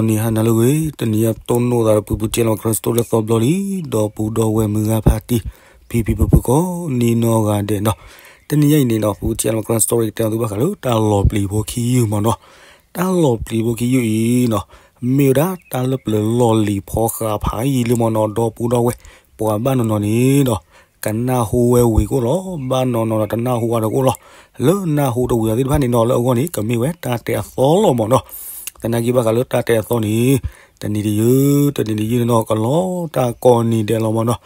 နံၤဟါနၤလၢအဂ့ၤ, တနံၤအံၤပတိၢ်နီၣ်သးဒီး ပူပူထံအလီၤ Karen story လၢသီဘျီလံ, ဒီပုၢ်ဒီဝဲၢ်မုၢ်ဂၤဖါတံၢ် ဖံဖံဖုဖုကိးနံၤနီၢ်ဂၤဒဲးနီၤ, တနံၤအံၤန့ၣ်နီၤ ပူထံအလီၤ Karen story ကတဲအီၤသုဘၣ်ဃးလၢတၢ်လီၤပျံၤဖိခံယုၢ်မ့ၢ်နီၤ, တၢ်လီၤပျံၤဖိခံယုၢ်အံၤနီၤ, မ့ၢ်ဝဲဒၣ်တၢ်လၢပျၢၤလီၢ်လံၤဖီဃးဖးယံာ်လံမ့ၢ်နီၤ, ဒီပုၢ်ဒီဝဲၢ် ပှၤဘၣ်နီၤနီၤန့ၣ်နီၤ ကနၢ်ဟူဝဲဝံၤကအိၣ်လီၤ, ဘၣ်နီၤနီၤဒီးတနၢ်ဟူဝဲဒီးကအိၣ်လီၤ, လၢနၢ်ဟူတဝံၤအီၤသ့ၣ်တဖၣ်န့ၣ်နီၤ လၢအဂီၢ်န့ၣ် ကမ့ၢ်ဝဲတၢ်တဲအသီလီၤမ့ၢ်နီၤ, သနာ်က့ဘၣ်ဃးလၢတၢ်တဲအသီန့ၣ် တနံၤတယုၢ် တနံၤတယုၢ်န့ၣ်နီၤ ကလီၤတၢ်ကိးနံၤဒဲးလီၤမ့ၢ်နီၤ,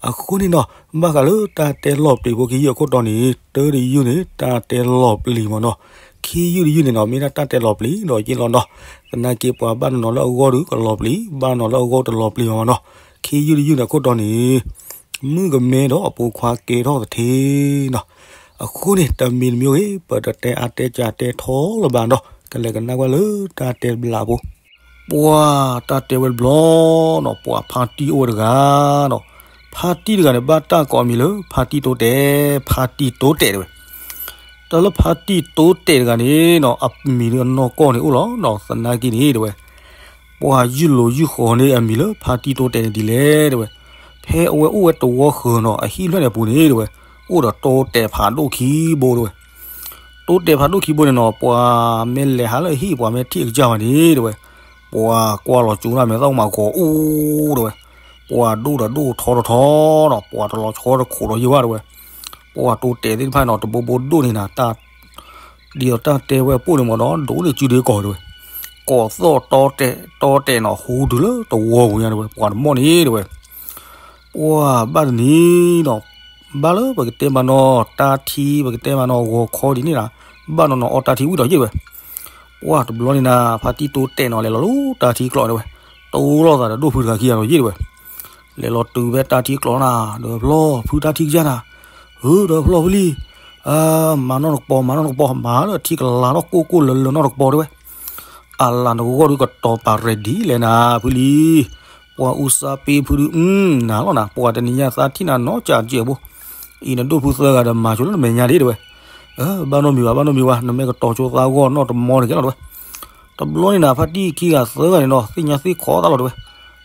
အဃိန့ၣ်နီၤ ဘၣ်ဃးလၢတၢ်တဲလီၤပျံၤဖိခံယုၢ်အခိၣ်တီန့ၣ် တၢ်တယုၢ်န့ၣ် တၢ်တဲလီၤပျံၤမ့ၢ်နီၤ, ခံယုၢ်တယုၢ်န့ၣ်နီၤ မ့ၢ်ဒၣ်တၢ်တဲလီၤပျံၤဒီးယ့ၢ်လီၤနီၤ, သနာ်က့ပှၤဘၣ်နီၤနီၤလၢအဂီၢ်ဒီးကလီၤပျံၤ, ဘၣ်နီၤလၢအဂီၢ်တလီၤပျံၤမ့ၢ်နီၤ, ခံယုၢ်တယုၢ်န့ၣ်အခိၣ်တီန့ၣ် မုၣ်ကမဲဒီးအပိာ်ခွါကဲထီၣ်သထ့နီၤ, အဃိန့ၣ် တမံၤတမံၤဂ့ၤ ပတတဲအါတဲကၢတဲထီလၢၤဘၣ်နီၤ, ကလဲၤကနၣ်ကွၢ်လၢတၢ်တဲဘျးဖိ ပှၤတၢ်တဲဝဲတဘျီနီၤ ပှၤဖါတံၢ်အိၣ်ဝဲတဂၤနီၤ, ဖါတံၢ်တဂၤန့ၣ် ဘၣ်တၢ်ကိးအမံၤလၢ ဖါတံၢ်တိတဲာ်, ဖါတံၢ်တိတဲာ်တဲဝဲ, တၢ်လၢဖါတံၢ်တိတဲာ်တဂၤန့ၣ်နီၤ အမံၤလၢအနီၢ်ကီၢ်န့ၣ်အိၣ်လီၤနီၤ, သနာ်က့န့ၣ်တဲဝဲ ပှၤယုၢ်လိာ်ယုၢ်ဃီၤန့ၢ်အမံၤလၢဖါတံၢ်တိတဲာ်န့ၣ်ဒ်လဲၣ်တဲဝဲ, ဖဲအဝဲအိၣ်ဝဲတဝီဃၢၤနီၤ အဟံၣ်ဖျၢၣ်န့ၣ်အပူၤန့ၣ်တဲဝဲ, အိၣ်ဒီးတိတဲာ်ဖးဒိၣ်ခံဘိတဲဝဲ, တိတဲာ်ဖးဒိၣ်ခံဘိန့ၣ်နီၤ ပှၤမ့ၢ်လဲၤဟးလၢအဟံၣ် ပှၤမ့ၢ်ထံၣ်အကစၢ်ဘၣ်န့ၣ်တဲဝဲ, ပှၤကွၢ်လီၤကၠိတၢ်မဲာ်သၣ်မၤဂီၤအိၣ်တဲဝဲ, ပှၤဒိၣ်ဒီးဒိၣ်ထီထီထီနီၤ ပှၤတလီၤဆီတခိးဒီးယံၤဘၣ်တဲဝဲ, ပှၤတိတဲာ်သ့ၣ်တဖၣ်နီၤ တဘိဘိဒိၣ်န့ၣ်နၤ တၢ် ဒ်သိးတၢ်တဲဝဲအပိၢ်န့ၣ်မ့ၢ်နီၤ ဒိၣ်န့ၢ်စုဒ့ကီၢ်တဲဝဲ, ကိးသီၣ်တီတဲာ်တီတဲာ်နီၤ ဟူတုၤလၢတဝီပူၤညါတဲဝဲ ပှၤတမီၢ်န့ၣ်တဲဝဲ, ပှၤဘၣ်တနံၤနီၤ ဘၣ်လၢပကတဲမးနီၤ တၢ်ထံ ပကတဲမးနီၤ ဂီၤခီဒ်န့ၣ်နၤ ဘၣ်နီၤနီၤအီတၢ်ထံဝံၣ်ဒီးယံၤတဲဝဲ, ပှၤတဘျီန့ၣ်နၤ ဖါတံၢ်တိတဲာ်နီၤ လဲၤလီၤလၢတၢ်ထံကျိးတဲဝဲ, တိလိာ်သးဒီးဒိၣ်ဖုတဂၤခံဂၤဒီးယံၤတဲဝဲ, လဲၤလီၤတုၤဖဲတၢ်ထံကျိးနၤ ဒီးဖျီၣ်ဖုတၢ်ထံကစၢ်နၤ, ဧၢ ဒီးဖျီၣ်ဖုလံ မၤနီၣ်တကပီၤ မၤနီၣ်တကပီၤ မၤလၢထံကလၤထီၣ်ကိၢ်ကိၢ်လၢလၢနီၣ်တကပီၤတဲဝဲ, အလၤနကဂီၢ်ဒုးကတီၤပာ်ရဲၣ်ဒံးလဲၣ်နၤဖုလံ, ပှၤအူစါပ့ဖုဒုး နၤလီၤနၤ ပှၤတနံၤညါသးထံၣ်နၤနီၢ်ကၠးကဲးဖိ, အံၤနဒိၣ်ဖုသၢဂၤဒီးမၤဆိလၢနမဲာ်ညါဒံးတဲဝဲ, ဘၣ်နီတမံၤဘၣ် ဘၣ်နီတမံၤဘၣ် နမ့ၢ်ကတီၤဆိသးဂီၢ်နီၣ်တမီၤတကဲလီၤတဲဝဲ, တဘျီန့ၣ်နၤ ဖါတံၢ်ခံဂၤသၢဂၤန့ၣ်နီၤ သ့ၣ်ညါသ့ၣ်ခီသးလီၤတဲဝဲ,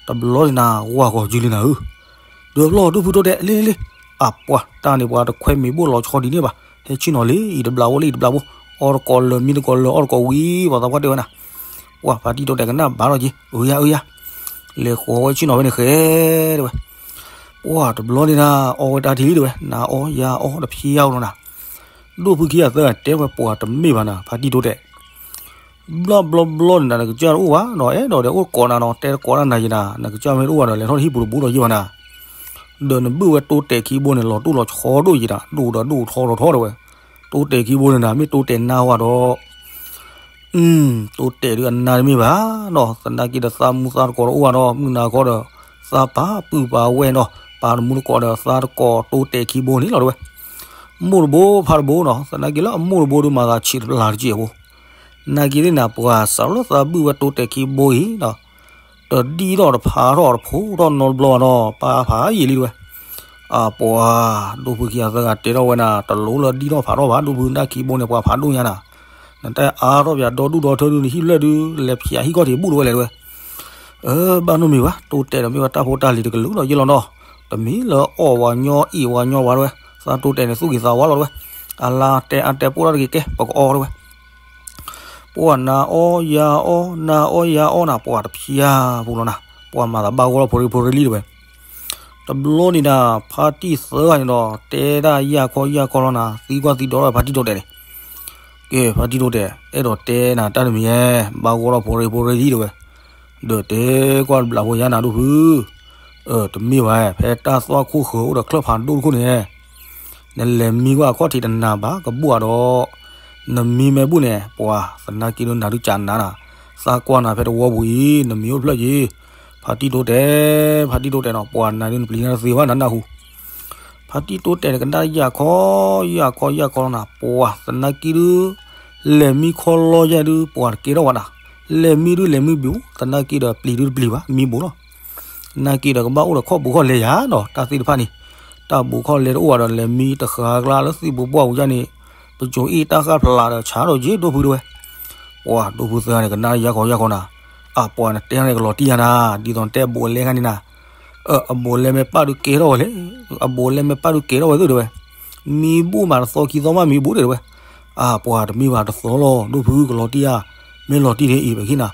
တဘျီန့ၣ်နၤ ဝၢ်ဂီၤယုၤလံနၤဧၢ ဒီးဖျီၣ်ဒိၣ်ဖုတိတဲာ် လ့လ့လ့, အပှၤတၢ်န့ၣ်ပှၤတခွဲးမံၤဘိၣ်လီၤဆီဒ်န့ၣ်ဘၣ်, ဟဲဆ့ၣ်နီၤလံ အံၤတဘျးဝဲလံ အံၤတဘျးဖိ, အီတကိးလၢာ်မံတကိးလၢာ် အီတကိးဝံၤ ပှၤသးပှၢ်တဲဝဲနၤ, ပှၤဖါတံၢ်တိတဲာ်ကနၣ်ဘၣ်လီၤက့ၤ အၢယါအၢယါ, လဲၤဃီၤဝဲဆ့ၣ်နီၤဝဲန့ၣ်ဃဲတဲဝဲ, ပှၤတဘျီန့ၣ်နၤ အီဝဲတၢ်ထံလံတဲဝဲ နၤအီယၤအီတဖျါဧိၤနီၤနၤ, ဒိၣ်ဖုခံဂၤသၢဂၤတဲဝဲပှၤတမ့ၢ်ဘၣ်နၤ ဖါတံၢ်တိတဲာ် ဘျီဘျီဘျီန့ၣ်နၤ နကစၢ်တအိၣ်ဘၣ်နီၤ အဲၣ်ဒိးဒီးအိၣ်ကိးနၤနီၤ တဲတကိးတၢ်နၤယံၤနၤ နကစၢ်မ့ၢ်တအိၣ်ဘၣ်ဒီး လဲၤထီၣ်တဟံၣ်ပူၤတဘိဒီးယံၤဘၣ်နၤ, ဒီးနဘုၣ်ဝဲတိတဲာ်ခံဘိန့ၣ် လီၤတိၢ်လီၤဆီဒိၣ်ယံၤနၤ ဒိၣ်ဒီးဒိၣ်ထီထီထီတဲဝဲ, တိတဲာ်ခံဘိန့ၣ်နၤ မ့ၢ်တိတဲာ်နါဝဲဒီး တိတဲာ်ဒုးအနါတမ့ၢ်ဘၣ်နီၤ သနာ်က့ဒီးသးမူသးတကိးတအိၣ်ဘၣ်နီၤ မုၢ်နၤခီဒီး သးပာ်ပုၢ်ပာ်ဝဲၢ်နီၤ ပာ်တမူတကိးဒီးသးတကိးတိတဲာ်ခံဘိန့ၣ်လီၤတဲဝဲ, မိၢ်တဘိဖါတဘိနီၤ သနာ်က့လၢအမိၢ်တဘိဒုးမၤသးဆံးတပျၢ်တက့ၢ်အဘိ နာ်က့သ့ၣ်နၤပှၤစးထီၣ်လၢသးဘုၣ်ဝဲတိတဲာ်ခံဘိအံၤနီၤ တဒံၣ်ထီၣ်တဖးထီၣ်တဖိးထီၣ်နီတဘျီဘၣ်နီၤ ပာ်ဖးယံာ်လံတဲဝဲ, အပှၤ ဒိၣ်ဖုခံဂၤသၢဂၤတဲထီၣ်ဝဲနၤ တလိၣ်လၢဒံၣ်ထီၣ်ဖးထီၣ်ဘၣ် ဒိၣ်ဖုနၢ်ခံဘိန့ၣ် ပှၤဖးဒိၣ်ညါနၤ, နတၢ်အါထီၣ်ပၠးဒီဒူၣ်ဒီထၢဒုးနဟံၣ်ဖျၢၣ်ဒုး လဲၤဖျးဟံၣ်ခီၣ်ထံးဘူၣ်တဝဲလဲၣ်တဲဝဲ, အၢ ဘၣ်နီတမံၤဘၣ် တိတဲာ်ဒီးမ့ၢ်ဝဲတၢ်ဖိတၢ်လံၤတကလုာ်ဒီးယ့ၢ်လီၤနီၤ, တမ့ၢ်လၢအီၣ်ဝဲညီအ့ၣ်ဝဲညီဝဲတဲဝဲ, သးတိတဲာ်န့ၣ်သူၣ်ဂ့ၤသးဝါလီၤတဲဝဲ, အလါတဲအါတဲပိၢ်ထီၣ်တဂ့ၤကဲ ပကအီတဲဝဲ ပှၤနၤအီယၤအီ နၤအီယၤအီနၤ ပှၤတဖျါပူၤလီၤနၤ, ပှၤမၤသးဘၣ်ဂီၢ်ထီၣ်ဖိရ့ဖိရ့လံတဲဝဲ, တဘျီန့ၣ်နၤ ဖါတံၢ်သၢဂၤန့ၣ်ဒီး တဲဒၣ်ယၢ်ခီယၢ်ခီလီၤနၤ သံကွၢ်သံဒိးထီၣ်ဖါတံၢ်တိတဲာ်န့ၣ်, ကဲ ဖါတံၢ်တိတဲာ် အဲၣ်ဒိးတဲနၤတၢ်တမံၤဧါ, ဘၣ်ဂီၢ်ထီၣ်ဖိရ့ဖိရ့လံတဲဝဲ, ဒီးတဲကွၢ်တဘျးဖိယါနၤဒိၣ်ဖု တမ့ၢ်ဘၣ် ဖဲတၢ်သွၣ်ခိၣ်ဃၢၤအိၣ်ဒီးချၢၣ်ဖးဒိၣ်တခိၣ်န့ၣ်, နလဲၤမံကွၢ်အခီၣ်ထံးတနၤဘၣ်ကဘူၣ်ဒီး, နမံမ့ၢ်ဘူၣ်န့ၣ် ပှၤသနာ်က့ဒုးနၤဒုးကနၤနၤ, သးကွၢ်နၤဖဲတဝီပူၤအံၤ နမံအိၣ်ဖျၢၣ်က့ၤ, ဖါတံၢ်တိတဲာ်, ဖါတံၢ်တိတဲာ်နီၤ ပှၤနၤဒုးနပျံၤနၤတသ့ဘၣ်နၤနၢ်ဟူ ဖါတံၢ်တိတဲာ်န့ၣ် ကနၣ်ယၢ်ခီယၢ်ခီယၢ်ခီလီၤနၤ ပှၤသနာ်က့ဒုး, လဲၤမံခီလီယဲၢ်ဒုး ပှၤတကဲထီၣ်ဝဲနၤ, လဲၤမံဒုးလဲၤမံဘိ သနာ်က့ဒီးပျံၤဒုးတပျံၤဘၣ် မံဘိလီၤ. သနာ်က့ဒီးကဘၣ်အိၣ်ဒီးခီၣ်ပူၤခီၣ်လဲယၤနီၤ တၢ်သ့ၣ်တဖၣ်န့ၣ်, တၢ်ပူၤခီၣ်လဲတအိၣ်ဘၣ်ဒီး လဲၤမံတဃာ်ကျါလၢသံၣ်ပူၤပှၢ်ပူၤယါန့ၣ်, ပစိၤအ့ၣ်တၢ်ဃၣ်ဖျးဒီးဆးဒီးယ့ၢ်ဒိၣ်ဖုတဲဝဲ ပှၤဒိၣ်ဖုသၢဂၤန့ၣ် ကနၣ်ယၢ်ခီယၢ်ခီနၤ, အပှၤနတဲထီၣ်န့ၣ်ကလီၤတံၢ်ယၤနၤ, ဒ်သိးနတဲအဘူးအလဲခါန့ၣ်နၤ, အဘူးအလဲမ့ၢ်ပၣ်ဒုးကဲထီၣ်ဝဲလဲၣ်, အဘူးအလဲမ့ၢ်ပၣ်ဒုးကဲထီၣ်ဝဲသုတဲဝဲ, မံဘူၣ်မးတသီခံသီမးမံဘူၣ်တဲဝဲ, အပှၤတမ့ၢ်ဘၣ်တသီလီၤ ဒိၣ်ဖုကလီၤတံၢ်ဧါ, မ့ၢ်လီၤတံၢ်န့ၣ်အံၤပဟံၣ်နၤ,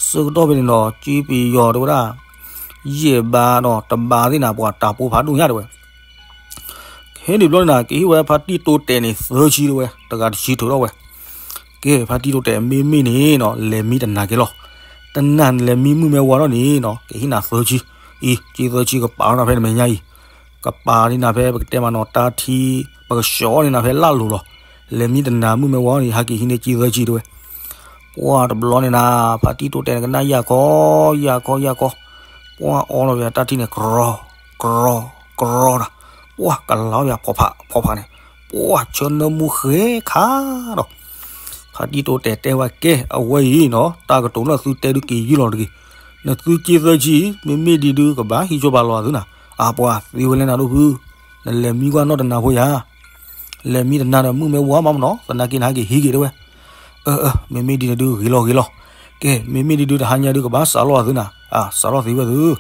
ဆၢကတီၢ်ဖဲန့ၣ်ဒီး ကၠ့ပယီၤတဲဝဲဒၣ် ယဲၢ်ဘးဒီးတဘးသ့ၣ်နၤ ပှၤတၢ်ပိာ်ဖးဒိၣ်ညါတဲဝဲ ခဲန့ၣ်ဘျီန့ၣ်နၤ ကဟ့ၣ်ဝဲဖါတံၢ်တိတဲာ်န့ၣ်သၢဆံတဲဝဲ, တဂၤတဆံထုးထီၣ်ဝဲ, ကဲ ဖါတံၢ်တိတဲာ်မ့မ့ၢ်န့ၣ်နီၤ လဲၤမံတနၤက့ၤလီၤ, တနၤနလဲၤမံမုၢ်မ့ၢ်ဝါထီၣ်န့ၣ်နီၤ ကဟ့ၣ်နၤသၢဆံ, အံၤ ကၠ့သၢဆံကပာ်ထီၣ်နၤဖဲနမဲာ်ညါအံၤ, ကပာ်န့ၢ်နၤဖဲပကတဲမးနီၤ တၢ်ထံ ပကဆှီန့ၢ်နၤဖဲလၢ်လိၤလီၤ, လဲၤမံတနၤမုၢ်မ့ၢ်ဝါထီၣ်န့ၣ် ဟဲက့ၤဟံးန့ၢ်ကၠ့သၢဆံတဲဝဲ ပှၢ်တဘျီန့ၣ်နၤ ဖါတံၢ်တိတဲာ်န့ၣ်ကနၣ်ယၢ်ခီ ယၢ်ခီ ယၢ်ခီ, ပှၢ်အီလီၤဝဲတၢ်ထံန့ၣ် ကရီ ကရီ ကရီနၤ, ပှၢ်ကလီၤဝဲဖီဖးဖီဖးန့ၣ်, ပှၢ်ဆၢနၢမူဃဲခါဒီး ဖါတံၢ်တိတဲာ်တဲဝဲကဲ အဝဲအံၤနီၤ တၢ်ကတိၤနီၢ်သုတဲဒုးက့ၤယုၢ်လီၤတဂ့ၤ, နသုကၠ့သၢဆံ မ့မ့ၢ်ဒ်ဒုးကဘၣ်ဟံးဆိပာ်လီၤသုနၤ, အပှၤသ့ဝဲလဲၣ်နၤဒိၣ်ဖု, နလဲၤမံကွၢ်နီၢ်တနၤဖိယၤ လဲၤမံတနၤဒီးမုၢ်မ့ၢ်ဝါမးမနီၤ သနာ်က့နဟဲက့ၤဟံးက့ၤတဲဝဲ, အၢ အၢ မ့မ့ၢ်ဒ်န့ၣ်ဒုးဂ့ၤလီၤဂ့ၤလီၤ, ကဲ မ့မ့ၢ်ဒ်ဒုးတဟါညါဒုးကဘၣ်စးလီၤသုနၤ, အစးလီၤသ့ဝဲသု,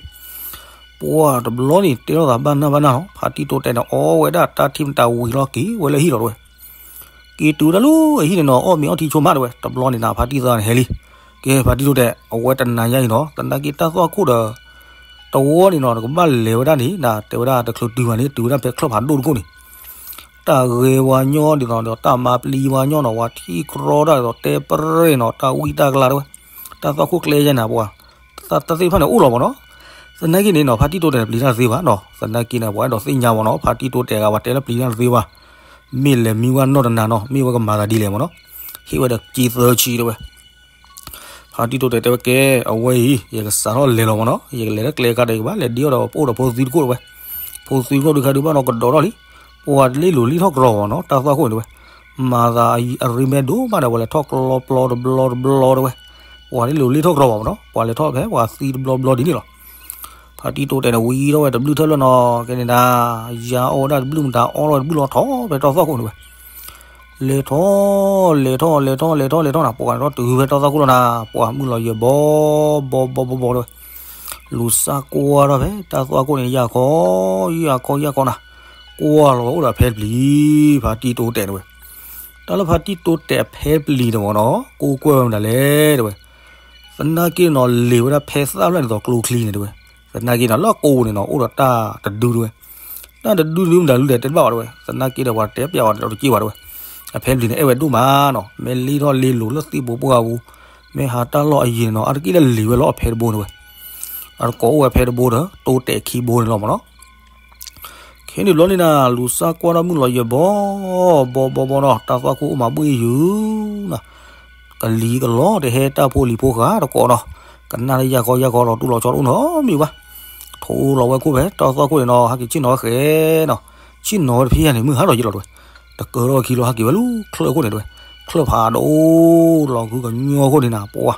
ပှၢ်တဘျီန့ၣ်တဲထီၣ်သးဘၣ်နၢ်ဘၣ်နၢ်နီၤ ဖါတံၢ်တိတဲာ်န့ၣ် အီဝဲဒၣ်တၢ်ထံၣ်မတၤဝံၤလီၤက့ၤဝဲလၢဟံၣ်လီၤတဲဝဲ က့ၤတုၤဝဲဒၣ်လၢအဟံၣ်န့ၣ်နီၤ အီၣ်မ့ၤအီထံဆိမးတဲဝဲ တဘျီန့ၣ်နၤ ဖါတံၢ်သၢဂၤန့ၣ်ဟဲလံ, ကဲ ဖါတံၢ်တိတဲာ် အဝဲတနၤညါအံၤနီၤ သနာ်က့တၢ်သွၣ်ခိၣ်ဒီး တဝီန့ၣ်နီၤ နကဘၣ်လဲၤဝဲဒၣ်န့ၣ် နတဲဝဲဒၣ်တချုးတုၤဘၣ်န့ၣ် တုၤဝဲဒၣ်ဖဲချၢၣ်ဖးဒိၣ်တခိၣ်န့ၣ်, တၢ်ဂဲၤဝါညီဒ်သိးဒီး တၢ်မၤပျံၤဝါညီနီၤ ဝဲထံၣ်ကြီတၢ်ဒ်သိးတဲပရဲၣ်နီၤ တၢ်ဝံၣ်တၢ်ကလၤတဲဝဲ, တၢ်သွၣ်ခိၣ်ကျဲယဲၢ်နၤပှၤ, တၢ်သ့ၣ်တဖၣ်န့ၣ်အိၣ်လီၤမးနီၤ, သနာ်က့န့ၣ်နီၤ ဖါတံၢ်တိတဲာ်န့ၣ်ပျံၤတၢ်တသ့ဘၣ်နီၤ သနာ်က့န့ၣ် ပှၤအဲၣ်ဒိးသ့ၣ်ညါမးနီၤ ဖါတံၢ်တိတဲာ်ဂၤပှၤတဲလၢပျံၤတၢ်တသ့ဘၣ်, မ့ၢ်လဲၤမံဝဲနီၢ်တနၤနီၤ မ့ၢ်ဝဲကမၤသးဒ်လဲၣ်မးနီၤ, ဟ့ၣ်ဝဲဒီးကၠ့သၢဆံတဲဝဲ ဖါတံၢ်တိတဲာ်တဲဝဲကဲ အဝဲအံၤ ယကစးထီၣ်လဲၤလီၤမးနီၤ ယကလဲၤလၢကျဲခါဒီး ယကဘၣ်လဲၤဒ်အီၤဒီးပအိၣ်ဒီးဖိသံတခိၣ်တဲဝဲ, ဖိသံတခိၣ်ဒုးခါဒုးဘၣ်နီၤကဒီးထီၣ်လံ, ပှၤတလ့ၣ်လိၤလ့ၣ်ထီၣ်ကြီမးနီၤ တၢ်သွၣ်ခိၣ်န့ၣ်တဲဝဲ, မၤသးအရ့မဲဒိၣ်မးဒီး ပှၤလဲၤထီၣ်ကျီပျီတဘျီတဘျီတဲဝဲ, ပှၤတလ့ၣ်လိၤလ့ၣ်ထီၣ်ကြီမးနီၤ ပှၤလဲၤထီၣ်ဖဲပှၤသံတဘျီဘျီဒ်န့ၣ်လီၤ ဖါတံၢ်တိတဲာ်န့ၣ် ဝံထီၣ်ဝဲတဘျုးထၢၣ်လၢနီၤ ကဲန့ၣ်ဒၣ်, ယၤအီၣ်ဝဲဒၣ်တဘျုးမတၤအီၣ်ထီၣ်ဝဲတဘျုးလီၤထီၣ်ဖဲတၢ်သွၣ်ခိၣ်န့ၣ်ဝဲ, လဲၤထီၣ် လဲၤထီၣ် လဲၤထီၣ် လဲၤထီၣ် လဲၤထီၣ်နၤ ပှၤန့ၣ်ထီၣ်တုၤဖဲတၢ်သွၣ်ခိၣ်လီၤနၤ ပှၤမုၢ်လီၤယဲၢ်ဘီ ဘီဘီဘီဘီတဲဝဲ, လူၤစၢ်ကွၢ်ထီၣ်ဖဲတၢ်သွၣ်ခိၣ်န့ၣ် ယၢ်ခီ ယၢ်ခီ ယၢ်ခီနၤ, ကွၢ်လီၤဝဲအိၣ်ဒီးဖဲတပျံၤ ဖါတံၢ်တိတဲာ်တဲဝဲ တၢ်လၢဖါတံၢ်တိတဲာ်အဖဲတပျံၤန့ၣ်မးနီၤ ကိးကွဲၢ်ဝဲမတၤလဲၣ်တဲဝဲ, သနာ်က့န့ၣ်နီၤ လ့ၤဝဲဒၣ်ဖဲသၣ်ဖျၢၣ်ဒ်သိးကျိချံန့ၣ်တဲဝဲ, သနာ်က့န့ၣ် လၢကိးန့ၣ်နီၤ အိၣ်ဒီးတၢ်တဒုတဲဝဲ, တၢ်တဒုဒုမတၤဒုလဲၣ်တဲတဘၣ်ဘၣ်တဲဝဲ, သနာ်က့ဒီးပှၤတဲပျးဝဲဒီးတက့ၢ်ဘၣ်တဲဝဲ, အဖဲတပျံၤန့ၣ် အဲၣ်ဝဲဒိၣ်မးနီၤ မ့ၢ်လ့ထီၣ်လ့လိၤလၢသ့ၣ်ပူၤပှၢ်ပူၤ, မ့ၢ်ဟးတၢ်လီၢ်အယံၤန့ၣ်နီၤ အါတက့ၢ်လၢလ့ၤဝဲလီၤအဖဲတဘိန့ၣ်ဝဲ, အတကိးအိၣ်ဝဲဖဲတဘိဒီး တိတဲာ်ခံဘိန့ၣ်လီၤမးနီၤ ခဲန့ၣ်ဘျီန့ၣ်နၤ လူၤစၢ်ကွၢ်ထီၣ်မုၢ်လီၤယဲၢ်ဘီ ဘီဘီဘီနီၤ တၢ်သွၣ်ခိၣ်အိၣ်မးဘှ့ၣ်ယုာ်နၤ, ကလံၤကလီတဟဲတၢ်ဖိလံၤဖိဃာ်တကိးနီၤ, ကနၣ်လၢယၢ်ခီယၢ်ခီလီၤတူၢ်လီၤဆီတအိၣ်နီတမံၤဘၣ်, ထိလီၤဝဲခိၣ်ဖဲတၢ်သွၣ်ခိၣ်န့ၣ်နီၤ ဟဲက့ၤဆ့ၣ်နီၤဝဲဃဲနီၤ, ဆ့ၣ်နီၤဝဲတဖံးယၤန့ၣ် မုၢ်ဟါထီၣ်ယံာ်လီၤတဲဝဲ, တကၢထီၣ်ခံလီၤဟဲက့ၤဝဲလၢချၢၣ်ခိၣ်န့ၣ်တဲဝဲ, ချၢၣ်ဖးဒိၣ်လီၤခုကညီခိၣ်န့ၣ်နၤ ပှၤ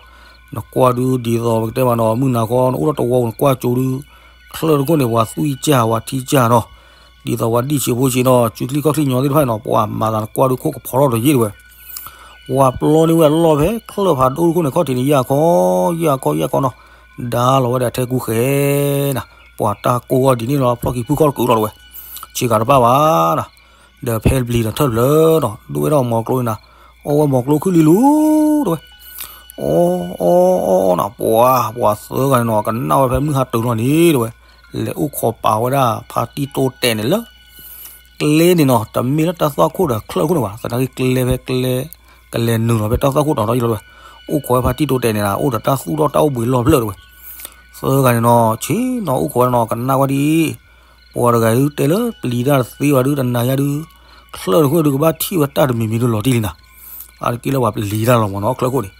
နကွၢ်ဒုးဒ်သိးပကတဲမးနီၤ မုၢ်နၤခီနအိၣ်ထီၣ်တဝီနကွၢ်ကၠိဒုး, ချၢၣ်တခိၣ်န့ၣ် ပှၤသွံၣ်ကၢ်ပှၤထံကၢ်နီၤ, ဒ်သိးပှၤဒံၣ်ဆံးဖိဆံးနီၤ စုချံၣ်ခီၣ်ချံၣ်ညီသ့ၣ်တဖၣ်န့ၣ်နီၤ ပှၤမၤသးနကွၢ်ဒုးခိၣ်ကဖီထီၣ်ဒီးယံာ်တဲဝဲ, ပှၤပျီန့ၢ်ဝဲအလီၢ်ဖဲချၢၣ်ဖးဒိၣ်တခိၣ်န့ၣ် ခီၣ်ထံးန့ၣ် ယၢ်ခီ ယၢ်ခီ ယၢ်ခီနီၤ, ဒါလီၤဝဲဒၣ်ထဲကူဃဲနၤ, ပှၤတၢ်ကိးအီၤဒ်န့ၣ်လီၤ ဖျီၣ်ခံဖုခီၣ်တကုးလီၤတဲဝဲ, ဆ့ကၤတပၣ်ဘၣ်နၤ ဒီးဖဲတပျံၤဒီးထၢၣ်တဖျၢၣ်နီၤ ဒိၣ်ဝဲဒၣ်မီၤကျိန့ၣ်နၤ, အီၣ်ဝဲမီၤကျိခုၣ်လံလူၤတဲဝဲ, အီ အီ အီ အီနၤ ပှၤ ပှၤသၢဂၤန့ၣ်နီၤ ကနၣ်ဝဲဖဲမုၢ်ဟါတုၤလီၤန့ၣ်တဲဝဲ, လဲၤအိၣ်ခိးပာ်ဝဲဒၣ်ဖါတံၢ်တိတဲာ်န့ၣ်လၢ ကျဲန့ၣ်နီၤ တမ့ၢ်လၢတၢ်သွၣ်ခိၣ်ဒီးချၢၣ်ခိၣ်န့ၣ်ဘၣ် သနာ်က့ကျဲဖဲကျဲ ကလဲၤနုာ်လီၤဖဲတၢ်သွၣ်ခိၣ်တီၤထီၣ်ယံာ်လီၤတဲဝဲ, အိၣ်ခိးဝဲဖါတံၢ်တိတဲာ်န့ၣ်နၤ အိၣ်ဒီးတၢ်သူၣ်ထီၣ်တၢ်အိၣ်ဘှံးလီၢ်ဖျၢၣ်တဲဝဲ, သၢဂၤန့ၣ်နီၤ ဆ့ၣ်နီၤအိၣ်ခိးဝဲနီၤ ကနၣ်ဝဲဒ်အံၤ ပှၤတဂၤဒုးတဲလၢပျံၤတၢ်တသ့ဘၣ်ဒုး တနၤညါဒုး ချၢၣ်တခိၣ်ဒုးကဘၣ်ထံၣ်ဝဲတၢ်တမံၤမံၤဒုးလီၤတံၢ်လံနၤ, အါတက့ၢ်လၢပှၤပျံၤတၢ်လီၤမးနီၤ ချၢၣ်ခိၣ်န့ၣ်,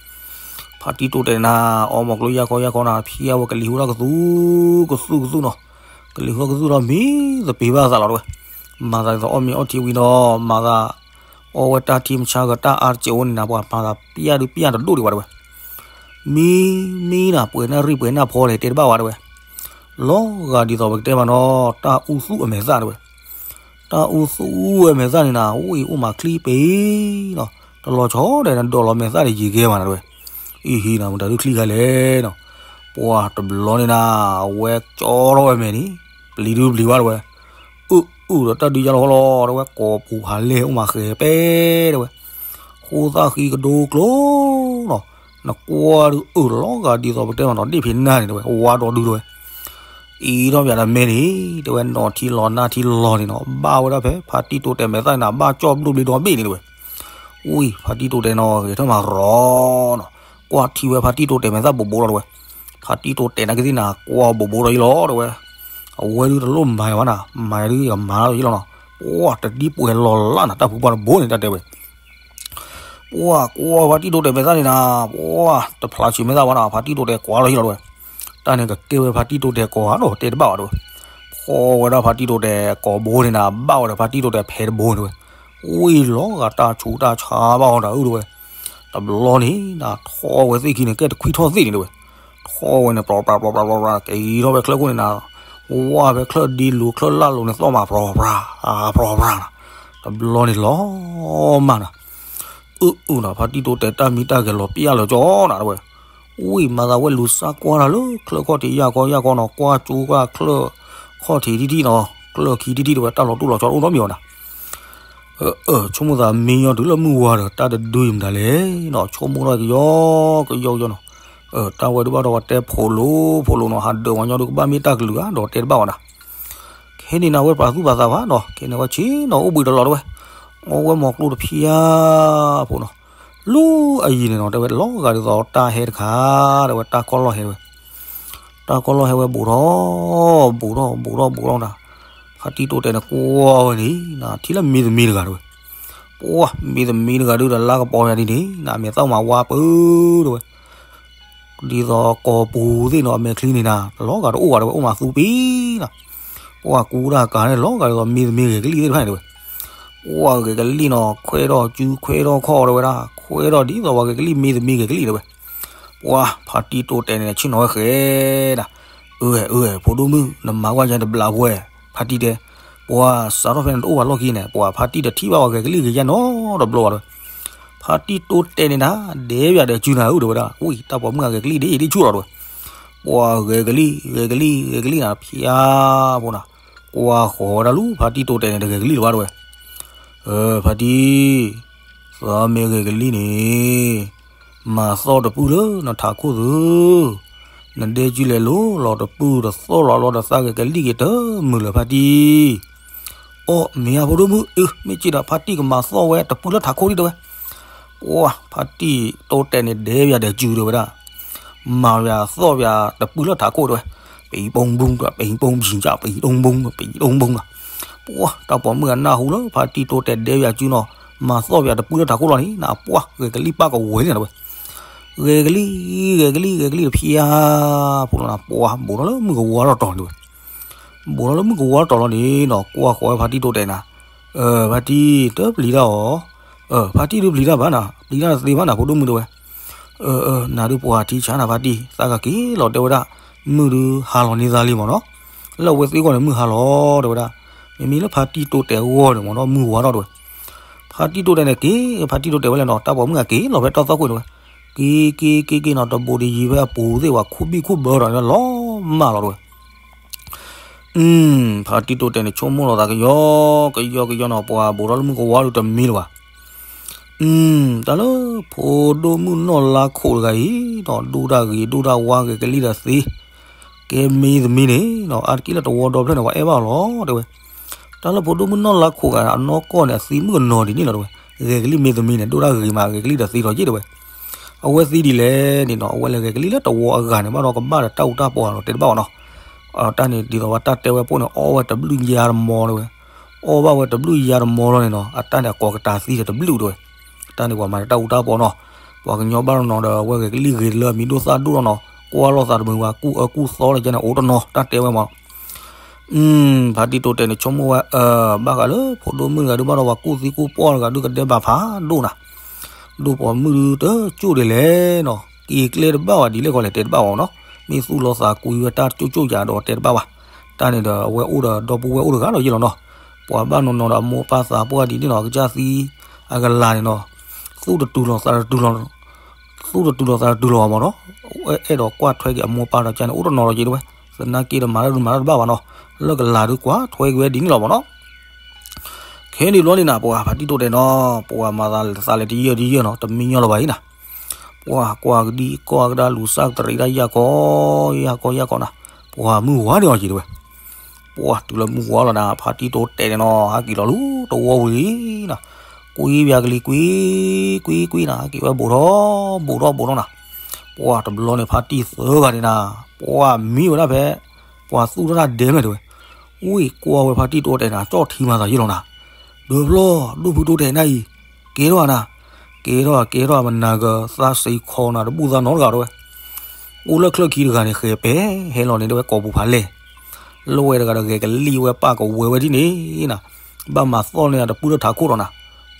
ဖါတံၢ်တိတဲာ်နၤ အီမီၤကျိယၢ်ခီယၢ်ခီနၤ ဖံးအဝဲကလံၤဟူထီၣ်ကသူ ကသူကသူနီၤ, ကလံၤဟူထီၣ်ကသူဒီးမံသပ့ၤဘၣ်သးလီၤတဲဝဲ, မၤသးဒ်သိးအီၣ်မ့ၤအီထံဝံၤနီၤ မၤသး အီၣ်ဝဲတၢ်ထံမဆါဂၤတၢ်အါတစဲးအိၣ်န့ၣ်နၤ ပှၤမၤသးပျၢ်ဒုးပျၢ်တဒိၣ်ဒံးဘၣ်တဲဝဲ မံ မံနၤ ပှဲၤနၢ်ရံၣ်ပှဲၤနၢ်ဖီလဲၣ် တဲတဘၣ်ဝဲတဲဝဲ, လီၤဂာ်ဒ်သိးပကတဲမးနီၤ တၢ်အူသူၣ်အမဲာ်သၣ်တဲဝဲ, တၢ်အူသူၣ်အမဲာ်သၣ်န့ၣ်နၤ အိၣ်အံၤအိၣ်မးချံပ့ၤနီၤ, တလီၤဆီဒီးနဒိးလီၤမဲာ်သၣ်န့ၣ်ယံာ်ကဲမးနၤတဲဝဲ, အံၤဟံးနၤ မတၤဒုးချံခါလဲၣ်နီၤ, ပှၢ်တဘျီန့ၣ်နၤ, အဝဲကၠီထီၣ်ဝဲမဲာ်န့ၣ်, ပျံၤဒုပျံၤဘၣ်တဲဝဲ, အုၣ်အုၣ်ဒီးတၢ်ဒုးယါလီၤဃီလီၤ တဲဝဲ, ကိာ်ပူၤဖးလဲၢ်အိၣ်မးဃဲၤပဲတဲဝဲ, ဃိသၣ်ဃံကဒိကျိၤနီၤ, နကွၢ်ဒုးအုၣ်လီၤဂာ်ဒ်သိးပတဲမးနီၤ ဒ့ၣ်ဖံးနၢ်န့ၣ်တဲဝဲ, ဝါဒီဒုတဲဝဲ အံၤထီၣ်ပၠးဒီးမဲာ်န့ၣ် တဲဝဲ, နီၤထံလီၤနၢ်ထံလီၤန့ၣ်နီၤ, ဘၣ်ဝဲဒၣ်ဖဲဖါတံၢ်တိတဲာ်မဲာ်သၣ်န့ၣ်နၤ, ဘၣ်ကၠီၣ်ဘျိၣ်ဘျ့ဒီဘ့ၣ်န့ၣ်တဲဝဲ, ဝံၤ ဖါတံၢ်တိတဲာ်နီၤ ဂဲၤထၢၣ်မးရီနီၤ, ကွၢ်ထံဝဲဖါတံၢ်တိတဲာ်မဲာ်သၣ်ဘိးဘိးလီၤတဲဝဲ, ဖါတံၢ်တိတဲာ်နာ်က့သ့ၣ်နၤ ကွၢ်ဘိးဘိးဒီးယလီၤတဲဝဲ, အဝဲဒုးတလိၣ်မၤယၤဘၣ်နၤ, မၤဒုးယကမၤလီၤယလီၤနီၤ, ပှၢ်တဒံပှဲၤလီၤလၢ်နၤ တၢ်ဖုပှၢ်တဘိန့ၣ် တၢ်တဲဝဲ ပှၢ်ကွၢ်ဖါတံၢ်တိတဲာ်မဲာ်သၣ်န့ၣ်နၤ, ပှၢ်တဖျါဆံးမဲာ်သၣ်ဘၣ်နၤ, ဖါတံၢ်တိတဲာ်ကွၢ်လီၤယလီၤတဲဝဲ, တၢ်န့ၣ်ကကဲဝဲဖါတံၢ်တိတဲာ်ကိးဂၤဒီးတဲတဘၣ်ဘၣ်တဲဝဲ, ဖီၣ်ဝဲဒၣ်ဖါတံၢ်တိတဲာ်ကိးဘိန့ၣ်နၤ, ဘၣ်ဝဲဒီးဖါတံၢ်တိတဲာ်ဖဲတဘိန့ၣ်တဲဝဲ, ဝံၤလီၤဂာ်တၢ်ဆူးတၢ်ဆါဘၣ်အီၤတၢ်အုၣ်တဲဝဲ, တဘျီန့ၣ်နၤ ထီၣ်ဝဲသ့ၣ်ခံန့ၣ် ကဲတခွံထီၣ်သ့ၣ်န့ၣ်တဲဝဲ, ထီၣ်ဝဲန့ၣ် ပြီပြးပြီပြးပြီပြး က့ၤထီၣ်ဝဲချၢၣ်ခိၣ်န့ၣ်နၤ, ဝါဖဲချၢၣ်ဒ့လိၤချၢၣ်လၢ်လိၤန့ၣ် သီၣ်မးပြီပြး ပြီပြးနၤ, တဘျီန့ၣ်လီၤမၢ်နၤ, အုၣ်အုၣ်နၤ ဖါတံၢ်တိတဲာ်တၢ်မံတၢ်ဂဲၤလီၤပျၢ်လၢာ်ကၠီနၤတဲဝဲ, ဝံၤမၤသးဝဲလူၤစၢ်ကွၢ်တၢ်လၢချၢၣ်ခီၣ်ထံးယၢ်ခီယၢ်ခီနီၤ, ကွၢ်ကၠိကွၢ်ချၢၣ်ခီၣ်ထံးတံၢ်တံၢ်နီၤ, ချၢၣ်ခံတံၢ်တံၢ်တဲဝဲ တၢ်လီၤတူၢ်လီၤဆီတအိၣ်နီတမံၤအီၤနၤ အၢ ဆိကမိၣ်သးမံညီတုၤလၢမုၢ်ဝါဒီး တၢ်တဒုအံၤမတၤလဲၣ်နီၤ, ဆိကမိၣ်ထီၣ်ကယီကယီကယီနီၤ, တၢ်ဝဲဒုးဘၣ်ဒီးဝဲတဲဖိလိၤဖိလိၤနီၤ, ဟးဒၢးဝဲညီဒုးကဘၣ်မ့ၢ်တၢ်ကလုာ်ဧါဒီးတဲတဘၣ်ဝဲနၤ, ခဲန့ၣ်နၤ ဝဲပာ်သူၣ်ပာ်သးဘၣ်နီၤ, ခဲန့ၣ်ဝဲဆ့ၣ်နီၤ အိၣ်ဘှံးတလီၤတဲဝဲ, အီဝဲမီၤကျိတဖျါဖိနီၤ, လၢအယံၤန့ၣ်နီၤ တဲဝဲ လီၤဂာ်ဒ်သိးတၢ်ဟဲတခါ, တဲဝဲ တၢ်ကီၢ်လီၢ်ဟဲတဲဝဲ တၢ်ကီၢ်လီၢ်ဟဲဝဲဘူးထီၣ် ဘူးထီၣ်ဘူးထီၣ်ဘူးထီၣ်နၤ, ဖါတံၢ်တိတဲာ်န့ၣ်ကွၢ်ဝဲန့ၣ်နၤ, ထံၣ်လၢမ့ၢ်သမံတဂၤတဲဝဲ, ပှၢ်မ့ၢ်သမံတဂၤဒုးဒီးလၢကပီၤယၤဒ်န့ၣ်နၤ, မဲာ်သၣ်မၤဝါပၢၢ်တဲဝဲ, ဒ်သိးကိာ်ပူၤသ့ၣ်နီၤ အမဲာ်ချံန့ၣ်နၤ လီၤဂာ်တအိၣ်ဘၣ်တဲဝဲ အိၣ်မးသူပံနၤ, ပှၢ်ကူတၢ်ကၤန့ၣ် လီၤဂာ်ဒ်သိးမ့ၢ်သမံဂဲၤကလံၣ်သ့ၣ်တဖၣ်န့ၣ်တဲဝဲ, ပှၢ်ဂဲၤကလံၣ်နီၤ ခွဲးထီၣ်စုခွဲးထီၣ်ခီၣ်တဲဝဲဒၣ်, ခွဲးထီၣ်ဒ်သိးပှၤဂဲၤကလံၣ် မ့ၢ်သမံဂဲၤကလံၣ်တဲဝဲ, ပှၢ်ဖါတံၢ်တိတဲာ်န့ၣ် ဆ့ၣ်နီၤဝဲဃဲဒၣ်, အၢ အၢ ဖိဒိၣ်မုၣ် နမၤကွၢ်ယဲတဘျးဝဲ, ဖါတံၢ်တဲ, ပှၢ်စးထီၣ်ဖဲနတအိၣ်ဘၣ်လီၢ်ခံန့ၣ် ပှၢ်ဖါတံၢ်တထံၣ်ဘၣ်ပှၤဂဲၤကလံၣ်ဂ့ၤယဲနီတဘျီဘၣ်တဲဝဲ, ဖါတံၢ်တိတဲာ်န့ၣ်နၤ ဒဲးပၠးဒီးစုနၤဧၢတဲဝဲဒၣ်, ဝံၤတၢ်ပိာ်မုၣ်ဂဲၤကလံၣ်ဒ်အံၤဒ်ဆူၣ်လီၤတဲဝဲ, ပှၢ်ဂဲၤကလံၣ် ဂဲၤကလံၣ် ဂဲၤကလံၣ်နၤ ဖျါဖိနၤ, ကွၢ်ဃီၤဝဲဒၣ်လူၤ ဖါတံၢ်တိတဲာ်န့ၣ် တဂဲၤကလံၣ်လၢၤဘၣ်တဲဝဲ, အၢ ဖါတံၢ်, သးမ့ၢ်ဂဲၤကလံၣ်န့ၣ် မၤသီၣ်တပုၢ်လၢနထးခိၣ်သု, နဒဲကုလဲၤလိၤလီၤတပုၢ်တသီၣ်လီၤလီၤဒီးသးဂဲၤကလံၣ်က့ၤတမုာ်လၢၤဖါတံၢ်, အီၣ်မ့ၢ်ဧါဖိဒိၣ်မုၣ်, အၢ မ့ၢ်က့ဒီး ဖါတံၢ်ကမၤသီၣ်ဝဲတပုၢ်လၢထးခိၣ်ဒံးတဲဝဲ, ပှၢ်ဖါတံၢ်တိတဲာ်န့ၣ် ဒဲးပၠးဒီးစုတဲဝဲဒၣ်, မၤပၠးသီၣ်ပၠးတပုၢ်လၢထးခိၣ်တဲဝဲ, ပံၤပိဘုံ ပံၤပိဘုံ ပံၤပိဘုံ ပံၤပိဘုံ, ပှၢ်တၢ်ပိာ်မုၣ်အနၢ်ဟူလၢ ဖါတံၢ်တိတဲာ်ဒဲးပၠးစုနီၤ, မၤသီၣ်ပၠးတပုၢ်လၢထးခိၣ်လီၤန့ၣ်နၤ, ပှၢ်ဂဲၤကလံၣ်ပၢ်ကဝဲၤန့ၣ်တဲဝဲ, ဂဲၤကလံၣ် ဂဲၤကလံၣ် ဂဲၤကလံၣ်တဖျါဖိလီၤနၤ, ပှၢ်ဘူးထီၣ်လၢမုၢ်ကဝါထီၣ်တီၤန့ၣ်တဲဝဲ, ဘူးထီၣ်လၢမုၢ်ကဝါထီၣ်တီၤလီၤန့ၣ်နီၤ, ကွၢ်ဃီၤဝဲဖါတံၢ်တိတဲာ်နၤ, အၢ ဖါတံၢ်တပျံၤတၢ်အီၤ, အၢ ဖါတံၢ်တပျံၤတၢ်ဘၣ်နၤ ပျံၤတၢ်တသ့ဘၣ်နၤ ဖိဒိၣ်မုၣ်တဲဝဲ, အၢ အၢ နၤဒုးပှၤထံဆါနၤဖါတံၢ် သးကက့ၤလီၤတဲဝဲဒၣ်, မုၢ်ဒုးဟါလီၤန့ၢ်သါလံမ့ၢ်နီၤ, လၢအဝဲသ့ၣ်ဂီၢ်န့ၣ် မုၢ်ဟါလီၤတဲဝဲဒၣ်, မ့မ့ၢ်လၢဖါတံၢ်တိတဲာ်ဂီၢ်န့ၣ်မ့ၢ်နီၤ မုၢ်ဝါထီၣ်တဲဝဲ, ဖါတံၢ်တိတဲာ်န့ၣ်က့ၤ ဖါတံၢ်တိတဲာ်ဝဲလဲၣ်နီၤ တၢ်ပိာ်မုၣ်ဂၤက့ၤလီၤဖဲတီၢ်သီၣ်ခိၣ်န့ၣ်ဝဲ, က့ၤက့ၤက့ၤက့ၤနီၤ တဘူးတယံၤဖဲအပူၤသ့ၣ်ဝဲ ခူၣ်ဘံၣ်ခူၣ်ဘၢဒီးလီၤမၢ်လီၤတဲဝဲ ဖါတံၢ်တိတဲာ်န့ၣ် ဆိကမိၣ်လီၤသးကယီကယီကယီနီၤ ပှၤဘူးထီၣ်လၢမုၢ်ကဝါဒုးတမံလၢၤဘၣ်, တၢ်လၢဖိဒိၣ်မုၣ်နီၢ်လါခိၣ်တဂၤအံၤနီၤ ဒိၣ်တၢ်ဂ့ၤဒိၣ်တၢ်ဝါဂဲၤကလံၣ်ဒီးသ့, ကဲမ့ၢ်သမံန့ၣ်နီၤ အါတက့ၢ်လၢတဝီဒီဖျၢၣ်န့ၣ် ပှၤအဲၣ်ဘၣ်အီၤလီၤတဲဝဲ, တၢ်လၢဖိဒိၣ်မုၣ်နီၢ်လါခိၣ်ဂၤအနီၢ်ကီၢ်န့ၣ် အသံမုၣ်ကနီၤဒ်န့ၣ်လီၤတဲဝဲ, ဂဲၤကလံၣ်မ့ၢ်သမံန့ၣ် ဒိၣ်တၢ်ဂ့ၤမး ဂဲၤကလံၣ်ဒီးသ့ထီၣ်က့ၢ်တဲဝဲ အဝဲသံဒ်လဲၣ်န့ၣ်နီၤ အဝဲလဲၤဂဲၤကလံၣ်လၢတဝီအဂၤန့ၣ် ဘၣ်ဒီးကဘၣ်ဒီးတၢ်အူတၢ်ပီၤလီၤတဲတဘၣ်ဘၣ်နီၤ, တၢ်န့ၣ်ဒ်သိးဝဲတၢ်တဲဝဲပိၢ်န့ၣ် အီၣ်ဝဲတဘျုးယါတမီလီၤတဲဝဲ, အီၣ်ဘၣ်ဝဲတဘျုးယါတမီလီၤန့ၣ်နီၤ အတၢ်န့ၣ်အကိးကတာ်သံဒီးတဘျုးတဲဝဲ, တၢ်န့ၣ်ပှၤမၤတၢ်အူတၢ်ပီၤနီၤ, ပှၤကညီဘၣ်နီၤနီၤဒီး အဝဲဂဲၤကလံၣ်ဂ့ၤလၢအမံၤဒိၣ်သၣ်ဒိၣ်နီၤနီၤ ကွၢ်လိာ်သးတမုာ်ဝဲကူၣ်အၢကူၣ်သီလၢကဲန့ၣ်အိၣ်တနီၤ တၢ်တဲဝဲမး ဖါတံၢ်တိတဲာ်န့ၣ် ဆိကမိၣ်ဝဲ ဘၣ်ဃးလၢဖိဒိၣ်မုၣ်တဂၤဒုးဘၣ်ဒီးပှၤကူၣ်သံကူၣ်ပီၢ်တဂၤဒုးကဒဲးဘးဖးဒိၣ်နၤ, ဒိၣ်ပိာ်မုၣ်ဒုးတကၠိၣ်ဒ်လဲၣ်နီၤ က့ၤကျဲတဘၣ်ဘၣ်ဒ်လဲၣ်ဃီလဲၣ်တဲတဘၣ်ဘၣ်နီၤ, မ့ၢ်သူၣ်လီၤသးကွံဝဲတၢ်ကၠိၣ်ကၠိၣ်ယၤဒီးတဲတဘၣ်ဘၣ်, တၢ်န့ၣ်ဒီးအဝဲအိၣ်ဒီးဒီပုၢ်ဝဲၢ်အိၣ်တဂၤဒီးယ့ၢ်လီၤနီၤ, ပှၤဘၣ်နီၤနီၤဒီးအမိၢ်ပၢ်သးပှၢ်ဒ်န့ၣ်နီၤ ကစၢ်သံအကလၤန့ၣ်နီၤ, သူၣ်တတုၤလီၤသးတတုၤလီၤ သူၣ်တတုၤလီၤသးတတုၤလီၤဘၣ်မ့ၢ်နီၤ, အဲၣ်ဒိးကွၢ်ထွဲက့ၤအမိၢ်ပၢ်ဒီးကန့ၣ် အိၣ်တနီၤလီၤက့ၤတဲဝဲ, သနာ်က့ဒီးမၤတၢ်ဒုးမၤတၢ်တဘၣ်ဘၣ်နီၤ, လၢကလၤဒုးကွၢ်ထွဲက့ၤဝဲဒ်န့ၣ်လီၤမ့ၢ်နီၤ. ခဲန့ၣ်ဘျီန့ၣ်နၤ ပှၤဖါတံၢ်တိတဲာ်နီၤ, ပှၤမၤသးလဲၤတယၢၢ်တယၢၢ်နီၤ, တမံညီလီၤဘၣ်အံၤနၤ, ပှၤကွၢ်ကဒံကီၢ်ကဒါလူၤစၢ်ကတရံးတၢ်ယၢ်ကီ ယၢ်ကီ ယၢ်ကီနၤ, ပှၤမုၢ်ဝါန့ၣ်အီၤက့ၤတဲဝဲ ပှၤတုၤလၢမုၢ်ဝါလီၤနၤ, ဖါတံၢ်တိတဲာ်န့ၣ်နီၤ ဟးက့ၤလီၤလူၤတဝီပူၤလံနၤ, ကွံဘၣ်ကလံၤကွံ ကွံ ကွံနၤ, ဟးက့ၤဝဲဘူးထီၣ် ဘူးထီၣ် ဘူးထီၣ်နၤ, ပှၤတဘျီန့ၣ် ဖါတံၢ်သၢဂၤန့ၣ်နၤ, ပှၤမံဝဲဒၣ်ဖဲ ပှၤသူၣ်ထီၣ်တၢ်ဒဲမဲာ်တဲဝဲ, ဝံၢ်ကွၢ်ဝဲဖါတံၢ်တိတဲာ်နၤ ကၠီၣ်ထံမၤသးယ့ၢ်လီၤနၤ, ဒၢဖျီၣ် ဒိၣ်ဖုတိတဲာ်နၤအံၤ ကဲထီၣ်နၤ, ကဲထီၣ် ကဲထီၣ် မနၤကသးစံးခီနၤ တဘူၣ်သးနီတဂၤတဲဝဲ အိၣ်လၢချၢၣ်ခံတဂၤန့ၣ် ဃဲၤပဲာ်ဟဲလီၤန့ၣ် တဲဝဲကိာ်ပူၤဖးလဲၢ်, လၢဝဲတဂၤဒီး ဂဲၤကလံၣ်ဝဲပၢ်ကဝဲၤဝဲဒ်န့ၣ်နၤ, ဘၣ်မၤသီၣ်န့ၢ်တပုၢ်လၢထးခိၣ်ဒီးနၤ,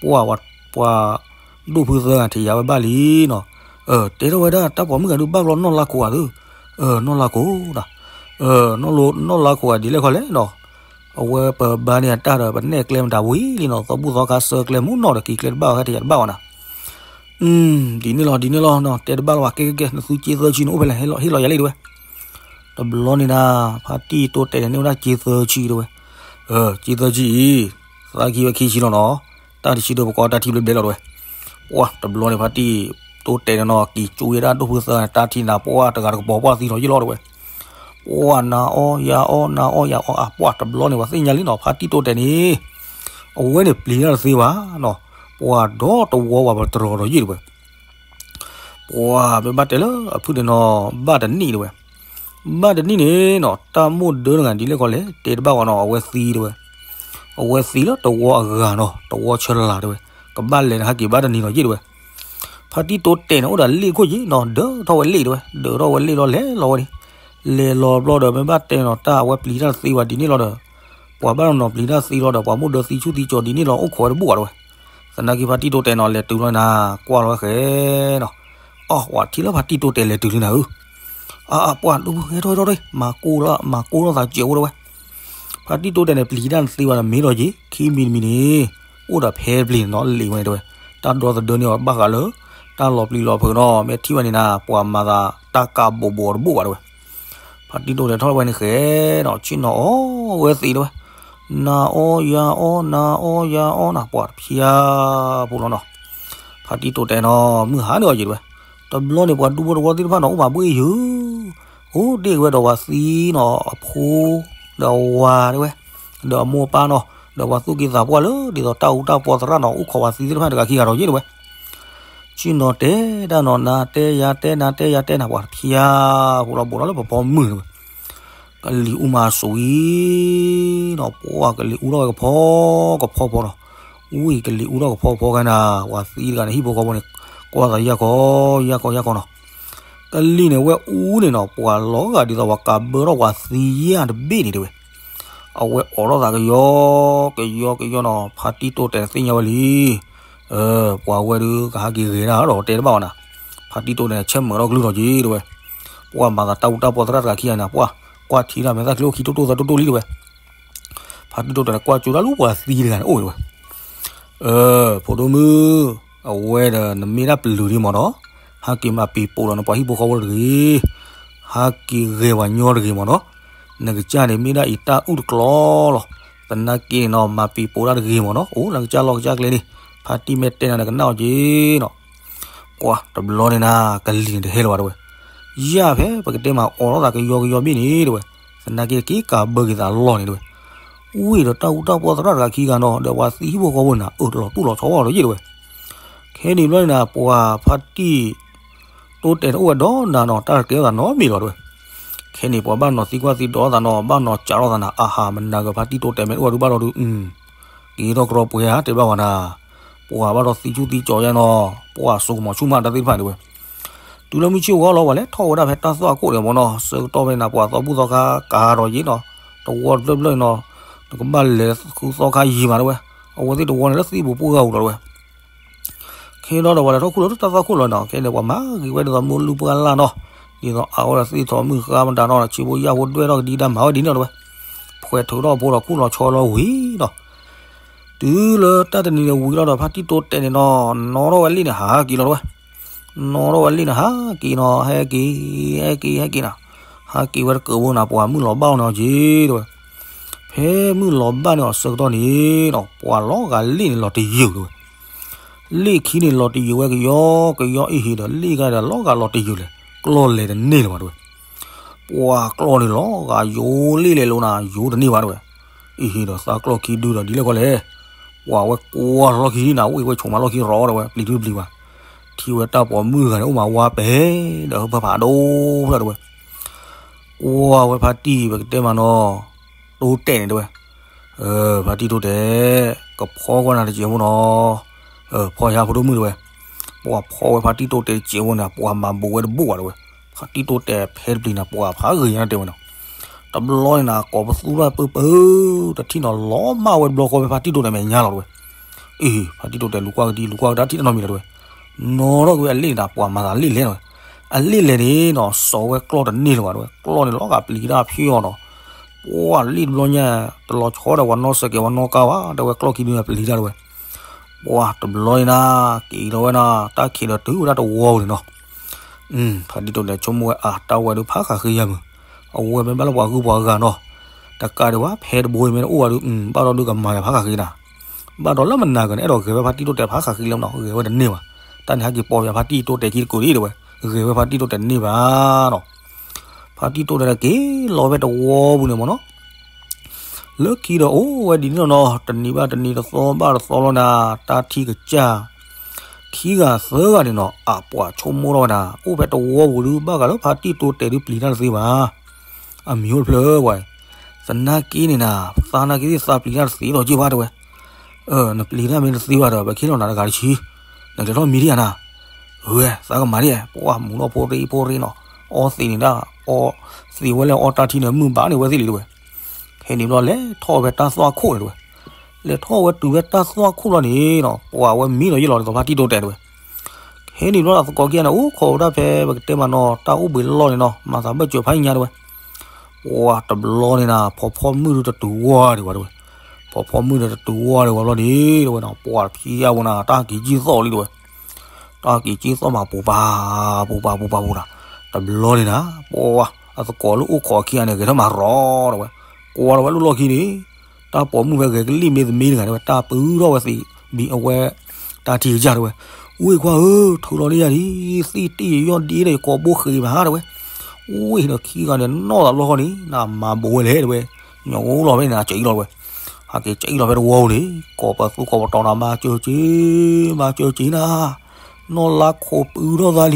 ပှၤ ပှၤ ဒိၣ်ဖုသၢဂၤထံၣ်ယၤဝဲဘၣ်လံနီၤ, တဲထီၣ်ဝဲဒၣ်တၢ်ပိာ်မုၣ်ဂၤဒုးဘၣ်ဘျီနီၢ်လါခိၣ်ဂၤသု, နီၢ်လါခိၣ်ဒီး နီၢ်လါခိၣ်ဂၤဒ်လဲၣ်ခီလဲၣ်နီၤ, အဝဲပဘါန့ၢ်အတၢ်ဒီး ပနဲၣ်ကျဲမတၤဝံၤလံနီၤ, သီဘူၣ်သီခါဆၢကျဲမုၢ်နီၤဒီး က့ၤကျဲတဘၣ်ဝဲ ဟဲထံၣ်ယၤတဘၣ်ဝဲနၤ ဒ်န့ၣ်လီၤ ဒ်န့ၣ်လီၤနီၤ, တဲတဘၣ်လၢၤဘၣ် ကဲကဲကဲ နသုက့သၢဆံန့ၣ် အိၣ်ဖဲလဲၣ် ဟ့ၣ်လီၤယၤလံတဲဝဲ, တဘျီန့ၣ်နၤ, ဖါတံၢ်တိတဲာ်န့ၣ် န့ၢ်ဝဲဒၣ်က့သၢဆံတဲဝဲ, က့သၢဆံအံၤ, သးခံဝဲခံဆံလီၤနီၤ, တၢ်တဆံဒိၣ်ပကိးတၢ်ထံဘျဲၣ်ဘျဲၣ်လီၤတဲဝဲ, ပှၤတဘျီန့ၣ် ဖါတံၢ်တိတဲာ်န့ၣ်နီၤ က့ၤကၠိဝဲဒၣ်ဒိၣ်ဖုသၢဂၤန့ၣ် တၢ်ထံနၤ ပှၤတဂၤတကပီၤပှၢ်သံလီၤယ့ၢ်လီၤတဲဝဲ, ပှၤနၤအီယၤအီ နၤအီယၤအီ အပှၤတဘျီန့ၣ် ပှၤသ့ၣ်ညါလံနီၤ ဖါတံၢ်တိတဲာ်န့ၣ် အဝဲန့ၣ်ပျံၤတၢ်တသ့ဘၣ်နီၤ, ပှၤဒီတဝီပှၤပတြီၤဒီးယ့ၢ်တဲဝဲ, ပှၤမ့ၢ်ဘၣ်တဲလၢအဖုၣ်န့ၣ်နီၤ, ဘၣ်တနံၣ်တဲဝဲ, ဘၣ်တနံၣ်န့ၣ်နီၤ တၢ်မိၢ်ဒၢတဂၤဒ်လဲၣ်ခီလဲၣ် တဲတဘၣ်ဝဲနီၤ အဝဲသံတဲဝဲ, အဝဲသံလၢတဝီအဂၤနီၤ တဝီဆၢလၢ်တဲဝဲ, ကဘၣ်လဲၤန့ၣ် ဟဲက့ၤဘၣ်တနံၤနီၤယ့ၢ်တဲဝဲ, ဖါတံၢ်တိတဲာ်န့ၣ် အိၣ်ဒီးလ့ၣ်ခိၣ်က့နီၤ ဒၢထီၣ်ဝဲလ့ၣ်တဲဝဲ ဒၢထီၣ်ဝဲလ့ၣ်လီၤလဲၤလီၤဝဲန့ၣ်, လဲၤလီၤဘျီဒီး မ့ၢ်ဘၣ်တဲနီၤ တၢ်အဝဲပျံၤတၢ်တသ့ဝဲဒ်န့ၣ်လီၤဒီး, ပှၤဘၣ်နီၤနီၤပျံၤတၢ်သ့လီၤဒီး ပှၤမိၢ်ဒၢသံဆူၣ်သံကၠီၤဒ်န့ၣ်လီၤ အိၣ်ခိးဝဲတဘူၣ်ဘၣ်တဲဝဲ, သနာ်က့ဖါတံၢ်တိတဲာ်နီၤ လဲၤတုၤလီၤနၤ ကွၢ်လီၤဝဲဃဲနီၤ, အီ ဝဲထံၣ်လၢဖါတံၢ်တိတဲာ်လဲၤတုၤလံနၤဧၢ, အပှၤဒိၣ်ဖုဟဲထီၣ်ထီၣ် မၤကိၢ်လီၤ မၤကိၢ်လီၤသးစဲးအိၣ်တဲဝဲ, ဖါတံၢ်တိတဲာ်န့ၣ် ပျံၤတၢ်တသ့ဝဲဒီးမ့ၢ်ဒီးက့ၤ ခံမံၤတမံၤန့ၣ်, အိၣ်ဒီးဖဲပျံၤန့ၣ်နီၤ လ့ၣ်ဝဲန့ၣ်တဲဝဲ, တၢ်ဒီသဒၢန့ၢ်အီၤဘၣ်ဃးလၢ တၢ်လီၤပျံၤလီၤဖုးနီၤ မ့ၢ်ထံၣ်ဝဲန့ၣ်နၤ ပှၤမၤသးတၢ်ကးဘိးဘိးတဘူၣ်ဘၣ်တဲဝဲ, ဖါတံၢ်တိတဲာ်ထီၣ်ဝဲန့ၣ်ဃဲနီၤ ဆ့ၣ်နီၤအီဝဲသံးတဲဝဲ, နၤအီယၤအီ နၤအီယၤအီနၤ ပှၤတဖျါဖိလီၤနီၤ, ဖါတံၢ်တိတဲာ်နီၤ မုၢ်ဟါန့ၣ်အီၤယံၤတဲဝဲ, တဘျီန့ၣ် ပှၤဒူဖိတဝီသ့ၣ်တဖၣ်နီၤ အိၣ်မၤဘှ့ၣ်ယုၤ, အိၣ်ဒ့ၣ်ဝဲဒီးပှၤသံနီၤ အဖိ ဒီးအဝၤတဲဝဲ, ဒီးအမိၢ်အပၢ်နီၤ ဒီးပှၤသူၣ်က့သးပှၢ်လၢ ဒ်သိးတၢ်အူတၢ်ပီသရၣ်နီၤ အိၣ်ခိးပှၤသံသ့ၣ်တဖၣ်တဂၤခံဂၤဒီးယံၤတဲဝဲ ဆ့ၣ်နီၤတဲတၢ်နီၤ နၤတဲယၤတဲ နၤတဲယၤတဲနၤ ပှၤတဖျါဖိလီၤ ဘူးထီၣ်လၢပဖီမုၢ်တဲဝဲ, ကလံၤအူမၤစူၤအံၤနီၤ ပှၤကလံၤအူထီၣ်ဝဲကဖီကဖီဖိနီၤ, ဝံၤကလံၤအူထီၣ်ကဖီကဖီခဲနၤ ပှၤသံတဂၤန့ၣ် ဟံၣ်ဖိဃီဖိန့ၣ် ကွၢ်သးယၢ်ခီ ယၢ်ခီ ယၢ်ခီနီၤ, ကလံၤန့ၣ်ဝဲအူန့ၣ်နီၤ ပှၤလီၤဂာ်ဒ်သိးပှၤကးဘၢထီၣ်ပှၤသံယၢ်တဘ့ၣ်န့ၣ်တဲဝဲ အဝဲအိးထီၣ်သးကယီကယီကယီနီၤ ဖါတံၢ်တိတဲာ်သ့ၣ်ညါဝဲလံ, ပှၤဝဲဒုးကဟးက့ၤဂဲၤတၢ်ဒီးတဲတဘၣ်ဝဲနၤ, ဖါတံၢ်တိတဲာ်န့ၣ် ဆဲးမုာ်ထီၣ်ကလုၢ်ထီၣ်က့ၤတဲဝဲ, ပှၤမၤသးတၢ်အူတၢ်ပီသရၣ်တဂၤခံဂၤန့ၣ် ပှၤကွၢ်ထံတၢ်မဲာ်သၣ်ချ့အိၣ်ခံတိၢ်တိၢ်သၢတိၢ်တိၢ်လံတဲဝဲ, ဖါတံၢ်တိတဲာ်န့ၣ် ကွၢ်ကၠိတၢ်လၢပှၤသံတဂၤန့ၣ်အိၣ်တဲဝဲ ဖိဒိၣ်မုၣ်, အဝဲဒီးနမ့ၢ်ဒၣ်ပျုၤဒံးမ့ၢ်နီၤ, ဟးက့ၤမၤပံၤပိာ်ဒီးနပှၤဟံၣ်ဖိဃီဖိတဂ့ၤ, ဟးက့ၤဂဲၤပှၤညီတဂ့ၤမ့ၢ်နီၤ, နကစၢ်န့ၣ်မ့ၢ်ဒၣ်အံၤတၢ်အုၣ်တကျီလီၤ, သနာ်က့န့ၣ်နီၤ မၤပံၤပိာ်တၢ်တဂ့ၤမ့ၢ်နီၤ, အိၣ်နကစၢ်လီၢ်ကစၢ်ကျဲန့ၣ်, ဖါတံၢ်မ့ၢ်တဲနၤနကနၣ်အီၤက့ၤနီၤ, ပှၤတဘျီန့ၣ်နၤ ကလံၤန့ၣ်တဟဲလၢၤဘၣ်တဲဝဲ, ယၢ်ဖဲပကတဲမၤအိးထီၣ်သးကယီကယီဘ့ၣ်န့ၣ်တဲဝဲ, သနာ်က့က့ၤကးဘၢက့ၤသးလီၢ်န့ၣ်တဲဝဲ ဝံၤဒီးတၢ်အူတၢ်ပီသရၣ်တဂၤခံဂၤနီၤ ဒီးပှၤသံဟံၣ်ဖိဃီဖိန့ၣ် အၢၣ်လီၤတူၢ်လီၤဆီဝဲဒီးယ့ၣ်တဲဝဲ, ခဲန့ၣ်ဘျီန့ၣ်နၤ ပှၤဖါတံၢ်တိတဲာ်န့ၣ်အိၣ်ဝဲဒီးနၤနီၤ တၢ်တကဲထီၣ်သးနီတမံၤလီၤတဲဝဲ, ခဲန့ၣ်ပှၤဘၣ်နီၤသံကွၢ်သံဒိးသးနီၤ ဘၣ်နီၤစးထီၣ်သးနၤ အဟး မနၤဂ့ၤ ဖါတံၢ်တိတဲာ်မ့ၢ်အိၣ်ဝဲဒုးဘၣ်ဒီးဒုး က့ၤထီၣ်ကရီပှဲၤဧါ တဲဘၣ်ဝဲနၤ, ပှၤဘၣ်ဒီးသံဆူၣ်သံကၠီၤယါနီၤ ပှၤစိကမီၤဆူၣ်မးတၢ်သ့ၣ်တဖၣ်တဲဝဲ, တုၤလၢမုၢ်ဆ့ၣ်ဝါလီၤ ပှၤလဲၤထီၣ်ဝဲဒၣ်ဖဲတၢ်သွၣ်ခိၣ်န့ၣ်မ့ၢ်နီၤ ဆၢကတီၢ်ဖဲန့ၣ် ပှၤသီဘူၣ်သီခါကၤဒီးယ့ၣ်နီၤ, တဝီတဖျၢၣ်ဖျၢၣ်န့ၣ်နီၤ, နကဘၣ်လဲၤဃုသီခါယံာ်မးတဲဝဲ, အဝဲသ့ၣ်တဝီန့ၣ်လၢသံပူၤပှၢ်ဂၤအူလီၤတဲဝဲ ခဲဒီးပှၤလဲၤထီၣ်ခူၣ်လီၤလၢတၢ်သွၣ်ခိၣ်လီၤနီၤ, ခဲန့ၣ် ပှၤမၤဂ့ၤဝဲဒ်သိးမုၢ်လူၢ်ပှၢ်လၢ်နီၤ, ဒ်သိးအဝဲဒီးသ့ၣ်ထီၣ်မုၢ်ဃါမတၤနီၤ ဆံးဖိယၢ်ဖိဒွဲၣ်ထီၣ်ကဒံကဒါမၤဝဲဒ်န့ၣ်လီၤတဲဝဲ, ဖှဲးထုးထီၣ်ဖိဒီးခူၣ်လီၤဆီလီၤဝံၤနီၤ, တုၤလၢတၢ်တနံၤန့ၣ်ဝံၤလီၤဒီး ဖါတံၢ်တိတဲာ်န့ၣ်နီၤ နီၣ်ထီၣ်ဝဲလံန့ၣ် ဟးက့ၤလီၤတဲဝဲ, နီၣ်ထီၣ်ဝဲလ့ၣ်န့ၣ် ဟးက့ၤနီၤ, ဟဲက့ၤ ဟဲက့ၤ ဟဲက့ၤနၤ, ဟးက့ၤဝဲတကၢးဘိန့ၣ် ပှၤမုၢ်လီၤဘၣ်အီၤန့ၣ်က့ၤတဲဝဲ. ဖဲမုၢ်လီၤဘၣ်န့ၣ်အီၤဆၢကတီၢ်န့ၣ်နီၤ ပှၤလီၤဂာ်လ့ၣ်န့ၣ်လီၤတယုာ်တဲဝဲ. လ့ၣ်ခံန့ၣ်လီၤတယုာ်ဝဲကယီကယီအံၤဟ့ဒီး လ့ၣ်ဂၤဒီးလီၤဂာ်လီၤတယုာ်လဲၣ်, ကျီၢ်လဲၤတန့ၢ်လၢၤဘၣ်တဲဝဲ. ပှၤကျီၢ်န့ၣ်လီၤဂာ်ယိၤလ့ၣ်လဲၤလိၤနၤ ယိၤတန့ၢ်ဘၣ်တဲဝဲ. အံၤဟ့ဒီးသးကျီၢ်ခံဒုဒီးဒ်လဲၣ်ခီလဲၣ်, ပှၤဝဲကွၢ်လီၢ်ခံနၤ အိၣ်ဝဲဆိးမးလီၢ်ခံရီတဲဝဲ ပျံၤတပျံၤဘၣ်. ထံၣ်ဝဲတၢ်ပိာ်မုၣ်ဂၤန့ၣ် အိၣ်မးဝါပဲာ်ဒီးဟၢဖၢဖးဒိၣ်ဖျၢၣ်တဲဝဲ. ကွၢ်ဝဲဖါတံၢ်ပကတဲမးနီၤ, တိတဲာ်န့ၣ်တဲဝဲ. ဖါတံၢ်တိတဲာ်, ကဖီကွၢ်နၤတစဲးဖိနီၤ, ဖီယါဖိဒိၣ်မုၣ်တဲဝဲ. ပှၤဖီဝဲဖါတံၢ်တိတဲာ်တစဲးဖိန့ၣ် ပှၤမၤဘူးဝဲတဘူးဘၣ်တဲဝဲ. ဖါတံၢ်တိတဲာ်ဖဲတပျံၤန့ၣ် ပှၤဖးဂ့ၤညါတဲဝဲနီၤ. တဘျီန့ၣ်နၤ ကိးပသူထီၣ်ပၢပၢ တထံၣ်နီၤ လီၤမၢ်ဝဲတဘျီဃီဖဲဖါတံၢ်တိတဲာ်မဲာ်ညါလီၤတဲဝဲ. အ့ ဖါတံၢ်တိတဲာ်လူၤကွၢ်ကဒံ လူၤကွၢ်ကဒါထံၣ်တနီၤမံၤလီၤတဲဝဲ. နီၣ်ထီၣ်က့ၤဝဲအလ့ၣ်န့ၣ် ပှၤမၤသးလ့ၣ်လဲၣ်တဲဝဲ. အလ့ၣ်လဲၣ်န့ၣ်နီၤ စီၤဝဲကျီၢ်တန့ၢ်လၢၤဘၣ်တဲဝဲ. ကျီၢ်န့ၣ်လီၤဂာ်ပျံၤတၢ်ဖျီၣ်နီၤ. ပှၤလ့ၣ်တဘျီညါ တလီၤဆီဒီးပှၤနီၣ်စဲးကဲးပှၤနီၣ်ကါဘၣ် တဲဝဲ ကျီၢ်ခံဒုန့ၣ်ပျံၤတၢ်တဲဝဲ. ပှၤတဘျီန့ၣ်နၤ က့ၤလီၤဝဲနၤ တၢ်ခံးဒီးတုၤဝဲဒၣ်တဝီပူၤန့ၣ်နီၤ. ဖါတံၢ်တိတဲာ်ဆိကမိၣ်ဝဲအါ တၢ်ဝဲဒုးဖးဃးဃ့ယၤမုၢ်, အဝဲမ့ၢ်ဘၣ်လၢပှၤဂုၤပှၤဂၤနီၤ, တကးဒံးဘၣ် ဖဲတဘိအံၤမ့ၢ်အိၣ်ဝဲဒုး ဘၣ်ဒီးဒုးကမၤယၤဖးဃးဃ့နၤ. ဘၣ်ဒီးလၢမနၤကန့ၣ် အဲၣ်ဒိးဂဲၤဝဲဖါတံၢ်တိတဲာ်ဖးဃးဃ့လၢမနီၤ ဂဲၤဝဲတန့ၢ်ဘၣ်. တၢ်န့ၣ်ဟဲက့ၤပိာ်ယၤဖါတံၢ်တိတဲာ်ခံတကိးဒံးတဲဝဲ, ဂဲၤဝဲဖါတံၢ်တိတဲာ်တန့ၢ်ဘၣ်နီၤ. ဖါတံၢ်တိတဲာ်ဒီးက့ၤလီၤဖဲတဝီပူၤန့ၣ်မနီၤ. လၢခံဒီးအိၣ်ဝဲဒ်န့ၣ်နီၤ တနံၤဘၣ်တနံၤ တသီဘၣ်တသီလီၤနၤ တၢ်ထံၣ်ကစၢ် ခံဂၤသၢဂၤန့ၣ်နီၤ အပှၤဆိကမိၣ်ထီၣ်ဝဲဒၣ် အိၣ်ဖဲတဝီပူၤဒုး ဘၣ်ဃးလၢဖါတံၢ်တိတဲာ်ဒုးပျံၤတၢ်တသ့ဘၣ်. အမံၤအိၣ်တဖျၢၣ်ဝဲ, သနာ်က့န့ၣ်နၤ သးနာ်က့သ့ၣ်သးပျံၤတၢ်တသ့ဒီးက့ၢ်ဘၣ်တဲဝဲ. နပျံၤတၢ်မ့ၢ်တသ့ဘၣ်ဒီး ပကဟ့ၣ်လီၤနၤတဂၤတဆံ, နကလဲၤထီၣ်မံၤဒံးဧါနၤ. ဝဲ သးကမၤဒံး ပှၤမူၤထီၣ်ဖိရ့ဖိရ့နီၤ, အီသံးန့ၣ်ဒၣ် အီသံးဝဲလၢအီတၢ်ထံန့ၣ် မုၢ်ဘၣ်န့ၢ်ဝဲသ့ၣ်လံတဲဝဲ. ခဲန့ၣ်ဘျီလဲၤထီၣ်ဝဲတၢ်သွၣ်ခိၣ်န့ၣ်တဲဝဲ, လဲၤထီၣ်ဝဲတုၤဝဲတၢ်သွၣ်ခိၣ်လီၤန့ၣ်နီၤ ပှၤဝဲမံဒီးယဲၢ်လီၤဒ်သိးဖါတံၢ်တိတဲာ်တဲဝဲ. ခဲန့ၣ်ဘျီအသကိးခံဂၤန့ၣ် အိၣ်ခိးဝဲဒၣ်ဖဲပကတဲမးနီၤ တၢ်အိၣ်ဘှံးလီၢ်န့ၣ်နီၤ မၤသးဘၢၣ်စၢၤဖးညါတဲဝဲ. ပှၤတဘျီန့ၣ်နၤ ဖီဖီမုၢ်ဒုးတတုၤဝါဒံးဝဲတဲဝဲ, ဖီဖီမုၢ်ဒီးတတုၤဝါဒံးဝဲဘျီန့ၣ်တဲဝဲနီၤ ပှၤဖံးယါဝဲနၤ တၢ်က့ၤကံၣ်သီၣ်လံတဲဝဲ. တၢ်က့ၤကံၣ်သီၣ်မးပူၤပာ် ပူၤပာ် ပူၤပာ်ပူၤနၤ, တဘျီန့ၣ်နၤ ပှၤအသကိးလၢအိၣ်ခိးခံဂၤန့ၣ် ဂဲၤထီၣ်မၤရီၤတဲဝဲ, ကွၢ်လီၤဝဲလၢလီၢ်ခံန့ၣ် တၢ်ပိာ်မုၣ်ဖဲဂဲၤကလံၣ်မ့ၢ်သမ့ၣ်တဂၤန့ၣ်ဝဲ တၢ်ပုၢ်ထီၣ်ဝဲသံးဘံအဝဲ တၢ်ထံကစၢ်တဲဝဲ. ဝ့ၢ်ခွါဧၢ ထုးလီၤန့ၢ်ယၤဒံး သံၣ်တ့ၢ်ယီၢ်ဒ့ဒီးယကိာ်ဘိဃ့ဘၣ်တဲဝဲ. ဝ့ၢ်ဒီးခံဂၤန့ၣ် နီၣ်သးဘျီဃီန့ၣ် နမၤဘူးဝဲလဲၣ်တဲဝဲ. ညီအိၣ်လီၤဖဲန့ၣ် နကၠီလီၤတဲဝဲ. ဟဲက့ၤကၠီလီၤဖဲတဝီပူၤန့ၣ် ကိးပသူကိးပတီၤနၤ မၤစၢၤက့ၤ မၤစၢၤက့ၤနၤ, နီၢ်လါခိၣ်ပုၢ်ထီၣ်သး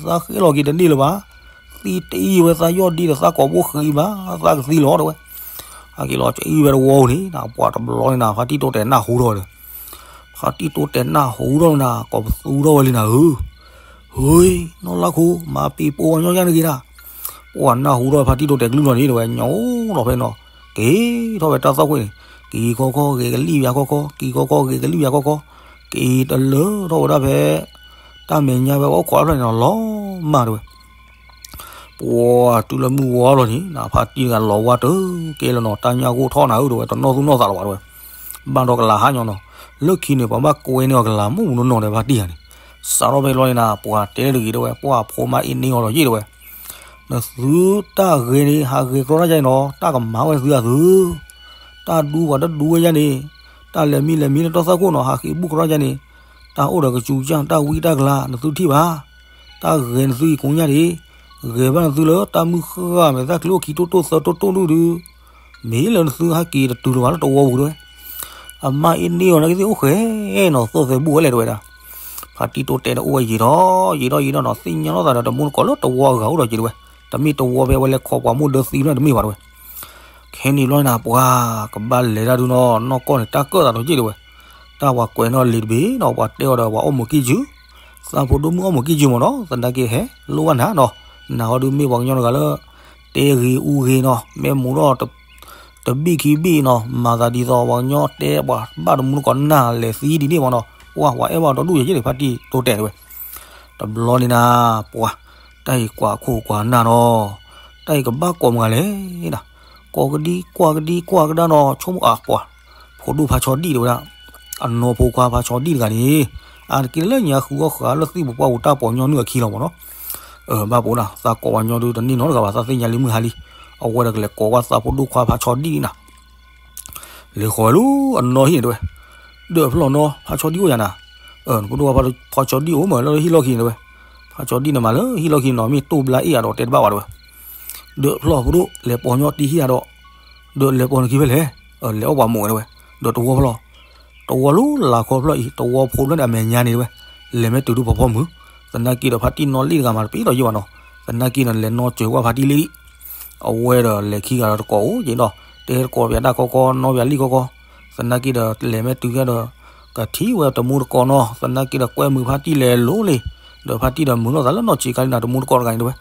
လံ, သးဃဲလီၤက့ၤတန့ၢ်လၢၤဘၣ်. သံၣ်တ့ၢ်ဝဲသးယီၢ်ဒ့ဒီးသးကိာ်ဘိဃ့ဘၣ် သးကသံလီၤတဲဝဲ. ဟဲက့ၤလီၤကၠီဝဲတဝီပူၤန့ၣ် ပှၤတဘျီန့ၣ်နၤ ဖါတံၢ်တိတဲာ်နၢ်ဟူထီၣ်ဒီး ဖါတံၢ်တိတဲာ်နၢ်ဟူထီၣ်နၤ ကိးပသူထီၣ်ဝဲလံနၤဧၢ. ဟ့ နီၢ်လါခိၣ် မၤပ့ၤပိာ်ဝဲညီယါန့ၣ်ဂ့ၤဒၣ်. ပှၤနၢ်ဟူထီၣ်ဖါတံၢ်တိတဲာ်ကလုၢ်လီၤန့ၣ်တဲဝဲ ညီအိၣ်လီၤဖဲနီၤ, က့ၤထီၣ်ဝဲတၢ်သွၣ်ခိၣ်န့ၣ် က့ၤခီခီဂဲၤကလံၣ်ယၤခီခီ က့ၤခီခီဂဲၤကလံၣ်ယၤခီခီ, က့ၤတလၢထီၣ်ဝဲဒၣ်ဖဲ တၢ်မဲာ်ညါဖဲအီၣ်ခိးအဖျၢၣ်န့ၣ်နီၤ လီၤမၢ်တဲဝဲ. ပှၤတုၤလၢမုၢ်ဝါလီၤန့ၣ် နဖါတံၢ်တဂၤလီၤဝါတကဲလၢၤနီၤ တၢ်ညၣ်ဂိၢ်ထီၣ်နၤဧၢတဲဝဲ တနီၣ်သူၣ်နီၣ်သးလၢၤဘၣ်တဲဝဲ, ဘၣ်ဒီးကလၤဟါညီနီၤ, လၢခံန့ၣ် ပှၤဘၣ်ကွဲန့ၢ်အီၤကလၤမုၢ်မုၢ်နီၢ်နီၢ်ဒီးဖါတံၢ်တဂၤန့ၣ်, စးထီၣ်ဖဲလီၤန့ၣ်နၤ ပှၤတဲတဂ့ၤတဲဝဲ ပှၤဖိမါအ့ၣ်န့ၢ်အီၤလီၤယ့ၣ်တဲဝဲ, နသုတၢ်ဂဲၤန့ၣ် ဟးဂဲၤကြီတၢ်ယါန့ၣ်နီၤ တၢ်ကမၤဝဲသုအသု တၢ်ဒူပှၤတဒူဝဲယါန့ၣ်, တၢ်လဲၤမံလဲၤမံလၢတၢ်သွၣ်ခိၣ်နီၤ ဟးဃ့ဘူၣ်ကြီယါန့ၣ်, တၢ်အိၣ်ဒီးကစူၤကၢ် တၢ်ဝံတၢ်ကလၤ နသုထံၣ်ဘၣ်, တၢ်ဂဲၤနသုအံၤကိးညါဒံး, ဂဲၤဘၣ်နသုလၢတၢ်မုၢ်ဃၢ်မဲာ်သၣ်ချံအိၣ်ခံတိၢ်တိၢ်သၢတိၢ်တိၢ်ဒုဒု, မ့ၢ်လၢနသုဟဲက့ၤတတုၤလၢၤဘၣ်လၢတဝီပူၤတဲဝဲ, အမါအ့ၣ်န့ၢ်အီၤနာ်က့သ့ၣ်အိၣ်ဃဲနီၤ သီၣ်သဲးဘူၣ်ဝဲလဲၣ်တဲဝဲဒၣ် ဖါတံၢ်တိတဲာ်ဒီးအိၣ်ဝဲယံာ်ဒီးယံာ်ဒီးယံာ်ဒီးနီၤ သ့ၣ်ညါလီၤသးဒီးတမူတကိးလၢတဝီအဂၤအိၣ်ဒီးက့ၤတဲဝဲ, တမ့ၢ်တဝီဖဲအဝဲလဲၤခိးပှၤမိၢ်ဒၢသံဖျၢၣ်တမ့ၢ်ဘၣ်တဲဝဲ. ခဲန့ၣ်ဘျီန့ၣ်နၤ ပှၤကဘၣ်လဲၤတၢ်ဒုနီၤ နီၢ်ကီၢ်န့ၣ် တၢ်ကၢၣ်သးဒီးက့ၢ်တဲဝဲ, တၢ်ပှၤကွဲးနီၣ်လံာ်တဘ့ၣ်နီၤ ပှၤတဲအီၤဒီးပှၤအီၣ်မူးကံၢ်ယုၢ်, သးဖိဒိၣ်မုၣ်အီၣ်မူးကံၢ်ယုၢ်မ့ၢ်နီၤ သနာ်က့ဟဲလိၣ်ဘၣ်နၤနီၤ, နၤဟီဒုမ့ၢ်ပှၤကညီတဂၤလၢ တဲဂ့ၤအူဂ့ၤနီၤ မ့ၢ်မူးဒီး တဘံၣ်ခံဘံၣ်နီၤ မၤသးဒ်သိးပှၤကညီတဲ ပှၤဘၣ်တမူတကိးနၢ်လဲၤသံဒ်န့ၣ်မ့ၢ်နီၤ, ပှၤ ပှၤအဲၣ်ဘၣ်ဒီဒူၣ်ယဲၢ်ယဲၢ်န့ၣ် ဖါတံၢ်တိတဲာ်တဲဝဲ. တဘျီန့ၣ်နၤ ပှၤ တၢ်အံၤကွၢ်ခိၣ်ကွၢ်နၢ်နီၤ, တၢ်အံၤကဘၣ်ကိးမုၢ်ဂၤလဲၣ်နၤ, ကိးကဒံကွၢ်ကဒံကွၢ်ကဒါနီၤ ဆိကမိၣ်အပှၤ ဖိဒိၣ်ဖါဆီဒံၣ်တဲဝဲဒၣ်, အနီၢ်ဖိခွါဖါဆီဒံၣ်တဂၤန့ၣ် အါတက့ၢ်လၢညါဃုအီၣ်ဃာ်လၢသံၣ်ပူၤပှၢ်ပူၤတၢ်ပီးညီနုၢ်အခံလီၤမၢ်နီၤ. ဘၣ်ပိာ်နၤ သးကိးဝဲညီဒုးတန့ၢ်နီတဂၤဘၣ် သးသ့ၣ်ညါလံမုၢ်ဟါလံ. အဝဲဒီးကလဲၤကိးကွၢ်သးဖိဒိၣ်ခွါဖးဆီဒံၣ်နၤ လဲၤဃီၤဝဲလၢအနီၢ်ဟံၣ်န့ၣ်တဲဝဲ, ဒၢးဖျီၣ်နီၢ် ဖးဆီဒံၣ်အိၣ်ယၤနၤ, နဖိဒိၣ်ခွါဖးဆီဒံၣ်အိၣ်မၢ်လၢဟံၣ်လီၢ်ခံန့ၣ်တဲဝဲ, ဖးဆီဒံၣ်န့ၣ်မးလၢဟံၣ်လီၢ်ခံန့ၣ်နီၤ မ့ၢ်တိၢ်ဘျါအ့ၣ်အဒီးတဲတဘၣ်ဘၣ်တဲဝဲ, ဒၢးဖျီၣ်ဖိဒိၣ် လဲၤပိာ်ညီတံၢ်ဟံၣ်အဒီး, ဒၢးလဲၤပိာ်နခံဖဲလဲၣ်, လဲၤအီၣ်ပှၤမိၢ်ဝဲတဲဝဲ, ဒီးတဝီဖျီၣ်, တဝီလၢလၢ်ခီဖျီၣ်အံၤ တဝီဖိဖျီၣ်န့ၣ်အမဲာ်ညါန့ၣ်တဲဝဲ, လဲၤမ့ၢ်တုၤဒုးဖီဖီမုၢ်, သနာ်က့ဒီးဖါတံၢ်နီၢ်လ့ၣ်တဂၤမးတပ့ၤဒီးယ့ၢ်ဘၣ်နီၤ, သနာ်က့ဒီးလဲၤနီၢ်စၢၤကွၢ်ဖါတံၢ်လ့ၣ်လံ အဝဲဒီးလဲၤခံဂၤဒီးတကိးအိၣ်က့ၤဒီး တဲတကိးပၠးတၢ်ခီခီ နီၢ်ပၠးလံၣ်ခီခီ, သနာ်က့ဒီးလဲၤမ့ၢ်တုၤဖဲဒီး ကထံၣ်ဝဲတမူတကိးနီၤ, သနာ်က့ဒီးကွဲမုာ်ဖါတံၢ်လဲၤလိၤလံ, ဒီးဖါတံၢ်ဒီးမုာ်လိာ်သးလၢနီၢ်ဆံးခါလံနၤ တမူတကိးတဂၤန့ၣ်တဲဝဲ,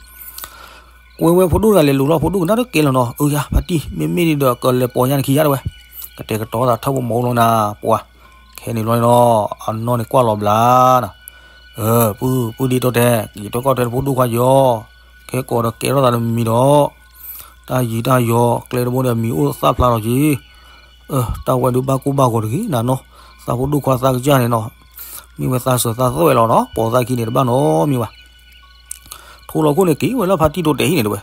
ကွဲဝဲဖိဒိၣ်တဂၤလဲၤလိၤလီၤ ဖိဒိၣ်ကနၣ်တကဲလီၤနီၤ, အၢယၤ ဖါတံၢ် မ့မ့ၢ်ဒ်ဒီးကလဲၤပိာ်ညါနခံယါတဲဝဲ, ကတဲာ်ကတီၤသးထၢၣ်ပမိၢ်လီၤနၤ, ပှၤ, ခဲန့ၣ်ဘျီန့ၣ်နီၤ အနီၢ်န့ၣ်ကွၢ်လီၤဘျါနၤ ပုၢ် ပုၢ်ဒ့တီတဲာ် က့ၤတဲကီၢ်ထွဲဖိဒိၣ်ခွါယီၤ, ခဲကိးဒီးကဲထီၣ်သးတမံၤဒီး, တၢ်ယံၤတၢ်ယီၤ ကျဲတဘိဒီးမံၤအိၣ်သၣ်ဖျါလီၤက့ၤ, တၢ်ဝဲဒုးဘၣ်ကိၢ်ဘၣ်ဂီၤတဂ့ၤနၤနီၤ, သးဖိဒိၣ်ခွါသးကစၢ်န့ၣ်နီၤ, မ့ၢ်ဝဲသးစၢၤသးသွဲၣ်လီၤနီၤ ပိာ်သးခံန့ၣ်တဘၣ်နီတမံၤဘၣ် ထိလီၤခိၣ်န့ၣ်က့ၤဝဲလၢဖါတံၢ်တိတဲာ်ဟံၣ်န့ၣ်တဲဝဲ,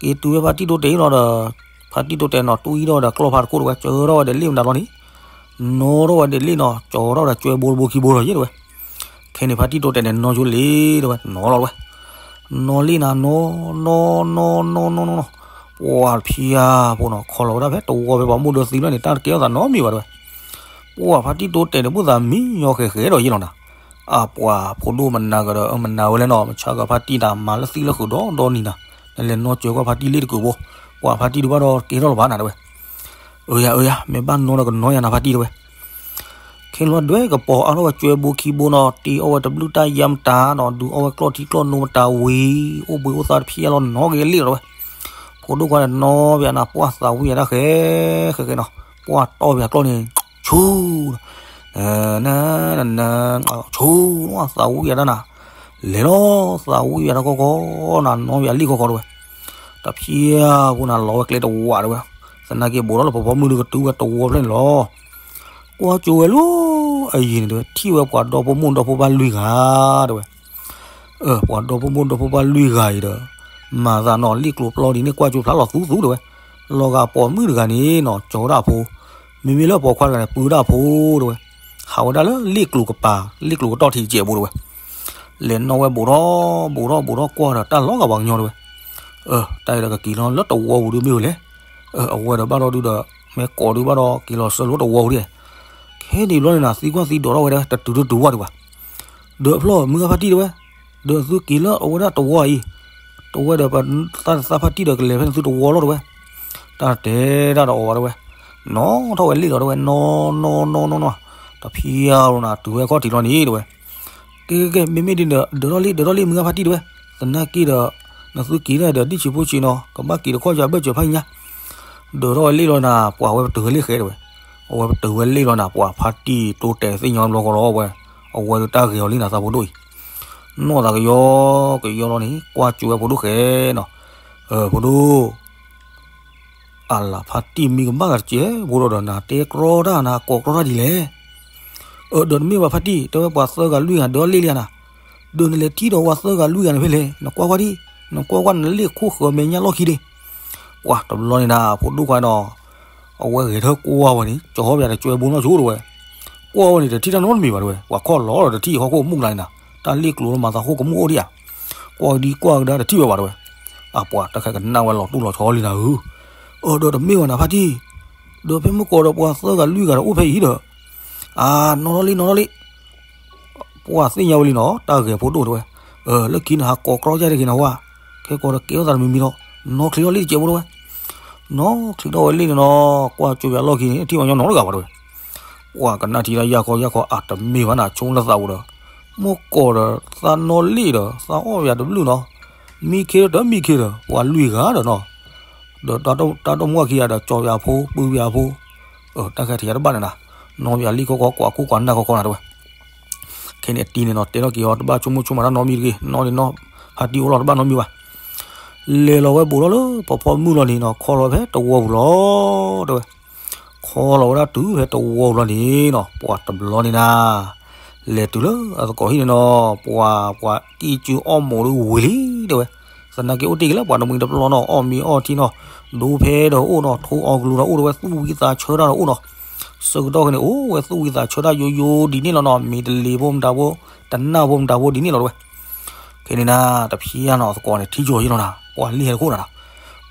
က့ၤတုၤဝဲဖါတံၢ်တိတဲာ်ဟံၣ်လီၤဒီး, ဖါတံၢ်တိတဲာ်နီၤ တူၢ်အံၤထီၣ်ဝဲဒီးကျီၢ်ဖါတခိၣ်တဲဝဲ စၢထီၣ်ဝဲဒီးလ့ၣ်မတၤလီၤန့ၣ်, နီၣ်ထီၣ်ဝဲဒီးလ့ၣ်နီၤ ကၠီထီၣ်ဝဲဒီးကၠွဲဘိတဘိခံဘိလီၤယ့ၢ်တဲဝဲ, ခဲန့ၣ်ဖါတံၢ်တိတဲာ်န့ၣ် နီၣ်ဆိလ့ၣ်တဲဝဲ နီၣ်လီၤတဲဝဲ, နီၣ်လ့ၣ်နၤ နီၣ် နီၣ် နီၣ် နီၣ် နီၣ် နီၣ် ပှၤဖံယါဖိနီၤ ခီလီၤဝဲဒၣ်ဖဲတဝီဖဲပှၤမိၢ်ဒၢသံလီၤန့ၣ် တၢ်တကဲထီၣ်သးနီတမံၤဘၣ်တဲဝဲ, ပှၤဖါတံၢ်တိတဲာ်န့ၣ် ဘူၣ်သးမံညီဃဲၤဃဲၤဒီးယ့ၢ်လီၤနၤ, အပှၤဖိဒိၣ်မနၤကဒီး မနၤဝဲလဲၣ်နီၤ မဆါကဖါတံၢ်တၢ်မၤလၢသံလၢဃုာ်ဒီဒီနံၤနၤ, နလဲၤနီၣ်စၢၤကွၢ်ဖါတံၢ်လ့ၣ်တကုာ်ဘိ, ပှၤဖါတံၢ်ဒုးဘၣ်ဒီးကဲထီၣ်လၢၤဘၣ်နၤတဲဝဲ အၢယၤ အၢယၤ မ့ၢ်ဘၣ်နီၣ်ဒီးကနီၣ်ယၤနၤဖါတံၢ်တဲဝဲ, ခဲလီၤဒွဲၣ်ကပီၤအါထီၣ်ဝဲကၠွဲဘိခံဘိနီၤ တ့အီၣ်ဝဲတဘျုးတၢ်ယါမတၤနီၤ ဒုးအီၣ်ဝဲကျီၢ်ထံကျီၢ်နိမတၤဝံၤ အိၣ်ဘှံးအိၣ်သါတဖျဲလီၤနီၣ်က့ၤလ့ၣ်လီၤတဲဝဲ, ဖိဒိၣ်ခွါန့ၣ်နီၣ်ပၠးနၤ ပှၢ်သးဝံၣ်ဝဲဒၣ်ဃဲ ဃဲဃဲနီၤ ပှၢ်တီၢ်ပၠးကျီၢ်န့ၣ် ဆူ န န ဆူ သးဝံၣ်ဝဲဒၣ်နၤ, လဲၤလီၤ သးဝံၣ်ဝဲဒၣ်ခီခီနၤ နီၣ်ပၠးလံၣ်ခီခီတဲဝဲ, တဖျဲဖိနၤလီၤဝဲကျဲတဝးတဲဝဲ, သနာ်က့ဘိးထီၣ်လၢပဖီမုၢ်ဒုးကတုၤဝဲတဝီဖျၢၣ်န့ၣ်လီၤ ကွၢ်ကၠိဝဲလၢအယံၤန့ၣ်တဲဝဲ ထံၣ်ဝဲပှၤဒီဖိမိၢ်ဒီဖိပၢ်လွံၢ်ဂၤတဲဝဲ, ပှၤဒီဖိမိၢ်ဒီဖိပၢ်လွံၢ်ဂၤအံၤဒီး မၤသးနီၤ လ့ၣ်ကျိၤပျီဒ်န့ၣ် ကွၢ်ကၠိဖျါလီၤသူသူတဲဝဲ, လီၤဂာ်ပိာ်မုၣ်တဂၤန့ၣ်နီၤ ကၠီဒၣ်ဖိ, မ့မ့ၢ်လၢပိာ်ခွါတဂၤန့ၣ် ပုၢ်ဒၣ်ဖိတဲဝဲ, ဟးဝဲဒၣ်လၢလ့ၣ်ကျိၤကပၤ လ့ၣ်ကျိၤကတီၢ်ထံးကဲးဘိတဲဝဲ, လဲၤနီၣ်ဝဲဘိးထီၣ် ဘိးထီၣ်ဘိးထီၣ်ကွၢ်ဒီးတၢ်လီၤဂာ်ပှၤကညီတဲဝဲ, တၢ်အံၤဒီးကက့ၤလီၤလၢတဝီပူၤဒုးမ့ၢ်ဝဲလဲၣ်, အဝဲဒီးဘၣ်ဒီးဒုးဒီး မ့ၢ်ကိးဒုးဘၣ်ဒီးက့ၤလီၤဆၢလိာ်တဝီပူၤဒၣ်, ခဲန့ၣ်ဘျီန့ၣ်နၤ သံကွၢ်သံဒိးထီၣ်ဝဲဒၣ် တတုၤတတုၤဝဲဒံးဘၣ်, ဒီးဖျီၣ်မုၢ်ဂၤဖါတံၢ်တဲဝဲ, ဒီးသုက့ၤလၢအဝဲဒၣ်တဝီအံၤ, တဝဲဒီးပသးသးဖါတံၢ်ဒီးကလဲၤဖဲန့ၣ်သုတဝီလီၤတဲဝဲ, တၢ်တဲတၢ်ဒီးအီၤဘၣ်တဲဝဲ, နီၣ်ထီၣ်ဝဲလ့ၣ်လီၤတဲဝဲ နီၣ်နီၣ်နီၣ်နီၣ်နီၣ်, တဖျါလီၤနၤ တုၤဝဲခီၣ်ထံးလီၤန့ၣ်တဲဝဲ, ကဲကဲကဲ မ့မ့ၢ်ဒ်န့ၣ်ဒီး ဒၢးထီၣ်လံ ဒၢးထီၣ်လံ မုၢ်ဂၤဖါတံၢ်တဲဝဲ, သနာ်က့ဒီး နသုက့ၤဒၣ်ဒီးဒံၣ်ဆံးဖိဆံးနီၤ ကဘၣ်က့ၤတခီၣ်ယဘၢၣ်စၢၤဖးညါ, ဒၢးထီၣ်ဝဲလ့ၣ်လီၤနၤ ပှၤဝဲပတုၤဝဲလ့ၣ်ဃဲတဲဝဲ, အဝဲပတုၤဝဲလ့ၣ်လီၤနၤ ပှၤဖါတံၢ်တိတဲာ်သ့ၣ်ညါဘျီဃီလီၤဝဲ, အဝဲဒီးတၢ်ဂဲၤအီၤလံနၤသးဖိဒိၣ်အံၤ, နီၢ်သးကယီကယီလီၤန့ၣ် ကွၢ်ကၠိဝဲဖိဒိၣ်ဃဲနီၤ, ဖိဒိၣ် အလၤဖါတံၢ်မံကဘၣ်ဂၤတကဲး ဖိဒိၣ်ဒီးနၤတဲကြီတၢ်နၤကိးကြီတၢ်ဒ်လဲၣ်, အၢ ဒီးတမ့ၢ်ဘၣ်ဖါတံၢ် တဲဝဲပှၤသၢဂၤလွံၢ်ဂၤဒၢးလ့ၣ်လံနၤ, ဒီးနလဲၤထံၣ်ဒီးဝဲသၢဂၤလွံၢ်ဂၤန့ၣ်ဖဲလဲၣ် နကွၢ်ကွၢ်ဒံး နကွၢ်ကွၢ်နလ့ၣ်ခိၣ်ဃၢၤမဲာ်ညါလီၢ်ခံဒ့, ပှၤတဘျီန့ၣ်နၤ ဖိဒိၣ်ခွါနီၤ, အဝဲဂဲၤထၢၣ်ကွၢ်ဝဲန့ၣ် ကၠီဟီပယၤတကၠွဲဘိနီၣ်ဆိတဲဝဲ, ကွၢ်ဝဲန့ၣ်တထံၣ်တၢ်နီတမံၤဘၣ်တဲဝဲ ပှၤခီၣ်လီၤဒီးတထံၣ်ဟီၣ်ခိၣ်မူၣ်ကလါန့ၣ်နၤ, တၢ်လ့ၣ်ကျိၤလၢမၤသးခိၣ်ကမူၣ်အိၣ်ဒံးဧါ, ကွၢ်ဒံးကွၢ်ကဒါတထံၣ်ဝဲဘၣ်တဲဝဲ, အပှၤတၢ်ခဲကနၣ်ဝဲလီၤတူၢ်လီၤဆီလံနၤဧၢ, အၢ ဒီးတမ့ၢ်ဘၣ်နၤဖါတံၢ်, ဒီးဖဲမုၢ်ကီးဒီးပှၤသၢဂၤလွံၢ်ဂၤဒီးအိၣ်ဖဲအံၤဒီး, အါ နီၣ်ထီၣ်လံ နီၣ်ထီၣ်လံ ပှၤသ့ၣ်ညါဝဲလံနီၤ တၢ်ဂဲၤဖိဒိၣ်တဲဝဲ, လၢခံန့ၣ်ဟးကိးကြီယါတဂ့ၤနၤဝဲ, ခဲကိးဒီးကဲထီၣ်သးတမံၤမံၤဒီး, နီၣ်ချံထီၣ်လံတကဲးဖိတဲဝဲ, နီၣ်ချံထီၣ်ဝဲလံန့ၣ်နီၤ ကွၢ်ကၠိပယၤလီၢ်ခံန့ၣ် ထံၣ်ပှၤညီနီတဂၤဘၣ်တဲဝဲ, ပှၤကနၣ်ထံၣ်လၢယၢ်ခီယၢ်ခီ အတမ့ၢ်ဘၣ်နၤဆိလၢသးအိၣ်ဒီး, မုၢ်ကီးဒီးသးနီၣ်လံဒီး သးအီၣ်ပယၤတဘျုးနီၤ, မံခ့ဒီးတမံခ့ဒီး ပှၤလွံၢ်ဂၤဒီးနီၤ ဒီးတၢ်တမိၢ်အခံဂၤဒီး ကၠီပယၤဖိပုၢ်ပယၤဖိ, တၢ်ခဲထံးယါတဘၣ်န့ၣ်နၤ, နီၣ်ပယၤလံၣ်ခီခီ ကွၢ်ခိၣ်ကွၢ်နၢ်ခီခီနၤတဲဝဲ, ခဲန့ၣ်အတံၤန့ၣ်နီၤ တဲထီၣ်က့ၤအီၤ တဘၣ်ဆိကမိၣ်ဆိကမးတၢ်နီတမံၤတဂ့ၤ, နီၣ်န့ၣ်နီၣ် ဖါတံၢ်အိၣ်လီၤတဘၣ်နီတမံၤဘၣ်, လဲၤလီၤဝဲဘူးထီၣ်လၢပဖီမုၢ်လီၤန့ၣ်နီၤ ခီလီၤဖဲတဝီပူၤလီၤတဲဝဲ, ခီလီၤဝဲဒၣ်တုၤဖဲတဝီပူၤလီၤန့ၣ်နီၤ ပှၤတဘျီန့ၣ်နၤ, လဲၤတုၤလၢအသကိးဟံၣ်န့ၣ်နီၤ, ပှၤ ပှၤတံၢ်စုအီၣ်မိၢ်ဒီးဝံၤလံတဲဝဲ, သနာ်က့အိၣ်တ့ၢ်က့ၤလၢပှၤတမှံၤတပျီနီၤ, အီၣ်မ့ၤအီထံနီၤ, ဒိဖဲဒီးအိၣ်နီၤ, ထိအီကလူးဒီးအိၣ်ဒီးဝဲ, သူၣ်ဝံသးဆၢတၢ်ဒီးအိၣ်နီၤ, ဆၢကတီၢ်ခဲန့ၣ် အိၣ်ဝဲသူၣ်ဝံသးဆၢတၢ်ယိယိဒ်န့ၣ်လီၤနီၤ, မ့ၤတလ့ၤဖိမတၤဖိ, တနၢ်ဖိမတၤဖိဒ်န့ၣ်လီၤတဲဝဲ. ခဲန့ၣ်နၤ တဖျါနီၤ အသကိးန့ၣ် ထံယီၤယံလီၤနၤ, ပှၤလံၢ်ဟဲတခိၣ်နၤ,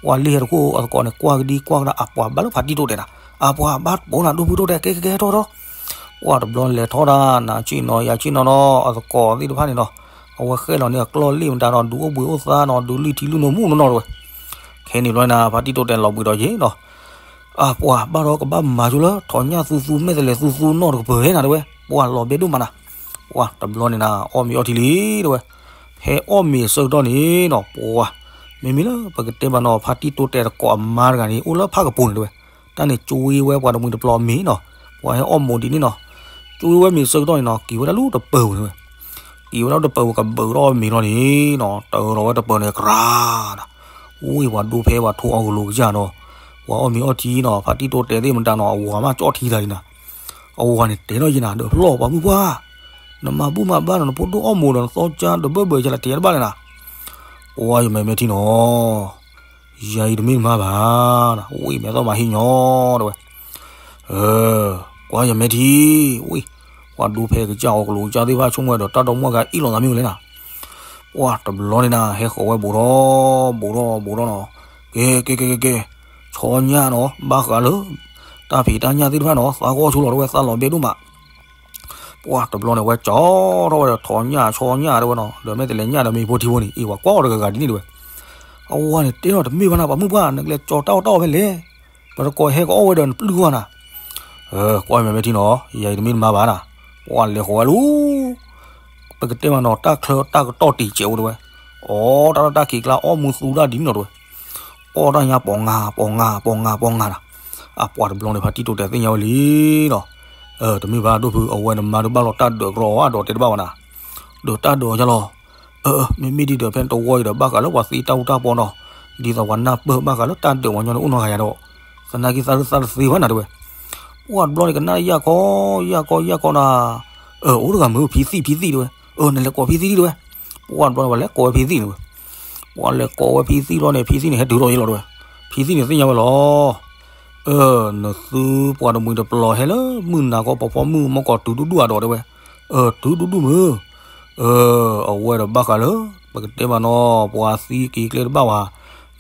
ပှၤလံၢ်ဟဲတခိၣ် အသကိးန့ၣ် ကွၢ်ကဒံကွၢ်ကဒါ အပှၤဘၣ်လၢဖါတံၢ်တိတဲာ်နၤ, အပှၤဘၣ်ပိာ်နၤ ဒိၣ်ဖုတိတဲာ် ကဲကဲကဲထီၣ်ထီၣ်, ပှၤတဘျီန့ၣ်လဲၤထီၣ်ဒၣ် နၤဆ့ၣ်နီၤယၤဆ့ၣ်နီၤနီၤ, အသကိးသ့ၣ်တဖၣ်န့ၣ်နီၤ, အဝဲဃဲလီၤန့ၢ်အကျီၢ်လ့ၣ်မတၤနီၤ, ဒုးအိၣ်ဘှံးအိၣ်သါနီၤ, ဒုးလုၢ်ထံလုၢ်နိမူးနီၢ်နီၢ်တဲဝဲ. ခဲန့ၣ်ဘျီနၤ ဖါတံၢ်တိတဲာ်လီၤဘှံးဒီးယဲနီၤ, အပှၤဘၣ်ဒီးကဘၣ်မၤဆိလၢ ထိးညၣ်သူသူ မဲာ်တလဲၤသူသူနီၢ်တကပၤဟဲနၤတဲဝဲ, ပှၤလီၤဘဲဒိၣ်မးနၤ, ပှၤတဘျီန့ၣ်နၤ အီၣ်မ့ၤအီထံလံတဲဝဲ, ဖဲအီၣ်မ့ၤအဆၢကတီၢ်န့ၣ်နီၤ, ပှၤ မ့မ့ၢ်လၢပကတဲဘၣ်နီၤ ဖါတံၢ်တိတဲာ်တကိးအမါတဂၤန့ၣ် အိၣ်လၢဖၣ်ကပူၤန့ၣ်တဲဝဲ, တၢ်န့ၣ်ကၠိဝဲပှၤတမှံၤတပျီအမ့ၤနီၤ, ပှၤဟဲအီၣ်မိၢ်ဒ်န့ၣ်နီၤ, ကၠိဝဲမ့ၤအဆၢကတီၢ်န့ၣ်နီၤ က့ၤဝဲဒၣ်လၢတပၢၤပူၤန့ၣ်တဲဝဲ, က့ၤဝဲဒၣ်လၢတပၢၤပူၤ ကဘုးထီၣ်မ့ၤထီၣ်န့ၣ်နီၤ, တၢ်လီၤဝဲတပၢၤန့ၣ် ကြၢးနၤ, ဝံၤပှၤဒိဖဲပှၤထိအီကလူးကစၢ်နီၤ, ပှၤအီၣ်မ့ၤအီထံနီၤ ဖါတံၢ်တိတဲာ်သ့ၣ်မတၤနီၤ အဝၤမးကၠီၣ်ထံတၢ်လံနၤ, အဝၤန့ၣ်တဲထီၣ်ယဲနၤ ဒီးဖျီၣ်ပှၤမုၢ်ပှၢ်, နမၤဘူၣ်မၤဘါနီၤ နဖိဒိၣ်အီၣ်မိၢ်ဒီးနသီကၠါဒီးဘၢဘၢယဲလၢတဲတဘၣ်လဲၣ်နၤ, ပှၤယမဲာ်မဲထံနီၤ ယၤအံၤတမ့ၢ်တမါဘၣ်, ဝံၤမဲာ်သီၣ်မၤဟံးညီတဲဝဲ, ကွၢ်ယမဲာ်ထံ, ဝံၤ ပှၤဒိဖဲကစၢ်အီကလူးကစၢ်သ့ၣ်တဖၣ်ဆိကမိၣ်ဝဲဒီးတၢ်ဒီမါဂၤအ့ၣ်လိာ်သးမ့ၢ်ဝဲလဲၣ်နၤ, ပှၤတဘျီန့ၣ်နၤ ဟဲဃီၤဝဲဘူးထီၣ်ဘူးထီၣ်ဘူးထီၣ်နီၤ, ကဲကဲကဲကဲကဲ, ဆီညၣ်နီၤ ဘၣ်ဃးလၢ တၢ်ဖံးတၢ်ညၣ်သ့ၣ်တဖၣ်နီၤ သးဂီၢ်ဆိလီၤတဲဝဲ သးလီၤဘဲဒိၣ်မး ပှၤတဘျီန့ၣ် ဝဲကၠီထီၣ်ဝဲဒီးထိးညၣ်ဆီညၣ်တဲဝဲနီၤ ဒီးမ့ၢ်တလဲၤညၣ်ဒီးမ့ၤဖိထံဖိန့ၣ် အ့ၣ် ပှၤကွၢ်အီၤတဂၤဂၤဒ်န့ၣ်တဲဝဲ, အဝၤန့ၣ်တဲထီၣ်တမ့ၢ်ဘၣ်နၤ ပှၤမုၢ်ပှၢ် နကလဲၤကၠီတၢ်အီၣ်တၢ်အီဖဲလဲၣ်, ပတကိးဟဲကအီၣ်ဝဲဒီးနပျုၢ်ကွၢ်နၤ, ကွၢ်မဲာ်မဲထံနီၤ ယၤအံၤတမ့ၢ်တမါဘၣ်နၤ, ပှၤလဲၤဃီၤဝဲလူၤ ပကတဲမးနီၤ တၢ်ချၢတၢ်ကတီၢ်တံာ်စဲးအိၣ်တဲဝဲ, အီၣ်တၢ်လၢတၢ်ခံးကျါ အီၣ်မူသူဒၣ်ဒ်န့ၣ်လီၤတဲဝဲ, အီၣ်တၢ်ညါပိာ်ငါပိာ်ငါပိာ်ငါပိာ်ငါနၤ, အပှၤတဘျီန့ၣ် ဖါတံၢ်တိတဲာ်သ့ၣ်ညါဝဲလံနီၤ, တမ့ၢ်ဘၣ်ဒိၣ်ဖု အဝဲနမါတဘၣ်လီၤတၢ်ဒၢးကရီအဒိးတဲတဘၣ်ဝဲနၤ, ဒၢးတၢ်ဒၢးအီၤယါလီၤ, မ့မ့ၢ်ဒ်ဒီးဖဲနတဝီအံၤဒီး ဘၣ်ဃးလၢပှၤသံတၢ်အူတၢ်ပီနီၤ, ဒ်သိးပှၤနၢ်ပၢၢ်ဘၣ်ဃးလၢတၢ်ဒၢးပှၤညီန့ၣ်အိၣ်နီတဂၤယါဒီး, သနာ်က့သးတသးတသ့ဘၣ်နၤတဲဝဲ ပှၤတဘျီန့ၣ် ကနၣ်ယၢ်ကီယၢ်ကီယၢ်ကီနၤ, အိၣ်တဂၤမုၢ်ဖံသံၣ်ဖံသံၣ်တဲဝဲ, နလဲၤကိးဖံသံၣ်ဒ်တဲဝဲ, ပှၤတဘျီန့ၣ် ပှၤလဲၤကိးဝဲဖံသံၣ်န့ၣ်ဝဲ, ပှၤလဲၤကိးဝဲဖံသံၣ်ဘျီန့ၣ် ဖံသံၣ်န့ၣ် ဟဲတုၤထီၣ်ယဲလီၤတဲဝဲ, ဖံသံၣ်န့ၣ်သ့ၣ်ညါဝဲလီၤ, နသုပှၤတမှံၤတပျီၤဟဲလၢမုၢ်နၤခီ ပဖီမုၢ်မီၢ်ကီၢ်တုၤဒူၣ်ဒူၣ်အဒိးတဲဝဲ, တုၤဒူၣ်ဒူၣ်မုၢ် အဝဲဒီးဘၣ်ဃးလၢ ပကတဲမးနီၤ ပှၤသံက့ၤကျဲတဘၣ်ဝဲ,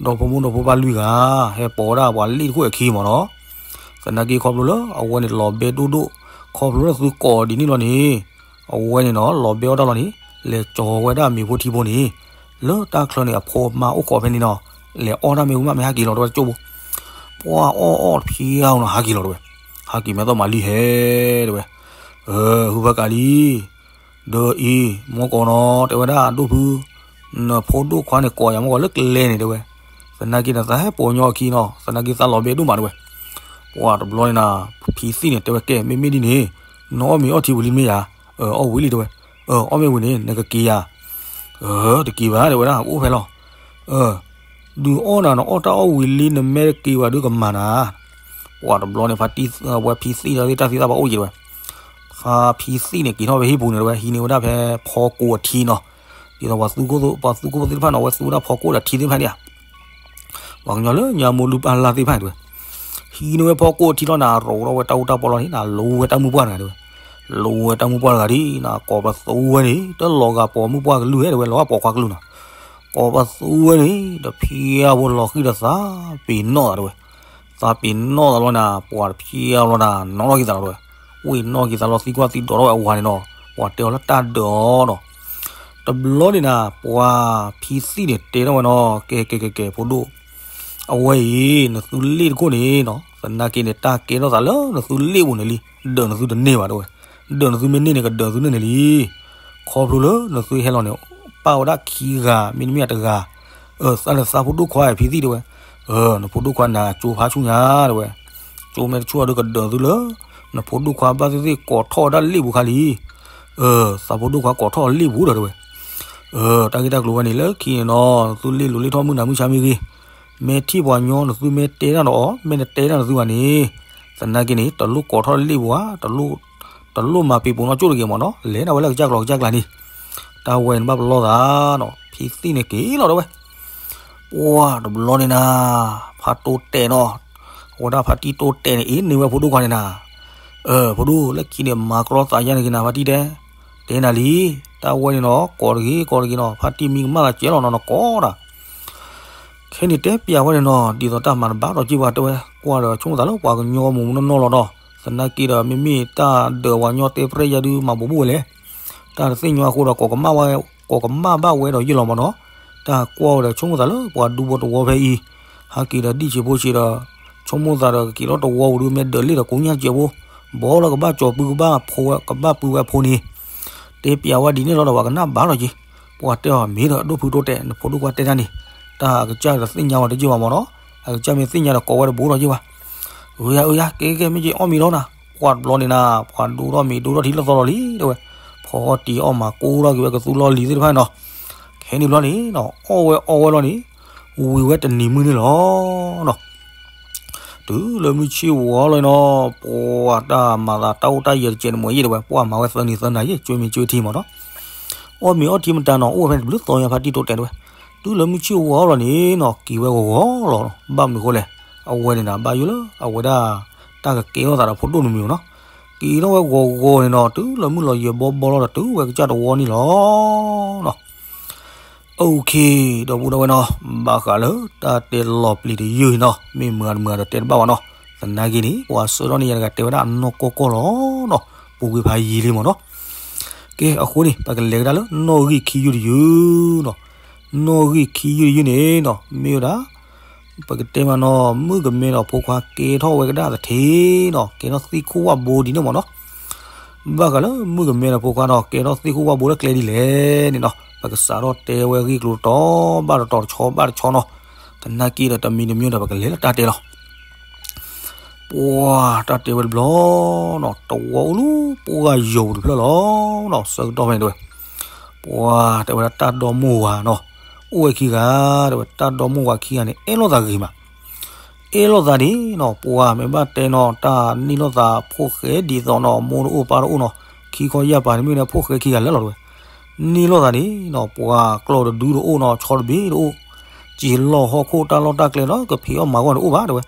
ဒီဖိမိၢ်ဒီဖိပၢ်လွံၢ်ဂၤ ဟဲပိာ်ဝဲဒၣ်ပှၤလ့ၣ်တခိၣ်အခံမးနီၤ, သနာ်က့ခီဖျိလၢအဝဲန့ၣ်လီၤဘဲဒိၣ်ဒိၣ်, ခီဖျိလၢသုကိးဒ်န့ၣ်လီၤန့ၣ်, အဝဲန့ၣ်နီၤ လီၤဘဲအီၣ်တၢ်လီၤန့ၣ်, လဲၤကၠီၤဝဲဒၣ်မ့ၤဖိထံဖိန့ၣ်, လၢတၢ်ချၢန့ၣ် အဖိမါအိၣ်ခိးဖဲန့ၣ်နီၤ, လဲၤအီၣ်တၢ်မ့ၢ်ဝံၤမးမ့ၢ်ဟဲက့ၤလီၤတဲဝဲကၠိဘိ, ပှၤအီၣ်အီၣ်တဖျါနီၤ ဟဲက့ၤလီၤတဲဝဲ, ဟဲက့ၤမဲာ်သီၣ်မၤလံဟဲတဲဝဲ, ဟုဖၣ်ကးလံ ဒီးအံၤ မီၢ်ကီၢ်နီၤ တဲဝဲဒၣ် ဒိၣ်ဖု နဖိဒိၣ်ခွါန့ၣ် ကိးယၤမီၢ်ကီၢ်လၢကျဲန့ၣ်တဲဝဲ, သနာ်က့နသးဟဲပိာ်ညီအခံနီၤ သနာ်က့သးလီၤဘဲဒိၣ်မးတဲဝဲ, ပှၤတဘျီန့ၣ်နၤ ဖံသံၣ်န့ၣ် တဲဝဲကဲ မ့မ့ၢ်ဒ်န့ၣ် နအီၣ်မ့ၤအီထံဝံၤလံမ့ၢ်ဧါ, အီၣ်ဝံၤလံတဲဝဲ, အီၣ်မ့ၢ်ဝံၤန့ၣ် နကက့ၤဧါ, တက့ၤဘၣ်တဲဝဲဒၣ် အိၣ်ဖဲလီၤ ဒုးအီၣ်နၤ နအီၣ်တၢ်အီၣ်ဝံၤလံ နမ့ၢ်တက့ၤဘၣ်ဒုးကမၤနၤ, ပှၤတဘျီန့ၣ် ဖါတံၢ်ဝဲဖံသံၣ်ဒီးတၢ်သံတၢ်ပှၤအိၣ်ယံၤတဲဝဲ, ဖါဖံသံၣ်န့ၣ် က့ၤထီၣ်ဖဲဟံၣ်ပူၤန့ၣ်တဲဝဲ ဟံးန့ၢ်ဝဲဒၣ်ဖဲဖီကိအထံနီၤ, ဒ်သိးပှၤသူခိၣ်ပှၤသူခိၣ်သ့ၣ်တဖၣ်နီၤ အဝဲသူဝဲဒၣ်ဖီကိဒီးထံသ့ၣ်တဖၣ်န့ၣ်ဧါ ပှၤကညီလၢညါမိၢ်လုၢ်ပၢ်လၢ်သ့ၣ်တဖၣ်န့ၣ်တဲဝဲ, ဟံးန့ၢ်ဝဲဖီကိအထံလီၤနၤ ရိးထီၣ်ဝဲတၢ်အူတၢ်ပီလီၤန့ၣ် နလိဝဲတၢ်မုၢ်ပှၢ်တဂၤတဲဝဲ, လိဝဲတၢ်မုၢ်ပှၢ်တဂၤဒ်နၤ ကိးပသူဝဲန့ၣ် တလီၤဂာ်ပိာ်မုၢ်ပှၢ်ကလုၢ်ဟဲတဲဝဲ လီၤဂာ်ပိာ်ခွါကလုၢ်နီၤ, ကိးပသူဝဲန့ၣ် တဖျါဖိလီၤဃံၤဒီးသးပ့ၤနီၣ်သးတဲဝဲ, သးပ့ၤနီၣ်သးလီၤနၤ ပှၤတဖျါလီၤနၤ နီၣ်ထီၣ်က့ၤသးလီၤတဲဝဲ, ဝ့ၢ်နီၣ်က့ၤသးလီၤသံကွၢ်သံဒိးထီၣ်ဝဲအဝၤန့ၣ်နီၤ ပှၤတဲအီၤလၢတၢ်ဒၢးအီၤနီၤ တဘျီန့ၣ်နၤ ပှၤဖံသံၣ်န့ၣ်တဲထီၣ်ဝဲနီၤ ကဲကဲကဲကဲ ဖိဒိၣ်, အဝဲအံၤ နသုလ့ၣ်တခိၣ်န့ၣ်နီၤ သနာ်က့န့ၣ် တၢ်ကဲထီၣ်သးလၢနသုလ့ၣ်ပူၤန့ၣ်လံ, ဒၢးနသုတန့ၢ်ဘၣ်တဲဝဲ, ဒၢးနသုမ့ၢ်န့ၢ်န့ၣ် ကဒၢးသုန့ၢ်န့ၣ်လံ, ခီဖျိလၢနသုဟဲလီၤန့ၣ် ပၣ်ဝဲဒၣ်ခံဂၤ မ့တမ့ၢ်တဂၤ, သးလၢသးဖိဒိၣ်ခွါဖံသံၣ်တဲဝဲ, နဖိဒိၣ်ခွါနၤကၠိဖးဆူညါတဲဝဲ, ကၠိမ့ၢ်တဆူၣ်အီၤဒီးကဒၢးသုလၢ နဖိဒိၣ်ခွါဘၣ်သ့ၣ်သ့ၣ်ကိးထီၣ်ဝဲဒၣ်လ့ၣ်ပူၤခါလံ, သးဖိဒိၣ်ခွါကိးထီၣ်လ့ၣ်ပူၤဒီးတဲဝဲ, တၢ်ဂ့ၢ်တၢ်ကျိၤဝဲန့ၣ် လၢခံန့ၣ်နီၤ သုလ့ၣ်လိၤလ့ၣ်ထီၣ်မုၢ်နၤမုၢ်ဆါမ့ၢ်ဂ့ၤ, မ့ၢ်ထံၣ်ပှၤညီနသုမ့ၢ်တဲတၢ်ဒီးအီၤ မ့ၢ်နတဲတၢ်နသုဘၣ်န့ၣ်, သနာ်က့န့ၣ် တလိၣ်ကိးထီၣ်လ့ၣ်ပူၤဧါ, တလိၣ် တလိၣ်မၤပ့ၤပိာ်နီၣ်ကၠိၣ်တဂ့ၤမ့ၢ်နီၤ, လဲၤဒၣ်ဝဲလၢကစၢ်ကျီၢ်ကစၢ်ကျါန့ၣ်, တၢ်ဝဲန့ၣ်ဘၣ်ပလီၢ်သးနီၤ, ဖံသံၣ်န့ၣ်က့ၤလီၤတဲဝဲ, ပှၢ်တဘျီန့ၣ်နၤ, ဖါတိတဲာ်နီၤ, အဝဲဒၣ်ဖါတံၢ်တိတဲာ်န့ၣ် အ့ၣ်န့ၢ်ဝဲဖိဒိၣ်ခွါန့ၣ်နၤ, အၢ ဖိဒိၣ်လၢခံန့ၣ် မၤကြီသးယါန့ၣ်က့ၤနၤ ဖါတံၢ်တဲ, တဲနၤလံ, တၢ်ဝဲန့ၣ်နီၤ ကိးတဂ့ၤကိးတဂ့ၤနီၤ ဖါတံၢ်မံကမၣ်သးကဲလီၤနီၤ နကိးဒၣ် ခဲန့ၣ်တဲပျးဝဲန့ၣ်နီၤ ဒ်သိးတၢ်မၤတဘၣ်ဒီးက့ၤဘၣ်တဲဝဲ ကွၢ်ဒီးဆိကမိၣ်သးလၢပှၤကညီမိၢ်မူနီၢ်နီၢ်လီၤဒီး သနာ်က့ဒီးမ့မ့ၢ်တၢ်ဒၢးပှၤကညီတဲပြဲၢ်ယါဒုးမၤဘူးဘူးဝဲလဲၣ်, တၢ်တသ့ၣ်ညါအဃိဒီးကိးကမၣ်ဝဲ, ကိးကမၣ်ဘၣ်ဝဲဒီးယ့ၢ်လီၤမ့ၢ်နီၤ, တၢ်ကွၢ်ဝဲဒီးဆိကမိၣ်သးလၢပှၤဒူဖိတဝီဖဲအံၤ, ဟဲက့ၤဒီးဒံၣ်ဆံးဖိဆံးဒီး ဆိကမိၣ်သးဒီးကက့ၤလီၤတဝီပူၤဒုးမ့ၢ်ဒၢးလ့ၣ်ဒီးကိညၢ်ကဲးဖိ, ဘီလၢကဘၣ်ကၠီၤပုကဘၣ်ဖိဝဲကဘၣ်ပုဝဲအဖိန့ၣ်, တဲပျးဝဲဒ်န့ၣ်လီၤဒီးပှၤကနၣ်ဘၣ်လီၤက့ၤ, ပှၤတဲအီၤမ့ၢ်ဒီးဒိၣ်ဖုတိတဲာ် နဖိဒိၣ်ခွါတဲတၢ်န့ၣ်, တၢ်အကစၢ်တသ့ၣ်ညါဝဲတယ့ၢ်ဘၣ်မ့ၢ်နီၤ, အကစၢ်မ့ၢ်သ့ၣ်ညါဒီးကိးဝဲတဘူးဒီးယ့ၢ်ဘၣ်, အၢယၤအၢယၤ ကဲကဲမ့ၢ်က့ၤအီၣ်မ့ၤလီၤနၤ, ပှၢ်တဘျီန့ၣ်နၤ ပှၤဒိၣ်ထီၣ်မ့ၤဒိၣ်ထီၣ်ထံလၢသီလီၤလံတဲဝဲ, ဖီအီၣ်တံၤအီၣ်မၤကိၢ်ထီၣ်က့ၤဝဲကသူလီၢ်လံၤသ့ၣ်တဖၣ်န့ၣ်နီၤ, ခဲန့ၣ်ဘျီန့ၣ်နီၤ အီၣ်ဝဲအီဝဲလီၤန့ၣ်, ဝံၤဝဲတနံၤမုၢ်န့ၣ်လီၤနီၤ တုၤလၢမုၢ်ဆ့ၣ်ဝါလီၤနီၤ ပှၤတၢ်မၤသးတၢ်အိၣ်တၢ်ယၢၤတကဲးန့ၣ်မ့ၢ်ယဲၢ်တဲဝဲ ပှၢ်မၤဝဲသၢနံၤသၢနၤယဲၢ် ကၠွ့မ့ၢ်ကၠွ့ထံမ့ၢ်နီၤ, အီၣ်မ့ၤအီထံမတၤနီၤ အိၣ်ဝဲဖဲန့ၣ်တဘျုးသီညါဖါတံၢ်တိတဲာ်တဲဝဲ, တုၤလၢမုၢ်ဆ့ၣ်ဝါလီၤန့ၣ်နီၤ က့ၤဝဲဂီၤဂီၤလီၤ, ဘၣ်မနုၤဃိလဲၣ်, အဝဲန့ၣ်နၤ ဘၣ်ယိၣ်လၢအဝဲဒၣ် တၢ်ကကဲထီၣ်သးဒီးဖိဒိၣ်မနုၤမနုၤနီၤ, က့ၤထီၣ်ဝဲဂီၤဂီၤန့ၣ်နီၤ တုၤလၢမုၢ်လီၤယံၤဘီဘီလီၤဒီးတုၤဝဲကစၢ်တဝီန့ၣ်လီၤနီၤ OK, ဒီပုၢ်ဒီဝဲၢ်နီၤ, ဘၣ်ဃးလၢတၢ်တဲလီၤပျံၤတယုၢ်အံၤနီၤ မ့ၢ်မုၢ်ဂၤတမုၢ်ဂၤဒီးတဲတဘၣ်ဘၣ်နီၤ, သနာ်က့န့ၣ် ပှၤဆှၢထီၣ်န့ၢ်ယၤတဂၤတဲဝဲဒၣ်အနီၢ်ကီၢ်ကီၢ်လီၤနီၤ, ပူၤကွံာ်ဖးယံာ်လံမ့ၢ်နီၤ, ကဲ အဃိန့ၣ် ပကလဲၤကဒါလၢနီၣ်ဂံၢ်ခံယုၢ်တယုၢ်နီၤ, နီၣ်ဂံၢ်ခံယုၢ်တယုၢ်န့ၣ်နီၤ မ့ၢ်ဝဲဒၣ် ပကတဲမးနီၤ မုၣ်ကမဲဒီးဖိခွါကဲထီၣ်ဝဲကဒါသထ့နီၤ, ကဲထီၣ်သ့ၣ်ခိၣ်ဝၣ်ဘိဒ်န့ၣ်မ့ၢ်နီၤ, ဘၣ်ဃးလၢမုၣ်ကမဲဒီးဖိခွါနီၤ ကဲထီၣ်သ့ၣ်ခိၣ်ဝၣ်ဘိလၢကျဲဒ်လဲၣ်န့ၣ်နီၤ ပကစးထီၣ်တဲဝဲဂ့ၢ်ကျိၤတီၤဘၣ်တတီၤတဆီဘၣ်တဆီနီၤ, သနာ်က့ဒီးတမံၤတမံၤဒီးပကလဲၤလၢတၢ်တဲလီၤ ပှၤတၢ်တဲဝဲတဘျီနီၤ တဝီအိၣ်လၢပှၢ်ယိာ်ပူၤတဖျၢၣ်လီၤနီၤ, ဆၢကတီၢ်ဖဲန့ၣ်တဲဝဲ, ပှၤတဲဝဲဒၣ်တၢ်ဒီမိၢ်ဝၤနီၤ, အိၣ်ဝဲခံဂၤ, တဲဝဲတၢ်ဒီမိၢ်ဝၤခံဂၤန့ၣ် အဲၣ်လိာ်သးဂ့ၤမး, အဲၣ်လိာ်သးန့ၣ်နီၤ ပှၤမ့ၢ်ဘၣ်တဲနီၤ တၢ်န့ၢ်လိာ်သးဖိၣ်ဃဲဒ်သိးနီၤ မိၢ်တအိၣ်ပၢ်တအိၣ်နီၤ, ခံခီယၢ်ပၤန့ၣ်မ့ၢ်ဝဲဒၣ်ဖိၣ်ဃဲခံဂၤလၢာ်လီၤတဲဝဲ န့ၢ်လိာ်သးန့ၣ်နီၤ ပှၤကျီၢ်တဒုတအိၣ်နီၤ ဆီတဘ့ၣ်တအိၣ်, က့ၤလီၢ်ဟီၣ်ခိၣ်တၢ်လီၢ်တၢ်ကျဲနီၤ ကဖံးအီၣ်မၤအီၣ်န့ၣ်အိၣ်ဘၣ်တဲဝဲ,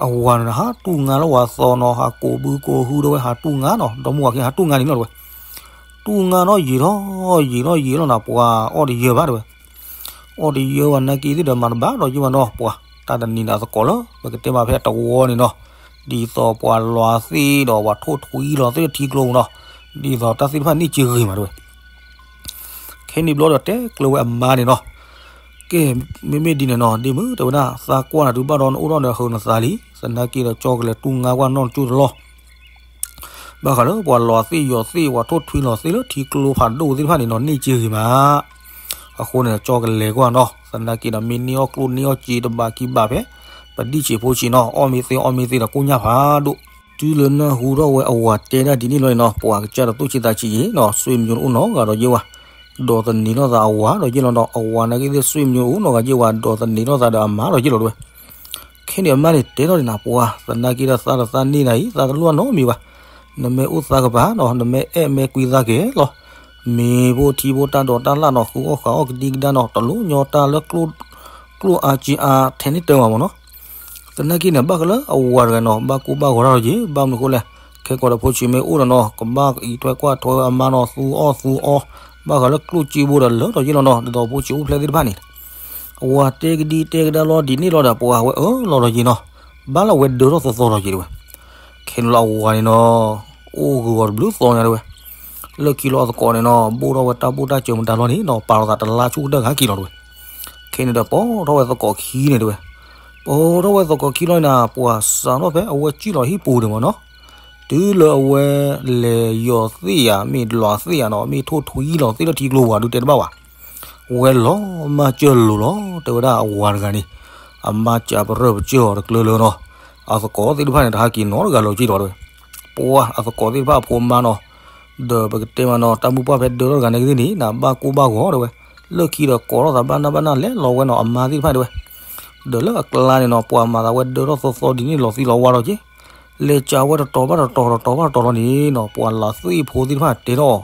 အဝၤန့ၣ် ဟးတူၢ်ငါလၢဝၤသီနီၤ ဟးကိးဘုကိးဟုတဲဝဲ ဟးတူၢ်ငါနီၤ ဒီမိၢ်ဝၤခံ ဟးတူၢ်ငါန့ၣ်လီၤတဲဝဲ, တူၢ်ငါနီၤ ယံာ်ထီၣ်ယံာ်ထီၣ်ယံာ်လီၤနၤ ပှၤအီၣ်တယၢဘၣ်တဲဝဲ အီၣ်တယၢဝဲနာ်က့သ့ၣ်ဒီးမၤတဘၣ်ဒီးယံာ်ဘၣ်နီၤ ပှၤတၢ်တနံၤန့ၣ်အသကိးလၢ ပကတဲမးဖဲအတဝီန့ၣ်နီၤ, ဒ်သိးပှၤလွးသ့ၣ်ဒီးပှၤထိၣ်ထွံလီၤသ့ၣ်ထံကျိပူၤနီၤ, ဒ်သိးတၢ်သ့ၣ်တဖၣ်န့ၢ်စ့ဂ့ၤမးတဲဝဲ, ခဲန့ၣ်ဘျီဒီးတဲကျၢၤဝဲအမါန့ၣ်နီၤ, ကဲ, မ့မ့ၢ်ဒ်န့ၣ်နီၤ ဒ့မုၣ်တဲဝဲဒၣ် သးကွၢ်နၤဒုးဘၣ်ဒီးနအိၣ်ထီၣ်ဒီးဟုးနသးလံ, သနာ်က့ဒီးကၠီကလဲၤတူၢ်ငါကွၢ်နီၢ်တကၠိၢ်တလီၢ် ဘၣ်ဃးလၢပှၤလွးသ့ၣ်ယီၤသ့ၣ် ပှၤထိၣ်ထွံလီၤသ့ၣ်လၢထံကျိဖးဒိၣ်သ့ၣ်တဖၣ်န့ၣ်နီၤ န့ၢ်စ့ဂ့ၤမး, အဃိန့ၣ် ကၠီကလဲၤကွၢ်နီၤ သနာ်က့ဒီးမ့ၢ်န့ၢ်အီၣ်ကျိၣ်န့ၢ်အီၣ်စ့တဘးခံဘးဖဲ ပဒံၣ်ဆံးဖိဆံးနီၤ အီၣ်မ့ၢ်သ့အီၣ်မ့ၢ်သ့ဒီးကိၣ်ညၣ်ဖးဒိၣ်, တုၤလၢနၢ်ဟူထီၣ်ဝဲအဝၤတဲဒၣ်ဒ်န့ၣ်လီၤန့ၣ်နီၤ ပှၤကစၢ်ဒီးသူၣ်ဆံးသးဆံးယံာ်နီၤ ဆွေမျိုးအိၣ်နီတဂၤဒီးယ့ၢ်ဝဲ, ဒိးသန့ၤထီၣ်သးအဝၤဒီးယ့ၢ်လီၤနီၤ အဝၤနာ်က့သ့ၣ် ဆွေမျိုးအိၣ်နီတဂၤယ့ၢ်ဝဲ ဒိးသန့ၤထီၣ်သးဒီးအမါဒီးယ့ၢ်လီၤတဲဝဲ ခဲန့ၣ်အမါန့ၣ်တဲထီၣ်န့ၣ်နၤ ပှၤသနာ်က့ဒီးသးဒီးသးန့ၢ်နၤအံၤ သးတလိၣ်နီတမံၤဘၣ်, နမ့ၢ်အိၣ်သးကပၤနီၤ နမ့ၢ်အဲၣ်မ့ၢ်ကွံသးက့ၤလီၤ, မ့ၤဖိထံဖိတၢ်ဒိးတၢ်လၣ်နီၤ ဃုအီၣ်ဃုအီၣ်ကဒံကဒါနီၤ တလိၣ်ညီတၢ်လၢ ကျိၣ်အါစ့အါထဲန့ၣ်တၢ်မးမ့ၢ်နီၤ, သနာ်က့န့ၣ် ဘၣ်ဃးလၢအဝၤတဂၤနီၤ ဘၣ်ကိၢ်ဘၣ်ဂီၤတၢ်လီၤက့ၤ ဘၣ်မနုၤဃိလဲၣ်, ခဲကိာ်ဒီးဖိဆံးမ့ၢ်အိၣ်ဒီးနီၤ ကဘၣ်အံးထွဲကွၢ်ထွဲအမါနီၤ သူအီၣ်သူအီ, ဘၣ်ဃးလၢကျိၣ်စ့ဖိဒီးလၢာ်ဒီးယ့ၢ်လီၤနီၤ ဒ်သိးဖိဆံးအိၣ်ဖျဲၣ်သ့ၣ်တဖၣ်န့ၣ် အဝၤတဲကဒံတဲကဒါလီၤဒ်န့ၣ်လီၤဒီး ပှၤဝဲအၢလီၤဒီးယ့ၢ်နီၤ, ဘၣ်လၢအဝဲဒၢထီၣ်သီသီဒီးယ့ၢ်တဲဝဲ, ခဲန့ၣ်လီၤအဝၤန့ၣ်နီၤ, အိၣ်ဂုာ်ဂီၤတဘျုးသီညါတဲဝဲ, လၢခံလီၤအသကိးန့ၣ်နီၤ ဘိၣ်ထီၣ်ဝဲတၢ်ဘိၣ်တၢ်စၢၤမတၤလီၤန့ၣ်နီၤ ပာ်လီၤသးတလါဆူကတၢၢ်ခါက့ၤလီၤတဲဝဲ, ခဲန့ၣ်ဒီးပိာ်ထီၣ်ဝဲသကိးခံန့ၣ်တဲဝဲ, ပိာ်ထီၣ်ဝဲသကိးခံလီၤန့ၣ် ပှၤစးထီၣ်ဖဲအဝဲစံၣ်လီၤဟံၣ်ပူၤန့ၣ်မ့ၢ်နီၤ တုၤလၢအဝဲလဲၤယီၤသ့ၣ်ယၤ မ့ၢ်လွးသ့ၣ်ယၤနီၤ မ့ၢ်ထိၣ်ထွံလီၤသ့ၣ်လၢထံကျိဝၤဒုးတဲတဘၣ်ဘၣ်, ဝဲလီၤမၢ်စၢၤလိၤလီၤ တဲဝဲဒၣ်အဝၤတဂၤန့ၣ်, အမါစၢၤပရၢၢ်ပစၢၤအီၤတကျၢၤလၢၤနီၤ, အသကိးသ့ၣ်တဖၣ်န့ၣ် တဟးက့ၤနီတဂၤလီၤက့ၤဒီးတဲဝဲ, ပှၤအသကိးသ့ၣ်တဖၣ်အဖိမါနီၤ, ဒီးပကတဲမးနီၤ တၢ်မုၢ်ပှၢ်ဖဲဒၢထီၣ်တဂၤန့ၣ်ကသ့ၣ်န့ၣ် နဘၣ်ကိၢ်ဘၣ်ဂီၤတဲဝဲ, လၢခံဒီးကိးထီၣ်သးဘၣ်နၢ်ဘၣ်နၢ်လဲၤလီၤဝဲနီၤ အမါသ့ၣ်တဖၣ်တဲဝဲ ဒီးလၢအကျါန့ၣ်နီၤ ပှၤမၤသးဝဲဒၢထီၣ်သီသီဒ်န့ၣ်လီၤသံလီၤဝါလီၤက့ၤ, လဲၤကးဝဲတတီၤဘၣ်တတီၤ တတီၤဘၣ်တတီၤလီၤန့ၣ်နီၤ ပှၤလီၤသ့ၣ်ဖိသ့ၣ်တဖၣ်တဲထီၣ်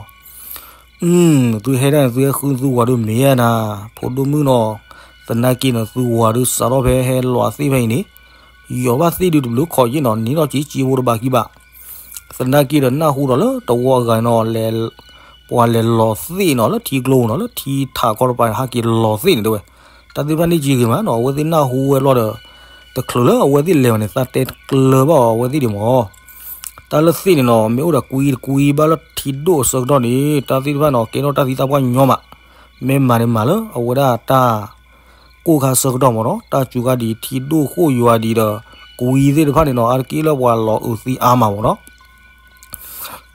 အီၤ, သုဟဲဒၣ်န့ၣ် သုဟဲဃုသုဝၤဒုးမ့ၢ်ဧါနၤ, ဖိဒိၣ်မုၣ်နီၤ, သနာ်က့န့ၣ် သုဝၤဒုးစးထီၣ်ဖဲဟဲလီၤသ့ၣ်ဖဲအံၤန့ၣ်, ယီၤဘၣ်သ့ၣ်ဒုးတဘျုးခီၣ်ယ့ၣ်နီၤ နံၤထီၣ်က့ၤက့ၤဖိတဘၣ်ခံဘၣ် သနာ်က့ဒီးနၢ်ဟူဒီးလၢတဝီအဂၤန့ၣ်နီၤ ပှၤလဲၤလီၤသ့ၣ်နီၤ လၢထံကျိနီၤ လၢထံထးခီတပၤန့ၣ် ဟးက့ၤလီၤသ့ၣ်န့ၣ်တဲဝဲ, တၢ်သ့ၣ်တဖၣ်န့ၣ်က့ၤဂ့ၤမးနီၤ အဝဲသ့ၣ်နၢ်ဟူဝဲလီၤဒီး, တချုးလၢအဝဲသ့ၣ်လဲၤဘၣ်န့ၣ် သးတဲကျၢၤဘၣ်အီၤအဝဲသ့ၣ်ဒံးမး, တၢ်လၢသ့ၣ်န့ၣ်နီၤ မ့ၢ်အိၣ်ဒီးကွံတကွံဘၣ်လၢထံဒိၣ်အဆၢကတီၢ်န့ၣ် တၢ်သ့ၣ်တဖၣ်နီၤ ကဲထီၣ်တၢ်သံတၢ်ပှၢ်ညီမး, မ့ၢ်မၤန့ၣ်မၤလၢအဝဲဒၣ်တၢ် ကိၣ်ခါဆၢကတီၢ်မ့ၢ်နီၤ တၢ်စူၤခါဒ်ထံဒိၣ်ဃိၣ်ယွၤဒ်ဒီး ကွံသ့ၣ်တဖၣ်န့ၣ်နီၤ အါတက့ၢ်လၢပှၤလီၤအုးသံအါမးမ့ၢ်နီၤ,